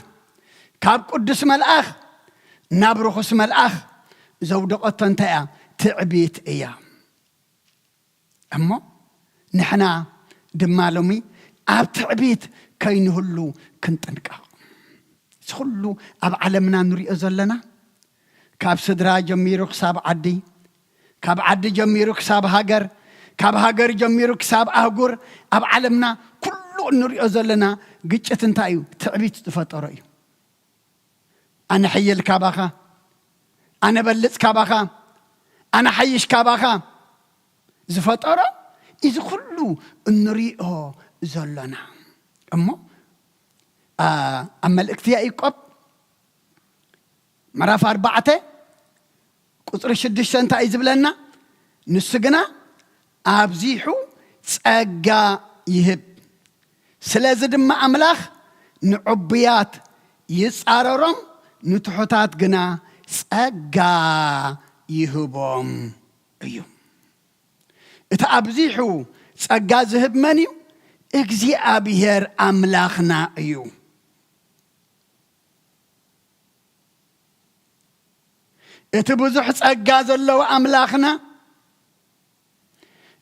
ካብ ቅዱስ መልኣኽ ናብ ርኹስ መልኣኽ ዘውደቐቶ እንታይ እያ? ትዕቢት እያ። እሞ ንሕና ድማ ሎሚ ኣብ ትዕቢት ከይንህሉ ክንጥንቀቕ። እዚ ኩሉ ኣብ ዓለምና ንሪኦ ዘለና፣ ካብ ስድራ ጀሚሩ ክሳብ ዓዲ፣ ካብ ዓዲ ጀሚሩ ክሳብ ሃገር፣ ካብ ሃገር ጀሚሩ ክሳብ ኣህጉር፣ ኣብ ዓለምና ኩሉ እንሪኦ ዘለና ግጭት እንታይ እዩ? ትዕቢት ዝፈጠሮ እዩ። ኣነ ሕይል ካባኻ፣ ኣነ በልጽ ካባኻ፣ ኣነ ሓይሽ ካባኻ ዝፈጠሮ እዚ ኩሉ እንሪኦ ዘሎና። እሞ፣ ኣ፣ ኣብ መልእክቲ ያዕቆብ ምዕራፍ ኣርባዕተ ቁጽሪ ሽዱሽተ እንታይ እዩ ዝብለና? ንሱ ግና ኣብዚሑ ጸጋ ይህብ። ስለዚ ድማ ኣምላኽ ንዕቡያት ይጻረሮም፣ ንትሑታት ግና ጸጋ ይህቦም እዩ። እቲ ኣብዚሑ ጸጋ ዝህብ መን እዩ? እግዚኣብሔር ኣምላኽና እዩ። እቲ ብዙሕ ጸጋ ዘለዎ ኣምላኽና፣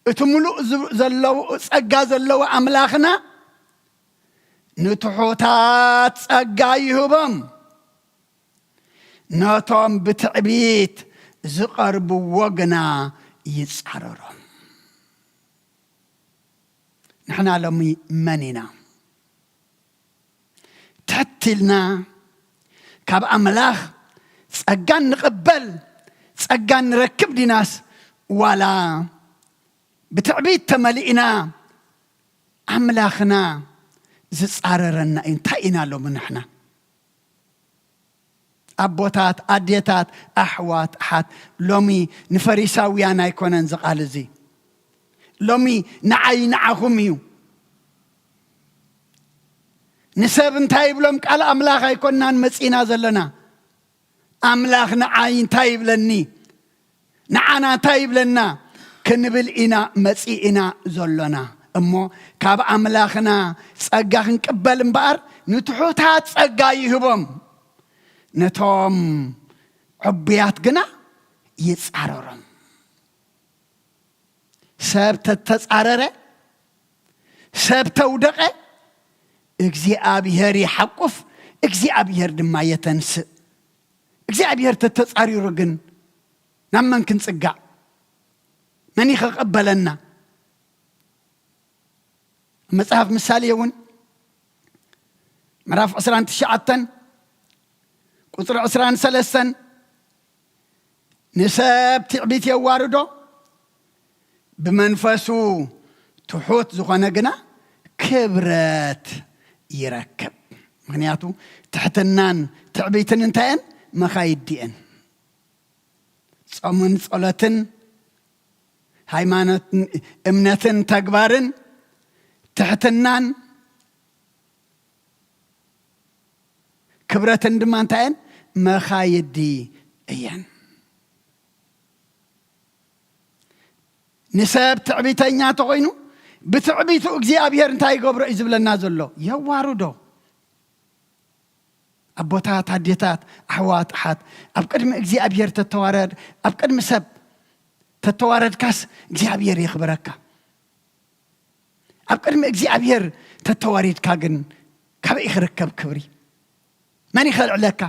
እቲ ምሉእ ዝ-፣ ዘለዎ፣ ጸጋ ዘለዎ ኣምላኽና፣ ንትሑታት ጸጋ ይህቦም፣ ነቶም ብትዕቢት ዝቐርብዎ ግና ይጻረሮም። ንሕና ሎሚ መን ኢና? ትሕት ኢልና ካብ ኣምላኽ ጸጋ ንቕበል፣ ጸጋ ንረክብ ዲናስ፣ ዋላ ብትዕቢት ተመሊእና ኣምላኽና ዝጻረረና እዩ? እንታይ ኢና ሎሚ ንሕና? ኣቦታት፣ ኣዴታት፣ ኣሕዋት፣ ኣሓት፣ ሎሚ ንፈሪሳውያን ኣይኮነን እዚ ቃል እዚ። ሎሚ ንዓይ ንዓኹም እዩ። ንሰብ እንታይ ይብሎም ቃል ኣምላኽ ኣይኮንናን መጺእና ዘለና። ኣምላኽ ንዓይ እንታይ ይብለኒ? ንዓና እንታይ ይብለና? ክንብል ኢና መጺእና ዘሎና። እሞ ካብ ኣምላኽና ጸጋ ክንቅበል እምበኣር፣ ንትሑታት ጸጋ ይህቦም፣ ነቶም ዕቡያት ግና ይጻረሮም። ሰብ ተተጻረረ፣ ሰብ ተውደቐ፣ እግዚኣብሔር ይሓቁፍ፣ እግዚኣብሔር ድማ የተንስእ። እግዚኣብሔር ተተጻሪሩ ግን ናብ መን ክንጽጋዕ? መን ይኸቐበለና? መጽሓፍ ምሳሌ እውን ምዕራፍ ዕስራን ትሽዓተን ቁጽሪ ዕስራን ሰለስተን፣ ንሰብ ትዕቢት የዋርዶ፣ ብመንፈሱ ትሑት ዝኾነ ግና ክብረት ይረክብ። ምኽንያቱ ትሕትናን ትዕቢትን እንታይ እየን? መኻይዲ እየን። ጾምን ጸሎትን፣ ሃይማኖትን፣ እምነትን፣ ተግባርን፣ ትሕትናን፣ ክብረትን ድማ እንታይ እየን? መኻይዲ እየን። ንሰብ ትዕቢተኛ ተኾይኑ፣ ብትዕቢቱ እግዚኣብሔር እንታይ ይገብሮ እዩ ዝብለና ዘሎ? የዋርዶ። ኣቦታት፣ ኣዴታት፣ ኣሕዋት፣ ኣሓት፣ ኣብ ቅድሚ እግዚኣብሔር ተተዋረድ። ኣብ ቅድሚ ሰብ ተተዋረድካስ እግዚኣብሔር የኽብረካ። ኣብ ቅድሚ እግዚኣብሔር ተተዋሪድካ ግን ካበይ ክርከብ ክብሪ? መን ይኸልዕለካ?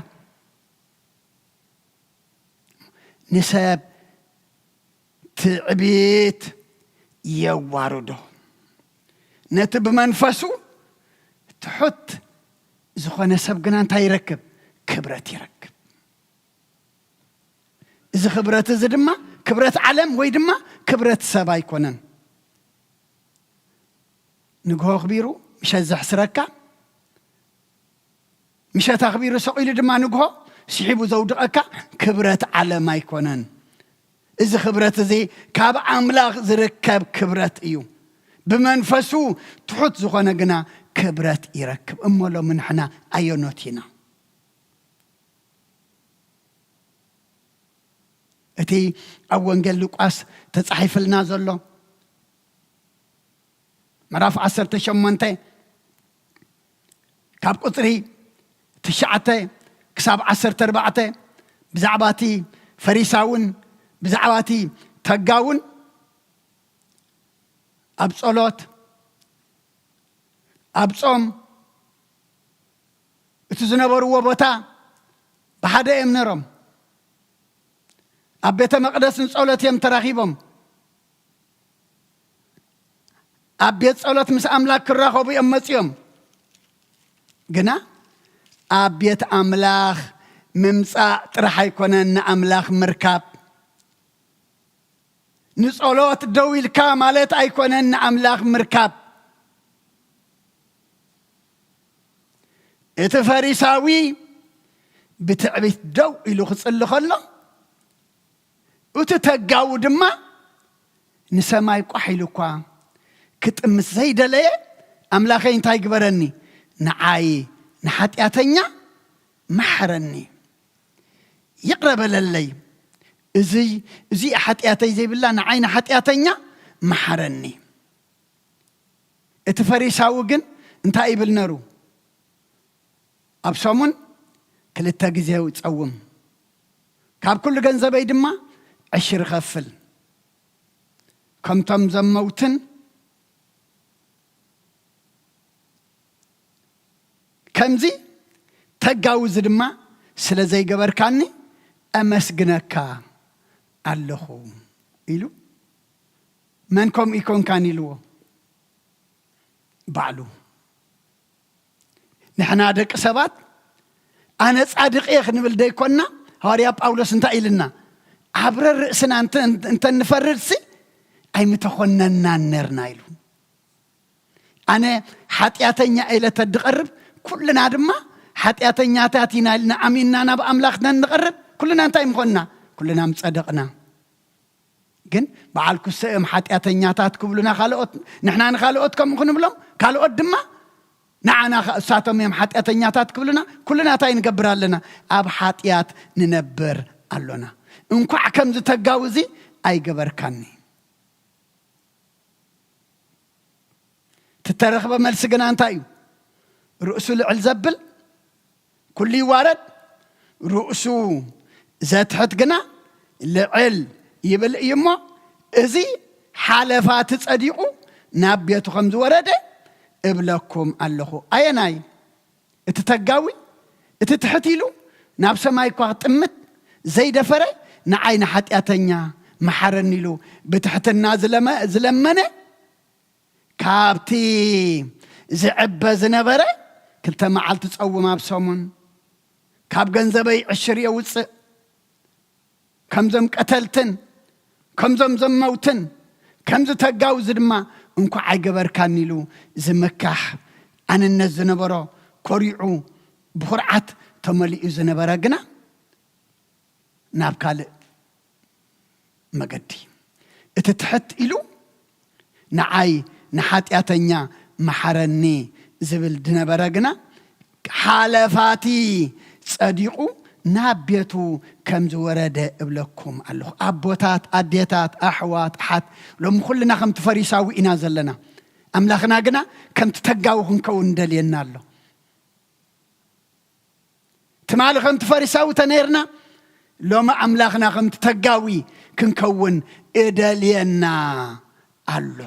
ንሰብ ትዕቢት የዋርዶ። ነቲ ብመንፈሱ ትሑት ዝኾነ ሰብ ግና እንታይ ይረክብ? ክብረት ይረክብ። እዚ ክብረት እዚ ድማ ክብረት ዓለም ወይ ድማ ክብረት ሰብ ኣይኮነን። ንግሆ ኣኽቢሩ ምሸት ዘሕስረካ፣ ምሸት ኣኽቢሩ ሰቒሉ ድማ ንግሆ ስሒቡ ዘውድቐካ ክብረት ዓለም ኣይኮነን። እዚ ክብረት እዚ ካብ ኣምላኽ ዝርከብ ክብረት እዩ። ብመንፈሱ ትሑት ዝኾነ ግና ክብረት ይረክብ። እሞ ሎሚ ንሕና ኣየኖት ኢና? እቲ ኣብ ወንጌል ሉቃስ ተጻሒፍልና ዘሎ ምዕራፍ ዓሰርተ ሸሞንተ ካብ ቁጽሪ ትሽዓተ ክሳብ ዓሰርተ ኣርባዕተ ብዛዕባ እቲ ፈሪሳውን ብዛዕባ እቲ ተጋውን ኣብ ጸሎት፣ ኣብ ጾም፣ እቲ ዝነበርዎ ቦታ ብሓደ እዮም ነሮም። ኣብ ቤተ መቕደስ ንጸሎት እዮም ተራኺቦም። ኣብ ቤት ጸሎት ምስ ኣምላኽ ክራኸቡ እዮም መጺኦም። ግና ኣብ ቤት ኣምላኽ ምምጻእ ጥራሕ ኣይኮነን ንኣምላኽ ምርካብ። ንጸሎት ደው ኢልካ ማለት ኣይኮነን ንኣምላኽ ምርካብ። እቲ ፈሪሳዊ ብትዕቢት ደው ኢሉ ክጽሊ ከሎ፣ እቲ ተጋዊ ድማ ንሰማይ ቋሕ ኢሉ እኳ ክጥምት ዘይደለየ፣ ኣምላኸይ እንታይ ግበረኒ፣ ንዓይ ንሓጢኣተኛ መሓረኒ፣ ይቕረ በለለይ፣ እዚ እዚ ሓጢኣተይ ዘይብላ ንዓይ ንሓጢኣተኛ መሓረኒ። እቲ ፈሪሳዊ ግን እንታይ ይብል ነሩ? ኣብ ሰሙን ክልተ ግዜ ይጸውም፣ ካብ ኩሉ ገንዘበይ ድማ ዕሽር ይኸፍል፣ ከምቶም ዘመውትን ከምዚ ተጋዊ እዚ ድማ ስለ ዘይገበርካኒ ኣመስግነካ ኣለኹ ኢሉ። መን ከምኡ ይኮንካን ኢልዎ? ባዕሉ። ንሕና ደቂ ሰባት ኣነ ጻድቕ እየ ክንብል ደይኮንና፣ ሃዋርያ ጳውሎስ እንታይ ኢልና? ኣብረ ርእስና እንተ- እንተ- እንተንፈርድሲ ኣይምተኾነናን ነርና ኢሉ። ኣነ ሓጢኣተኛ ኢለ ተድቐርብ፣ ኩልና ድማ ሓጢኣተኛታት ኢና ኢልና ኣሚንና ናብ ኣምላኽ ነንቐርብ፣ ኩልና እንታይ ምኾንና? ኩልና ምጸደቕና። ግን በዓል ክሶ እዮም ሓጢኣተኛታት ክብሉና ካልኦት፣ ንሕና ንኻልኦት ከምኡ ክንብሎም፣ ካልኦት ድማ ንዓና ኸ- እሳቶም እዮም ሓጢኣተኛታት ክብሉና፣ ኩልና እንታይ ንገብር ኣለና? ኣብ ሓጢኣት ንነብር ኣሎና። እንኳዕ ከምዚ ተጋዊ እዚ ኣይገበርካኒ። ትተረኽበ መልሲ ግና እንታይ እዩ? ርእሱ ልዕል ዘብል ኩሉ ይዋረድ፣ ርእሱ ዘትሕት ግና ልዕል ይብል እዩ እሞ፣ እዚ ሓለፋ እቲ ጸዲቑ ናብ ቤቱ ከም ዝወረደ እብለኩም ኣለኹ። ኣየናይ? እቲ ተጋዊ፣ እቲ ትሕት ኢሉ ናብ ሰማይ እኳ ክጥምት ዘይደፈረ፣ ንዓይ ንሓጢኣተኛ መሓረኒ ኢሉ ብትሕትና ዝለመ- ዝለመነ፣ ካብቲ ዝዕበ ዝነበረ ክልተ መዓልቲ ጸውም ኣብ ሰሙን፣ ካብ ገንዘበይ ዕሽር የውጽእ፣ ከምዞም ቀተልትን ከምዞም ዘመውትን ከምዚ ተጋዊ እዚ ድማ እንኳዕ ኣይገበርካን ኢሉ ዝምካሕ ኣንነት ዝነበሮ፣ ኮሪዑ ብኹርዓት ተመሊኡ ዝነበረ ግና ናብ ካልእ መገዲ፣ እቲ ትሕት ኢሉ ንዓይ ንሓጢኣተኛ መሓረኒ ዝብል ዝነበረ ግና ሓለፋቲ ጸዲቑ ናብ ቤቱ ከም ዝወረደ እብለኩም ኣለኹ። ኣቦታት፣ ኣዴታት፣ ኣሕዋት፣ ኣሓት፣ ሎሚ ኩልና ከምቲ ፈሪሳዊ ኢና ዘለና። ኣምላኽና ግና ከምቲ ተጋዊ ክንከውን እንደልየና ኣሎ። ትማሊ ከምቲ ፈሪሳዊ ተነይርና፣ ሎሚ ኣምላኽና ከምቲ ተጋዊ ክንከውን እደልየና ኣሎ።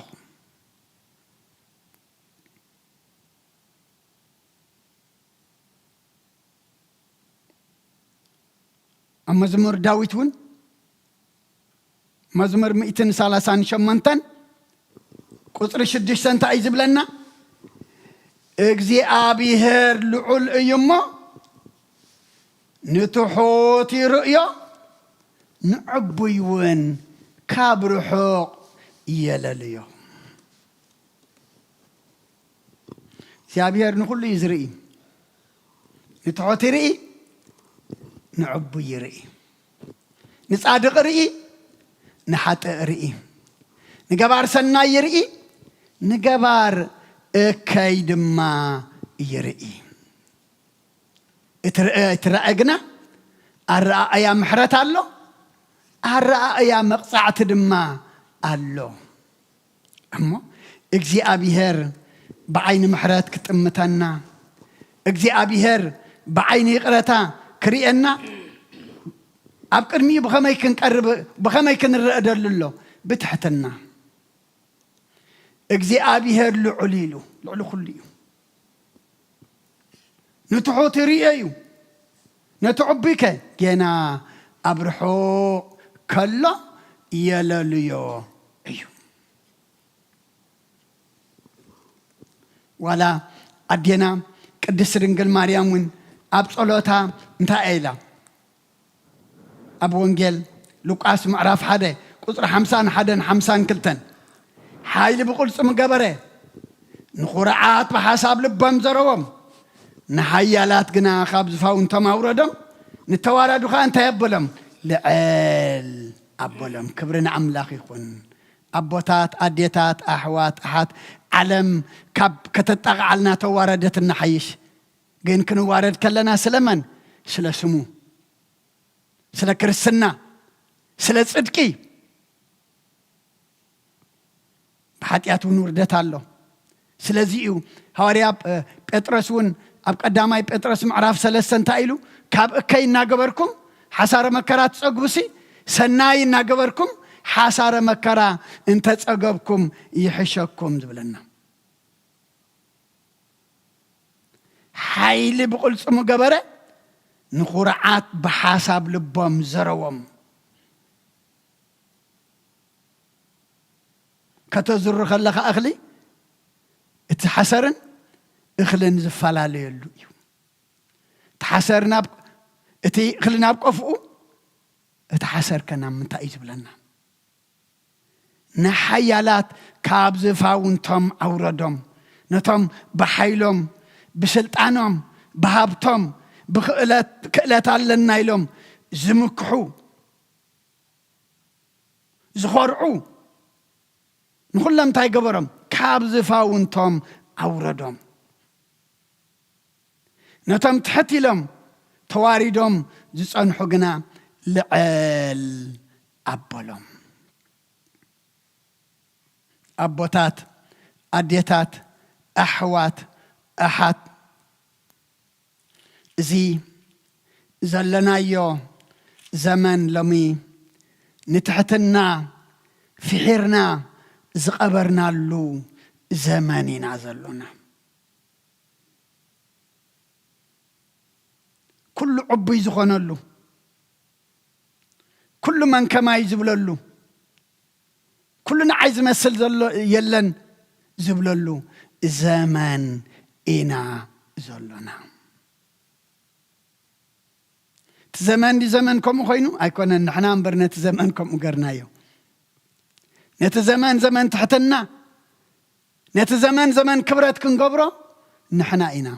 ኣብ መዝሙር ዳዊት እውን፣ መዝሙር ሚእትን ሰላሳን ሸሞንተን ቁጽሪ ሽዱሽተ እንታይ እዩ ዝብለና? እግዚኣብሔር ልዑል እዩ እሞ ንትሑት ይርእዮ፣ ንዕቡይ እውን ካብ ርሑቕ የለልዮ። እግዚኣብሔር ንኹሉ እዩ ዝርኢ። ንትሑት ይርኢ፣ ንዕቡይ ይርኢ። ንጻድቕ ርኢ፣ ንሓጥእ ርኢ። ንገባር ሰናይ ይርኢ፣ ንገባር እከይ ድማ ይርኢ። እቲ ርእ-፣ እቲ ራእይ ግና ኣረኣእያ ምሕረት ኣሎ፣ ኣረኣእያ መቕጻዕቲ ድማ ኣሎ። እሞ እግዚኣብሔር ብዓይኒ ምሕረት ክጥምተና፣ እግዚኣብሔር ብዓይኒ ይቕረታ ክርእየና፣ ኣብ ቅድሚኡ ብኸመይ ክንቀርብ፣ ብኸመይ ክንረአ ደሉ ኣሎ? ብትሕትና። እግዚኣብሔር ልዑል ኢሉ፣ ልዕሊ ኩሉ እዩ። ንትሑት ይርእዮ እዩ፣ ነቲ ዕቡይ ከ ጌና ኣብ ርሑቕ ከሎ የለልዮ እዩ። ዋላ ኣዴና ቅድስት ድንግል ማርያም እውን ኣብ ጸሎታ እንታይ ኢላ? ኣብ ወንጌል ሉቃስ ምዕራፍ ሓደ ቁጽሪ ሓምሳን ሓደን ሓምሳን ክልተን፣ ሓይሊ ብቕልጽሙ ገበረ፣ ንኹርዓት ብሓሳብ ልቦም ዘረዎም፣ ንሓያላት ግና ካብ ዝፋውንቶም ኣውረዶም፣ ንተዋረዱ ኸኣ እንታይ ኣበሎም? ልዕል ኣበሎም። ክብሪ ንኣምላኽ ይኹን። ኣቦታት፣ ኣዴታት፣ ኣሕዋት፣ ኣሓት፣ ዓለም ካብ ከተጣቕዓልና ተዋረደትና ሓይሽ። ግን ክንዋረድ ከለና ስለመን? ስለ ስሙ፣ ስለ ክርስትና፣ ስለ ጽድቂ። ብሓጢኣት እውን ውርደት ኣሎ። ስለዚ እዩ ሃዋርያ ጴ-፣ ጴጥሮስ እውን ኣብ ቀዳማይ ጴጥሮስ ምዕራፍ ሰለስተ እንታይ ኢሉ? ካብ እከይ እናገበርኩም ሓሳረ መከራ ትጸግቡሲ፣ ሰናይ እናገበርኩም ሓሳረ መከራ እንተጸገብኩም ይሕሸኩም ዝብለና። ሓይሊ ብቕልጽሙ ገበረ፣ ንኹርዓት ብሓሳብ ልቦም ዘረዎም። ከተዝሩ ከለኻ እኽሊ፣ እቲ ሓሰርን እኽልን ዝፈላለየሉ እዩ። እቲ ሓሰር ናብ፣ እቲ እኽሊ ናብ ቆፍኡ፣ እቲ ሓሰር ከ ናብ ምንታይ እዩ ዝብለና? ንሓያላት ካብ ዝፋውንቶም ኣውረዶም፣ ነቶም ብሓይሎም፣ ብስልጣኖም፣ ብሃብቶም፣ ብክእለት-፣ ክእለት ኣለና ኢሎም ዝምክሑ፣ ዝኾርዑ፣ ንኹሎም እንታይ ገበሮም? ካብ ዝፋውንቶም ኣውረዶም። ነቶም ትሕት ኢሎም ተዋሪዶም ዝጸንሑ ግና ልዕል ኣበሎም። ኣቦታት፣ ኣዴታት፣ ኣሕዋት፣ ኣሓት፣ እዚ ዘለናዮ ዘመን ሎሚ ንትሕትና ፍሒርና ዝቐበርናሉ ዘመን ኢና ዘሎና። ኩሉ ዕቡይ ዝኾነሉ፣ ኩሉ መን ከማይ ዝብለሉ፣ ኩሉ ንዓይ ዝመስል ዘሎ የለን ዝብለሉ ዘመን ኢና ዘሎና። እቲ ዘመን ድዩ ዘመን ከምኡ ኮይኑ? ኣይኮነን፣ ንሕና እምበር ነቲ ዘመን ከምኡ ገርናዮ። ነቲ ዘመን ዘመን ትሕትና፣ ነቲ ዘመን ዘመን ክብረት ክንገብሮ ንሕና ኢና።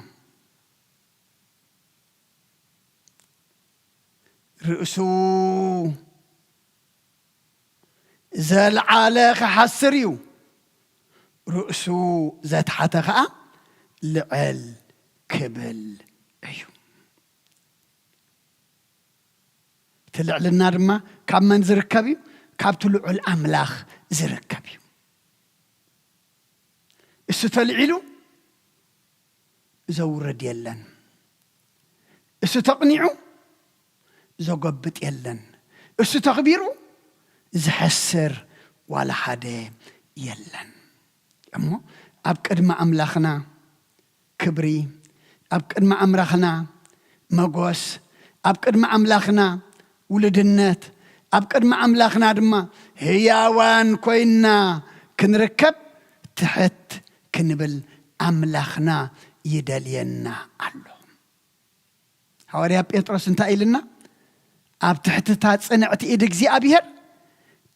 ርእሱ ዘልዓለ ክሓስር እዩ፣ ርእሱ ዘትሓተ ኸዓ ልዕል ክብል እዩ። እቲ ልዕልና ድማ ካብ መን ዝርከብ እዩ? ካብቲ ልዑል ኣምላኽ ዝርከብ እዩ። እሱ ተልዒሉ ዘውርድ የለን። እሱ ተቕኒዑ ዘጎብጥ የለን። እሱ ተኽቢሩ ዝሐስር ዋላ ሓደ የለን። እሞ ኣብ ቅድሚ ኣምላኽና ክብሪ፣ ኣብ ቅድሚ ኣምላኽና መጎስ፣ ኣብ ቅድሚ ኣምላኽና ውልድነት፣ ኣብ ቅድሚ ኣምላኽና ድማ ህያዋን ኮይንና ክንርከብ ትሕት ክንብል ኣምላኽና ይደልየና ኣሎ። ሃዋርያ ጴጥሮስ እንታይ ኢልና? ኣብ ትሕትታ ጽንዕቲ ኢድ እግዚኣብሔር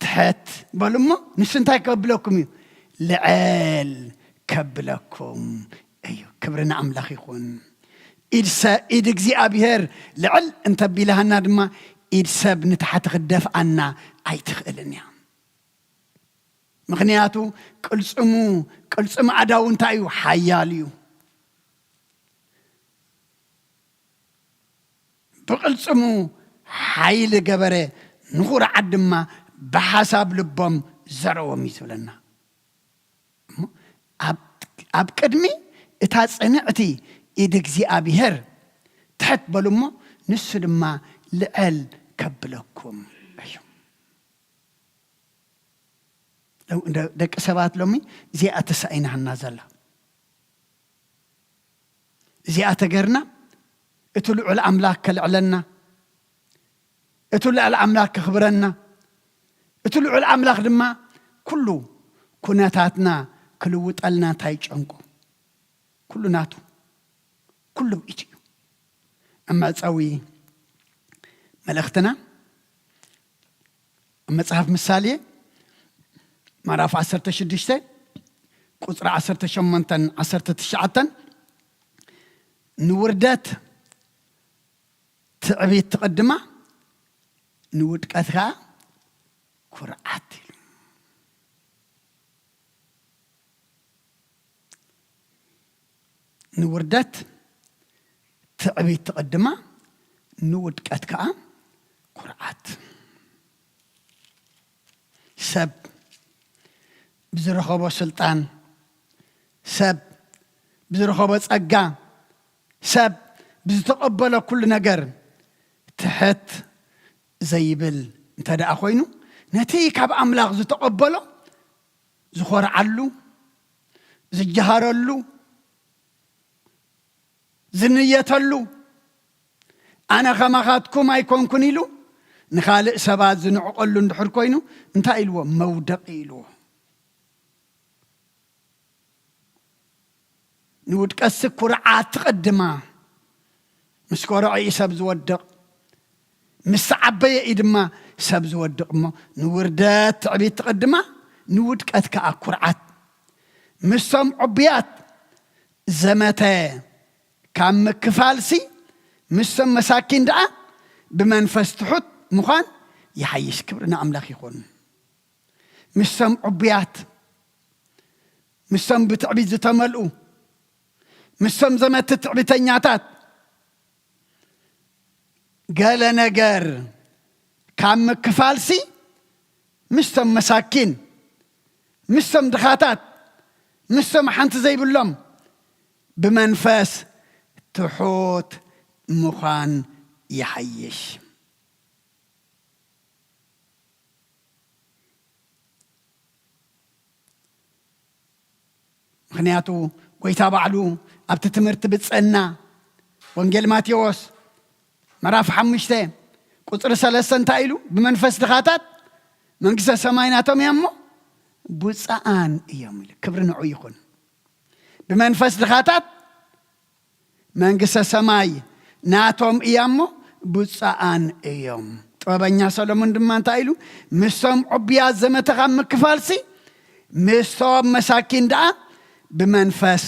ትሕት በሉ እሞ፣ ንሱ እንታይ ከብለኩም እዩ? ልዕል ከብለኩም እዩ። ክብሪ ንኣምላኽ ይኹን። ኢድ ሰ-፣ ኢድ እግዚኣብሔር ልዕል እንተቢልሃና ድማ፣ ኢድ ሰብ ንታሕቲ ክደፍኣና ኣይትኽእልን እያ። ምኽንያቱ ቅልጽሙ፣ ቅልጽም ኣዳው እንታይ እዩ? ሓያል እዩ። ብቕልጽሙ ሓይሊ ገበረ፣ ንኹርዓት ድማ ብሓሳብ ልቦም ዘረዎም እዩ ዝብለና። እሞ ኣብ፣ ኣብ ቅድሚ እታ ጽንዕቲ ኢድ እግዚኣብሔር ትሕት በሉ እሞ፣ ንሱ ድማ ልዕል ከብለኩም እዩ። ደ-፣ ደቂ ሰባት ሎሚ እዚኣ ተሳኢናና ዘላ። እዚኣ ተገርና፣ እቲ ልዑል ኣምላኽ ከልዕለና፣ እቲ ልዑል ኣምላኽ ከኽብረና፣ እቲ ልዑል ኣምላኽ ድማ ኩሉ ኩነታትና ክልውጠልና እንታይ ጨንቆ? ኩሉ ናቱ፣ ኩሉ ኢቱ እዩ። ኣብ መዕጸዊ መልእኽትና ኣብ መጽሓፍ ምሳሌ ምዕራፍ ዓሰርተ ሽዱሽተ ቁጽሪ ዓሰርተ ሸሞንተን ዓሰርተ ትሽዓተን፣ "ንውርደት ትዕቢት ትቕድማ፣ ንውድቀት ከኣ ኩርዓት" ኢሉ። ንውርደት ትዕቢት ትቕድማ፣ ንውድቀት ከኣ ኩርዓት። ሰብ ብዝረኸቦ ስልጣን፣ ሰብ ብዝረኸቦ ጸጋ፣ ሰብ ብዝተቐበሎ ኩሉ ነገር ትሕት ዘይብል እንተ ደኣ ኮይኑ፣ ነቲ ካብ ኣምላኽ ዝተቐበሎ ዝኾርዓሉ፣ ዝጀሃረሉ፣ ዝንየተሉ፣ "ኣነ ከማኻትኩም ኣይኮንኩን" ኢሉ ንኻልእ ሰባት ዝንዕቐሉ እንድሕር ኮይኑ፣ እንታይ ኢልዎ? መውደቒ ኢልዎ። ንውድቀትሲ ኩርዓት ትቕድማ። ምስ ኮርዐ እዩ ሰብ ዝወድቕ። ምስ ተዓበየ እዩ ድማ ሰብ ዝወድቕ። እሞ ንውርደት ትዕቢት ትቕድማ፣ ንውድቀት ከኣ ኩርዓት። ምስቶም ዕቡያት ዘመተ ካብ ምክፋልሲ፣ ምስቶም መሳኪን ደኣ ብመንፈስ ትሑት ምዃን ይሓይሽ። ክብሪ ንኣምላኽ ይኹን። ምስቶም ዕቡያት፣ ምስቶም ብትዕቢት ዝተመልኡ፣ ምስቶም ዘመቲ ትዕቢተኛታት፣ ገለ ነገር ካብ ምክፋልሲ፣ ምስቶም መሳኪን፣ ምስቶም ድኻታት፣ ምስቶም ሓንቲ ዘይብሎም ብመንፈስ ትሑት ምዃን ይሓይሽ። ምኽንያቱ ጎይታ ባዕሉ ኣብቲ ትምህርቲ ብጽእና፣ ወንጌል ማቴዎስ ምዕራፍ ሓሙሽተ ቁጽሪ ሰለስተ እንታይ ኢሉ? "ብመንፈስ ድኻታት መንግስተ ሰማይ ናቶም እያ እሞ ብፁዓን እዮም" ኢሉ። ክብሪ ንዑ ይኹን። ብመንፈስ ድኻታት መንግስተ ሰማይ ናቶም እያ እሞ ብፁዓን እዮም። ጥበበኛ ሰሎሞን ድማ እንታይ ኢሉ? "ምስቶም ዕቡያት ዘመተ ካብ ምክፋልሲ፣ ምስቶም መሳኪን ደኣ ብመንፈስ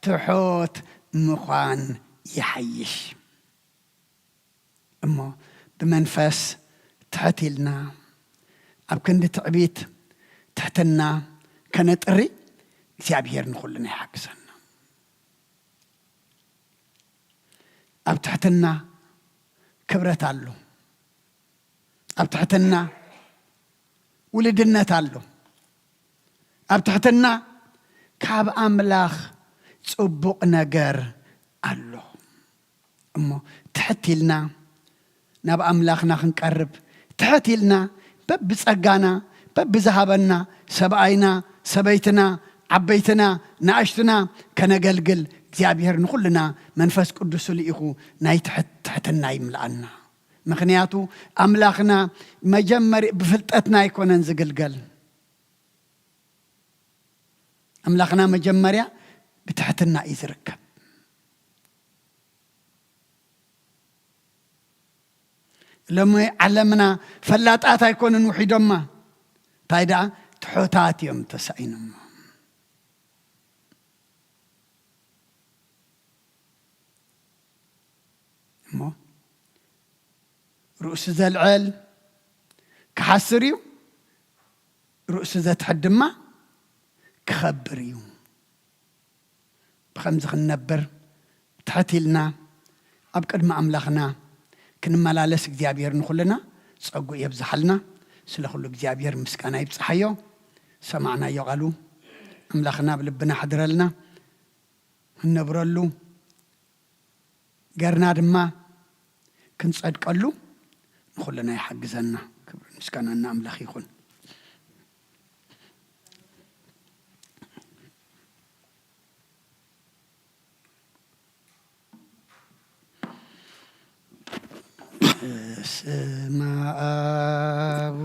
ትሑት ምዃን ይሓይሽ።" እሞ ብመንፈስ ትሕት ኢልና፣ ኣብ ክንዲ ትዕቢት ትሕትና ከነጥሪ፣ እግዚኣብሔር ንኹልና ይሓግዘና። ኣብ ትሕትና ክብረት ኣሎ። ኣብ ትሕትና ውልድነት ኣሎ። ኣብ ትሕትና ካብ ኣምላኽ ጽቡቕ ነገር ኣሎ። እሞ ትሕት ኢልና ናብ ኣምላኽና ክንቀርብ፣ ትሕት ኢልና በብጸጋና፣ በብዝሃበና፣ ሰብኣይና፣ ሰበይትና፣ ዓበይትና፣ ንኣሽትና ከነገልግል እግዚኣብሔር ንኹልና መንፈስ ቅዱሱ ልኢኹ ናይ ትሕት-፣ ትሕትና ይምልኣና። ምኽንያቱ ኣምላኽና መጀመሪ-፣ ብፍልጠትና ኣይኮነን ዝግልገል። ኣምላኽና መጀመርያ ብትሕትና እዩ ዝርከብ። ሎሚ ዓለምና ፈላጣት ኣይኮኑን ውሒዶማ፣ እንታይ ደኣ ትሑታት እዮም ተሳኢኖማ። እሞ ርእሱ ዘልዕል ክሓስር እዩ፣ ርእሱ ዘትሕት ድማ ክኸብር እዩ። ብኸምዚ ክንነብር ትሕት ኢልና ኣብ ቅድሚ ኣምላኽና ክንመላለስ እግዚኣብሔር ንኹልና ጸጉኡ የብዝሓልና። ስለ ኩሉ እግዚኣብሔር ምስጋና ይብጽሓዮ። ሰማዕናዮ ቃሉ ኣምላኽና ኣብ ልብና ሓድረልና። ክንነብረሉ ገርና ድማ ክንጸድቀሉ ንኹልና ይሓግዘና። ክብሪ ምስጋና ንኣምላኽ ይኹን። በስመ አብ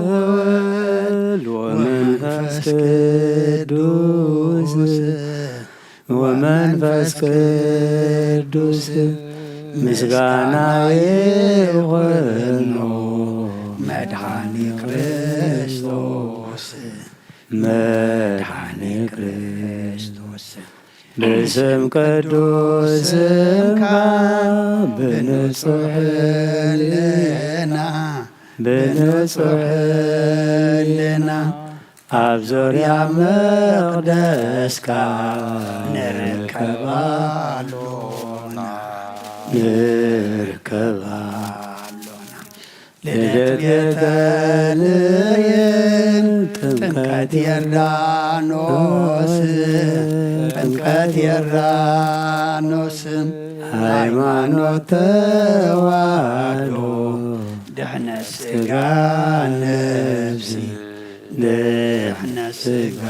ወወልድ ወመንፈስ ቅዱስ፣ ወመንፈስ ቅዱስ ምስጋና ይኹኖ፣ መድኃኒ ክርስቶስ፣ መድኃኒ ክርስቶስ። ብስም ቅዱስ ስምካ ብንጹሕ ህልና፣ ብንጹሕ ህልና ኣብ ዙርያ መቕደስካ ንርከብ ኣሎና፣ ንርከብ ኣሎና። ልደት ቤተልሔም፣ ጥምቀት ዮርዳኖስ፣ ጥምቀት ዮርዳኖስ፣ ሃይማኖት ተዋህዶ፣ ድሕነት ስጋ ነፍሲ፣ ድሕነት ስጋ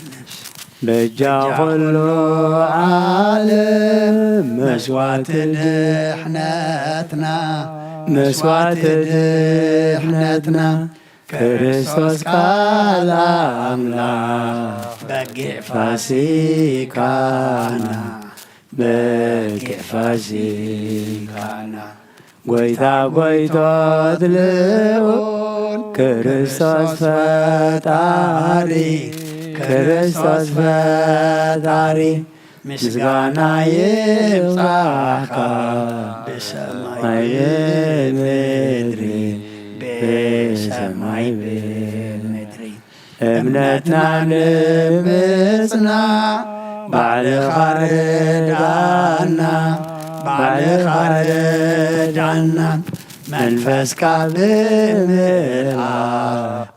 ነፍሲ። በጃ ኩሉ ዓለም መስዋዕቲ ድሕነትና፣ መስዋዕቲ ድሕነትና፣ ክርስቶስ ቃል ኣምላኽ በጊዕ ፋሲካና፣ በጊዕ ፋሲካና። ጎይታ ጎይቶት ልዑል ክርስቶስ ፈጣሪ፣ ክርስቶስ ፈጣሪ፣ ምስጋና ይብጻሕካ ብሰማይ ብምድሪ፣ ብሰማይ ብምድሪ። እምነትና ንምጽና ባዕልኻ ርድኣና፣ ባዕልኻ ርድኣና። መንፈስካ ብምልኣ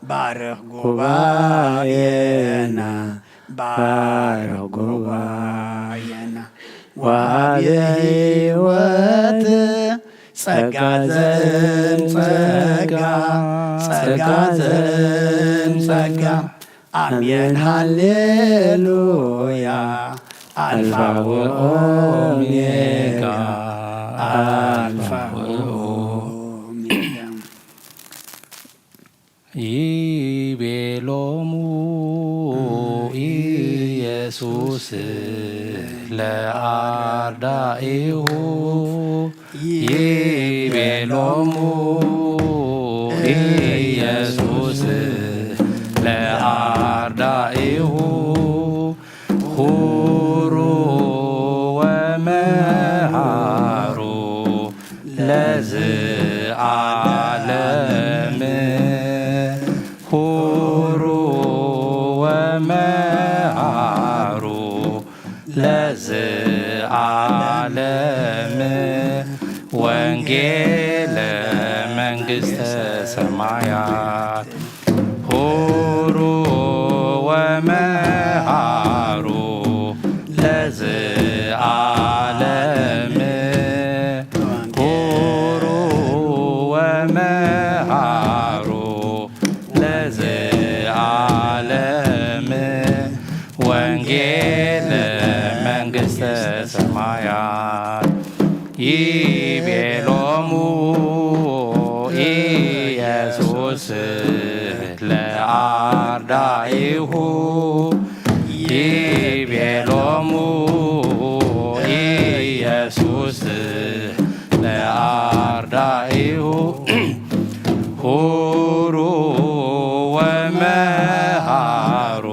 ባርኽ ጉባኤና፣ ባርኽ ጉባኤና። ወሃቢ ሕይወት ጸጋ ዘእም ጸጋ፣ ጸጋ ዘእም ጸጋ። ኣሜን ሃሌሉያ። ኣልፋ ወኦሜጋ፣ ኣልፋ ወኦሜጋ። ይቤሎሙ ኢየሱስ ለአርዳኢሁ ይቤ ሎሙ ኢየሱስ ለአርዳኢሁ ሁሩ ወመሃሩ ለዝዓለም ሁሩ ወመሃሩ ለዝዓለም ወንጌለ መንግሥተ ሰማያት ሁሩ ወመሃሩ ለዝዓለም ሁሩ ወመሃሩ ለዝዓለም ወንጌለ መንግሥተ ሰማያት ይቤሎሙ ኢየሱስ ለአርዳኢሁ ይቤሎሙ ኢየሱስ ለአርዳኢሁ ሁሩ ወመሃሩ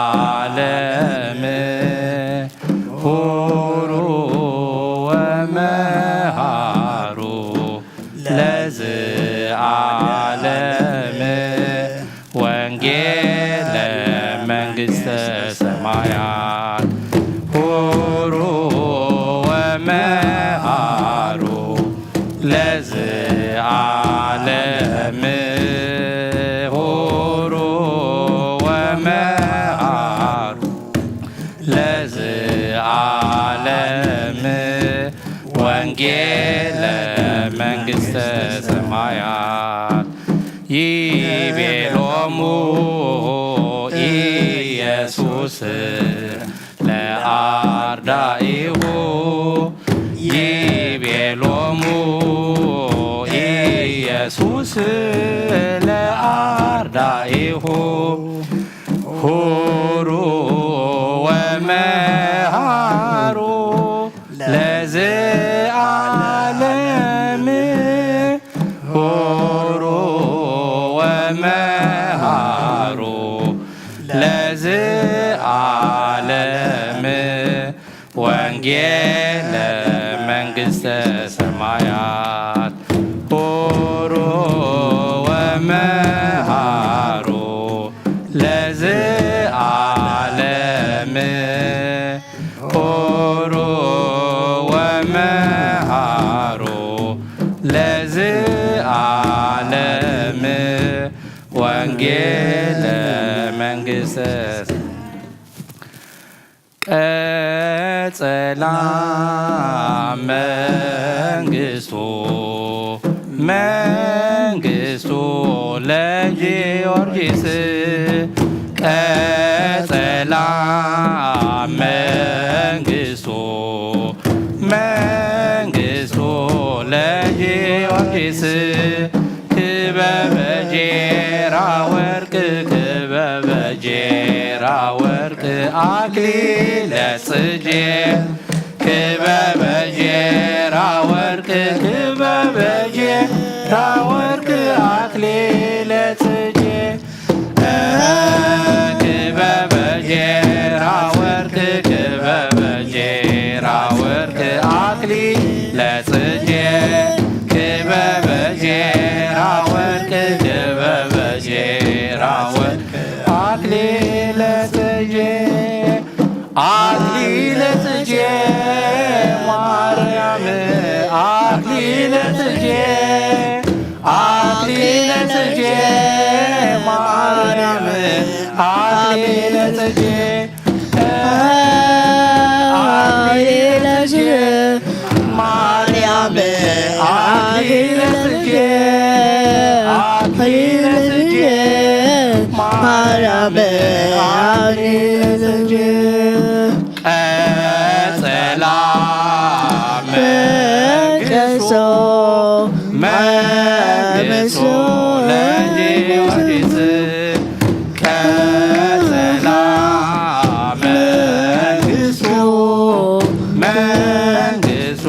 ለዝዓለም ሁሩ ወመሃሩ ለዝዓለም ወንጌለ መንግሥተ ሰማያት ሁሩ ወመሃሩ ለዝዓለም ሁሩ ወመሃሩ ለዝዓለም ወንጌለ መንግሥተ ሰማያት ይቤሎሙ ኢየሱስ ለአርዳኢሁ ይቤሎሙ ኢየሱስ ለአርዳኢሁ ሁሩ ወመሃሩ ለዝዓለም ሁሩ ወመሃሩ ለዝዓለም ወንጌለ መንግሥተ ሰማያት ሁሩ ወመሃሩ ለዝዓለም ሁሩ ወመሃሩ ለዝዓለም ወንጌለ መንግሥተ ቀጸላ መንግስቱ መንግስቱ ለጊዮርጊስ ቀጸላ መንግስቱ መንግስቱ ለጊዮርጊስ ክበበ ጌራ ወርቅ ክበበ ጌራ ወርቅ አክሊለ ጽጌ ክበበ ጌራ ወርቅ ክበበ ጌራ ወርቅ አክሊለ ጽጌ ክበበ ጌራ ወርቅ ክበበ ጌራ ወርቅ አክሊለ ጽጌ ክበበ ጌራ ወርቅ ክበበ ጌራ ወርቅ አክሊለ ጽጌ አክሊለ ጽጌ ማርያም አክሊለ ጽጌ አክሊለ ጽጌ ማርያም አክሊለ ጽጌ አክሊለ ጽጌ ማርያም አክሊለ ጽጌ አክሊለ ጽጌ ማርያም አክሊለ ጽጌ ቀጸላ መንግስቱ መንግስቱ ለጊዮርጊስ ቀጸላ መንግስቱ መንግስቱ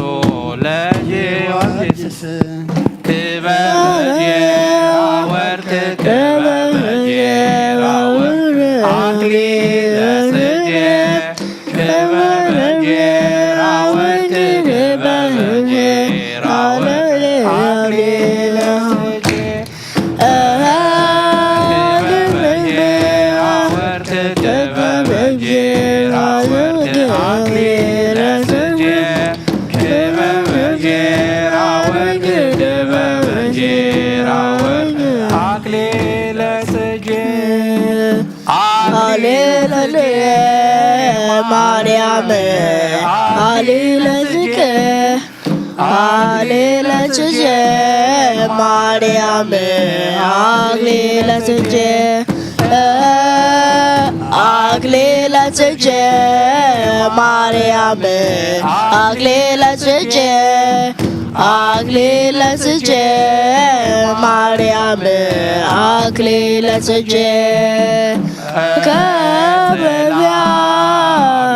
ማርያም ኣክሊለ ጽጌ፣ ኣክሊለ ጽጌ ማርያም ኣክሊለ ጽጌ፣ ኣክሊለ ጽጌ ማርያም ኣክሊለ ጽጌ፣ ኣክሊለ ጽጌ ማርያም ኣክሊለ ጽጌ ከበብያ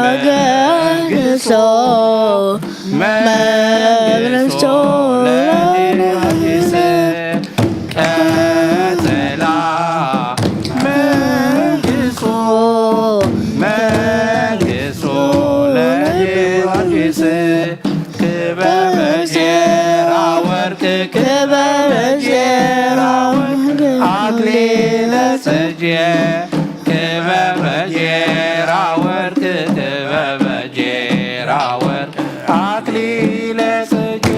መንግስቶ መንግስቶ ለጊስ ቀጸላ መንግስቶ መንግስቶ ለጊዮርጊስ ክበበ ጌራ ወርቅ ክበበ ጌራ ወርቅ ኣክሊለ ጽጌ ክበበ ጌራ ወርቅ ክበበ ጌራ ወርቅ ኣክሊለ ጽጌ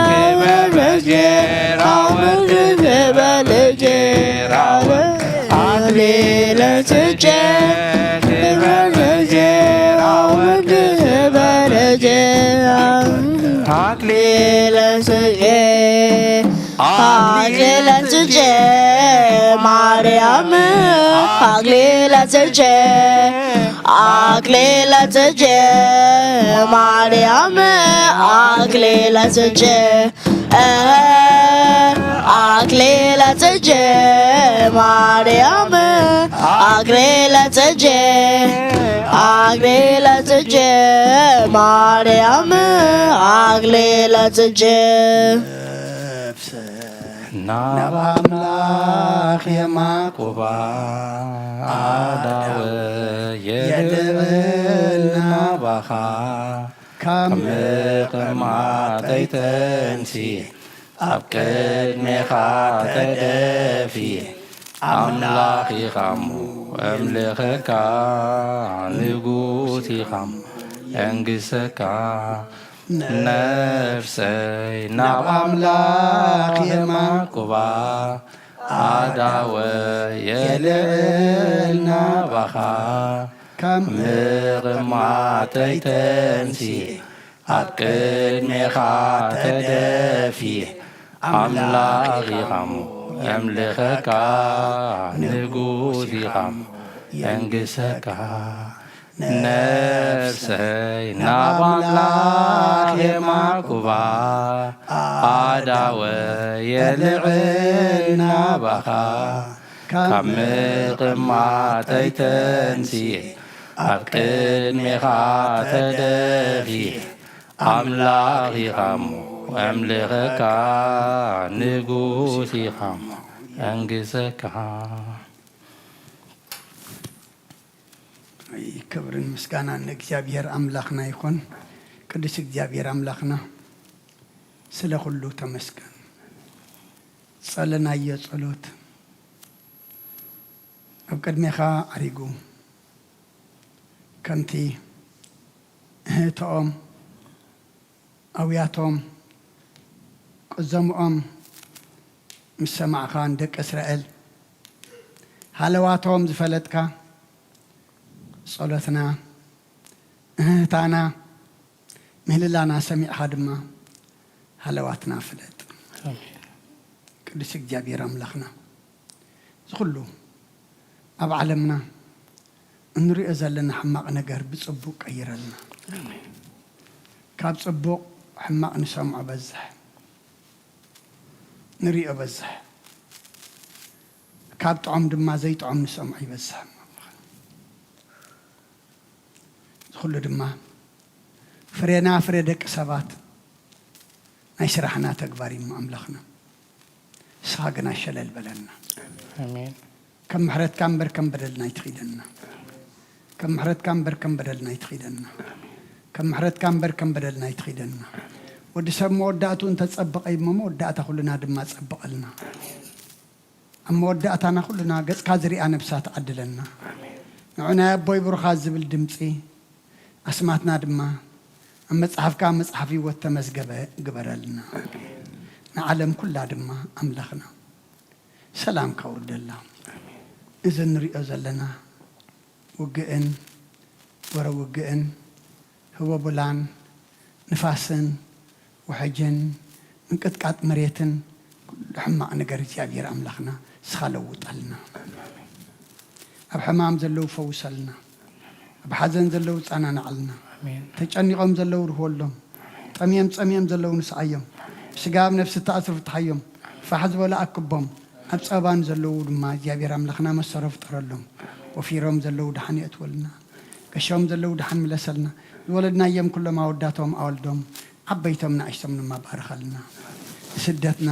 ክበበ ጌራ ወርቅ ክበበ ጌራ ወርቅ ኣክሊለ ጽጌ ክበበ ጌራ ወርቅ ክበበ ጌራ ኣክሊለ ጽጌ ኣክሊለ ጽጌ ማርያም ኣክሊለ ጽጌ ኣክሊለ ጽጌ ማርያም ኣክሊለ ጽጌ ኣክሊለ ጽጌ ማርያም ኣክሊለ ጽጌ ኣክሊለ ጽጌ ማርያም ኣክሊለ ጽጌ ናብ ኣምላኽ የማቁባ ኣዳወ የልዕል ናባኻ ካብ ምቕማጠይ ተንሲ ኣብ ቅድሜኻ ተደፊ ኣምላኽ ኢኻሞ እምልኸካ ንጉስ ኢኻሞ የንግሰካ ነፍሰይ ናብ ኣምላኽ የማቁባ ኣዳወ የልዕል ናባኻ ካብ ምቕማጠይ ተንሲ ኣብ ቅድሜኻ ተደፊ ኣምላኽ ኢኻሞ የምልኸካ ንጉስ ኢኻሞ የንግሰካ ነፍሰይ ናብ ኣምላኽ የማቁባ ኣዳወ የልዕል ናባኻ ካብ ምቕማጠይ ተንሲ ኣብ ቅድሜኻ ተደፊ ኣምላኽ ኢኻሞ ኣምልኸካ ንጉስ ኢኻሞ ኣንግሰካ። ክብርን ምስጋናን ንእግዚኣብሔር ኣምላኽና ይኹን። ቅዱስ እግዚኣብሔር ኣምላኽና ስለ ኩሉ ተመስገን። ጸለናዮ ጸሎት ኣብ ቅድሜኻ ኣሪጉ ከምቲ እህቶኦም ኣውያቶም ቅዘምኦም ምስ ሰማዕኻ ንደቂ እስራኤል ሃለዋቶም ዝፈለጥካ ጸሎትና እህታና ምህልላና ሰሚዕኻ ድማ ሃለዋትና ፍለጥ። ኣሜን። ቅዱስ እግዚኣብሔር ኣምላኽና እዚ ኩሉ ኣብ ዓለምና እንሪኦ ዘለና ሕማቕ ነገር ብጽቡቕ ቀይረልና። ኣሜን። ካብ ጽቡቕ ሕማቕ ንሰምዖ በዝሕ፣ ንሪኦ በዝሕ፣ ካብ ጥዑም ድማ ዘይጥዑም ንሰምዖ ይበዝሕ። እዚ ኩሉ ድማ ፍሬና ፍሬ ደቂ ሰባት ናይ ስራሕና ተግባር እዩ እሞ ኣምላኽና። ንስኻ ግና ሸለል በለና። ኣሜን። ከም ምሕረትካ እምበር ከም በደልና ኣይትኺደና። ከም ምሕረትካ እምበር ከም በደልና ኣይትኺደና። ከም ምሕረትካ እምበር ከም በደልና ኣይትኺደና። ወዲ ሰብ መወዳእቱ እንተጸበቐ እዩ እሞ መወዳእታ ኩልና ድማ ጸብቐልና። ኣብ መወዳእታና ኩልና ገጽካ ዝሪኣ ነብሳ ትዓድለና። ንዑ ናይ ኣቦይ ብሩኻት ዝብል ድምጺ ኣስማትና ድማ ኣብ መጽሓፍካ መጽሓፍ ህይወት ተመዝገበ ግበረልና። ንዓለም ኩላ ድማ ኣምላኽና ሰላምካ ውርደላ። እዚ እንሪኦ ዘለና ውግእን ወረ ውግእን ህቦብላን ንፋስን ውሕጅን ምንቅጥቃጥ መሬትን ኩሉ ሕማቕ ነገር እግዚኣብሔር ኣምላኽና ንስኻ ለውጠልና። ኣብ ሕማም ዘለዉ ፈውሰልና። ኣብ ሓዘን ዘለዉ ጸናናዓልና። ኣሜን። ተጨኒቖም ዘለዉ ርህወሎም። ጠምዮም ጸሚኦም ዘለዉ ንስዓዮም። ብስጋ ኣብ ነፍሲ እተኣስሩ ፍትሓዮም። ፋሕ ዝበሉ ኣክቦም። ኣብ ጸበባ ንዘለዉ ድማ እግዚኣብሔር ኣምላኽና መሰሮ ፍጠረሎም። ወፊሮም ዘለዉ ደሓን የእትወልና። ገሾም ዘለዉ ደሓን ምለሰልና። ዝወለድናዮም ኩሎም ኣወዳቶም ኣወልዶም። ዓበይቶም ንኣሽቶም ድማ ባርኸልና። ንስደትና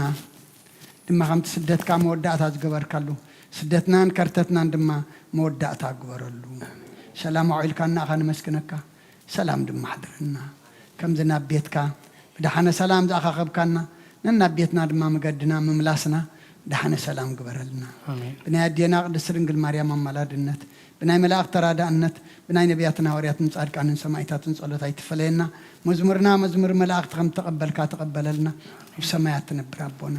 ድማ ከምቲ ስደትካ መወዳእታ ዝገበርካሉ፣ ስደትናን ከርተትናን ድማ መወዳእታ ግበረሉ። ሰላም ኣውዒልካና ኢኻ፣ ነመስግነካ። ሰላም ድማ ኣሕድረና። ከምዚ ናብ ቤትካ ብደሓነ ሰላም ዝኣኻኸብካና፣ ነናብ ቤትና ድማ መገድና ምምላስና ደሓነ ሰላም ግበረልና። ኣሜን። ብናይ ኣዴና ቅድስቲ ድንግል ማርያም ኣማላድነት፣ ብናይ መላእኽቲ ተራዳእነት፣ ብናይ ነቢያትን ሃዋርያትን ጻድቃንን ሰማዕታትን ጸሎት ኣይትፈለየና። መዝሙርና መዝሙር መላእኽቲ ከም ተቐበልካ ተቐበለልና፣ ኣብ ሰማያት ትነብር ኣቦና፣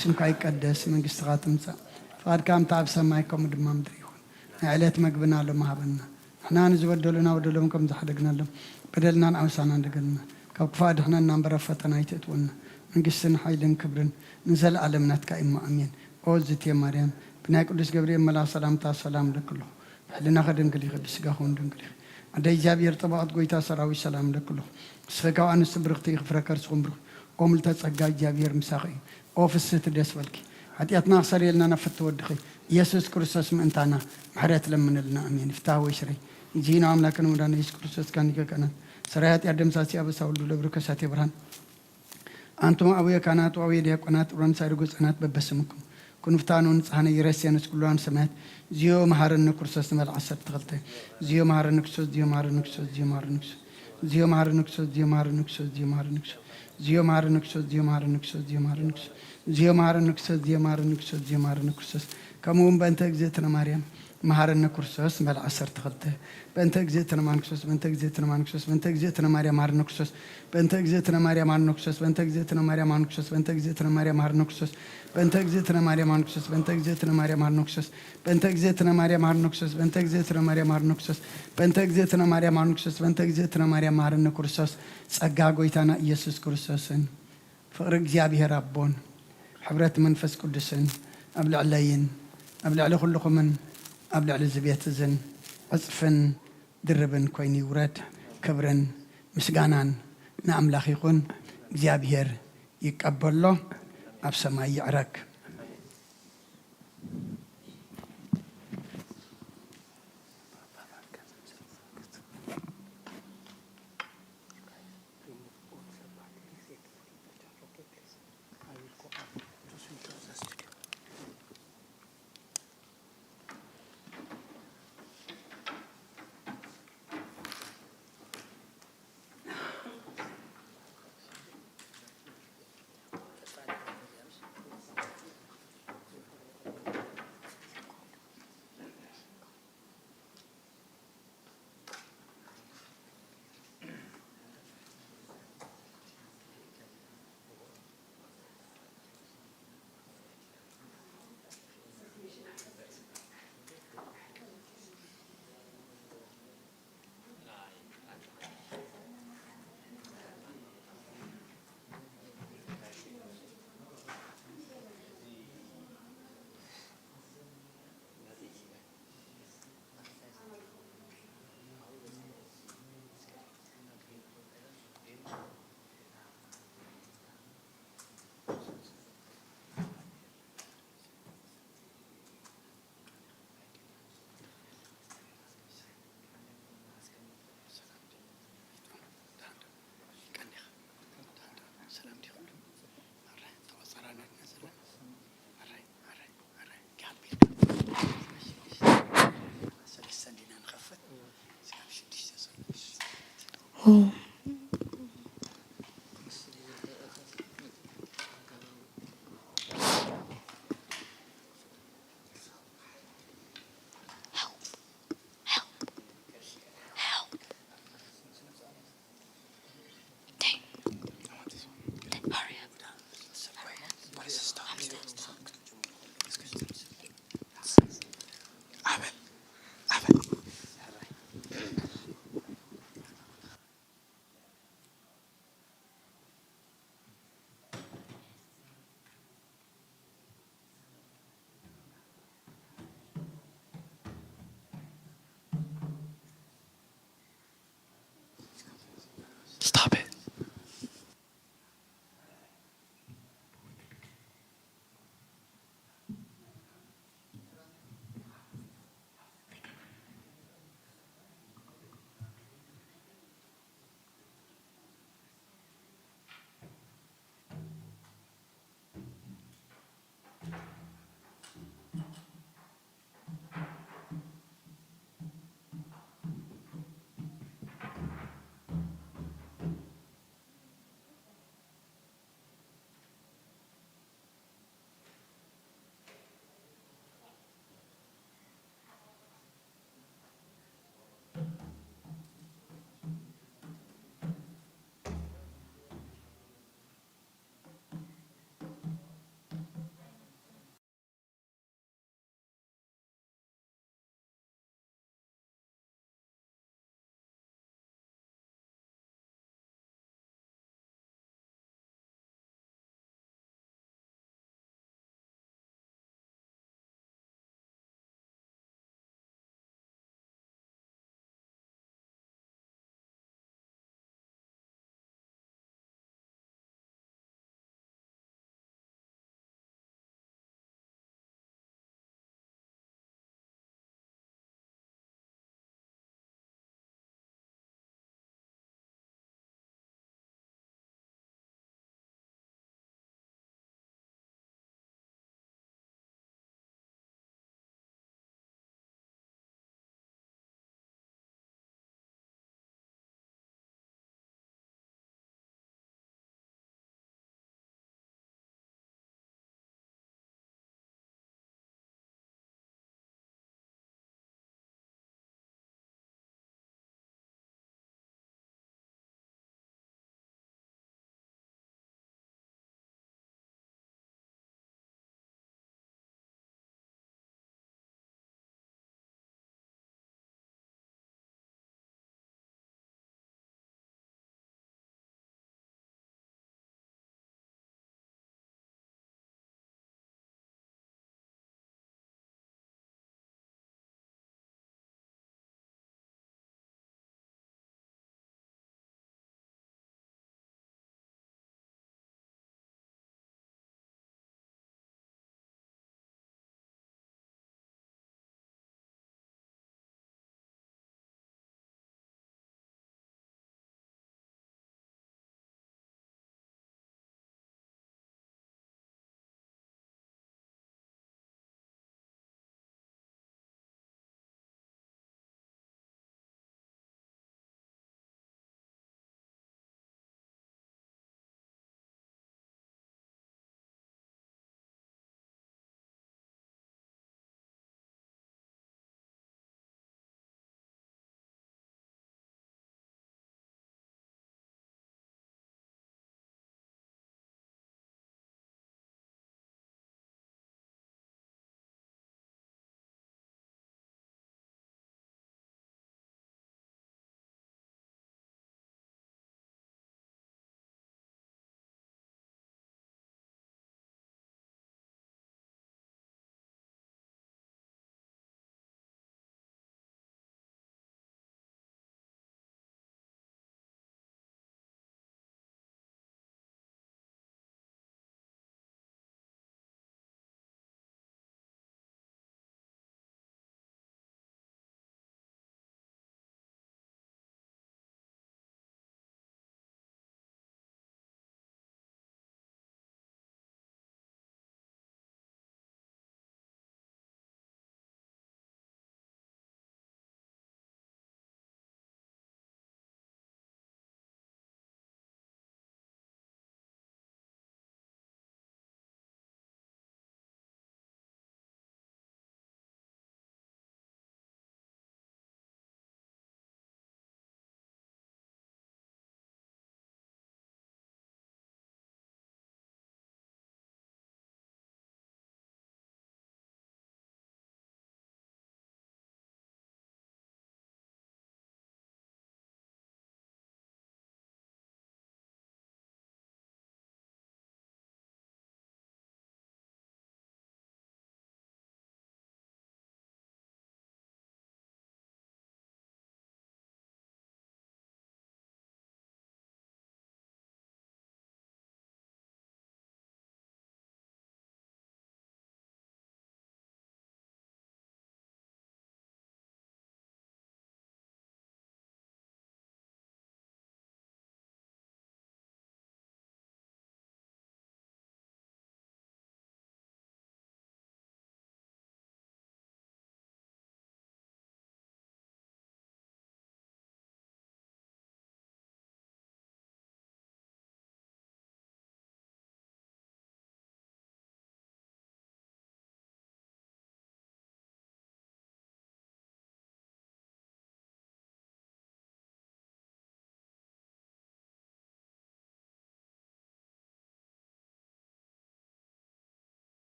ስምካ ይቀደስ፣ መንግስትኻ ትምጻእ፣ ፍቓድካ ከምቲ ኣብ ሰማይ ከምኡ ድማ ምድሪ ይኹን። ናይ ዕለት መግብና ሎሚ ሃበና። ንሕና ንዝበደሉና በደሎም ከም ዝሓደግናሎም፣ በደልና ንኣውሳና እንደገልና፣ ካብ ክፉእ ኣድሕነና እምበር ኣብ ፈተና ኣይተእትወና። መንግስትን ሓይልን ክብርን ንዘለኣለም ናትካ እሞ ኣሜን። ኦ ዝትየ ማርያም፣ ብናይ ቅዱስ ገብርኤል መልኣኽ ሰላምታ ሰላም እለኪ ኣለኹ። ብሕልናኺ ድንግል ኢኺ፣ ብስጋኺ እውን ድንግል ኢኺ። ኣደ እግዚኣብሔር፣ ጸባኦት ጐይታ ሰራዊት ሰላም እለኪ ኣለኹ። ንስኺ ካብ ኣንስቲ ብርኽቲ ኢኺ፣ ፍረ ከርስኺ እውን ብሩኽ። ኦ ምልተ ጸጋ፣ እግዚኣብሔር ምሳኺ እዩ። ኦ ፍስህቲ ደስ በልኪ፣ ሓጢኣትና ክሰርየልና ናብ ፍትሒ ወድኺ ኢየሱስ ክርስቶስ ምእንታና ምሕረት ለምንልና። ኣሜን። ፍትሐ ወይ ስረይ፣ እግዚእነ ኣምላክነ ወመድኃኒነ ኢየሱስ ክርስቶስ ካኒከ ካህናት፣ ሰራይ ኃጢአት ደምሳሲ አበሳ ወልዱ ለብሩ ከሳቴ ብርሃን። አንቱም አቡየ ካህናት ወአቡየ ዲያቆናት፣ ሮን ሳይርጎ ህፃናት በበስምኩም ኩኑ ፍትሐነ ወንጽሐነ ኢረስየነ እስኩሉ ለአዋን ሰማያት። እግዚኦ መሐረነ ክርስቶስ ንበል ዓሰርተ ክልተ። እግዚኦ መሐረነ ክርስቶስ፣ እግዚኦ መሐረነ ክርስቶስ፣ እግዚኦ መሐረነ ክርስቶስ። እግዚኦ መሐረነ ክርስቶስ፣ እግዚኦ መሐረነ ክርስቶስ፣ እግዚኦ መሐረነ ክርስቶስ። ከምኡ እውን በእንተ እግዝእትነ ማርያም መሐረነ ክርስቶስ ንበል ዓሰርተ ክልተ። በእንተ እግዝእትነ ማርያም ክርስቶስ፣ በእንተ እግዝእትነ ማርያም ክርስቶስ፣ በእንተ እግዝእትነ ማርያም መሐረነ ክርስቶስ፣ በእንተ እግዝእትነ ማርያም መሐረነ ክርስቶስ፣ በእንተ እግዝእትነ ማርያም መሐረነ ክርስቶስ፣ በእንተ እግዝእትነ ማርያም መሐረነ ክርስቶስ፣ በእንተ እግዝእትነ ማርያም መሐረነ ክርስቶስ፣ በእንተ እግዝእትነ ማርያም መሐረነ ክርስቶስ፣ በእንተ እግዝእትነ ማርያም መሐረነ ክርስቶስ፣ በእንተ እግዝእትነ ማርያም መሐረነ ክርስቶስ፣ በእንተ እግዝእትነ ማርያም መሐረነ ክርስቶስ፣ በእንተ እግዝእትነ ማርያም መሐረነ ክርስቶስ። ጸጋ ጐይታና ኢየሱስ ክርስቶስን ፍቕሪ እግዚኣብሔር ኣቦን ሕብረት መንፈስ ቅዱስን ኣብ ልዕለይን ኣብ ልዕሊ ኩልኹምን ኣብ ልዕሊ እዚ ቤት እዝን ዕጽፍን ድርብን ኮይኑ ይውረድ። ክብርን ምስጋናን ንኣምላኽ ይኹን። እግዚኣብሔር ይቀበሎ፣ ኣብ ሰማይ ይዕረግ።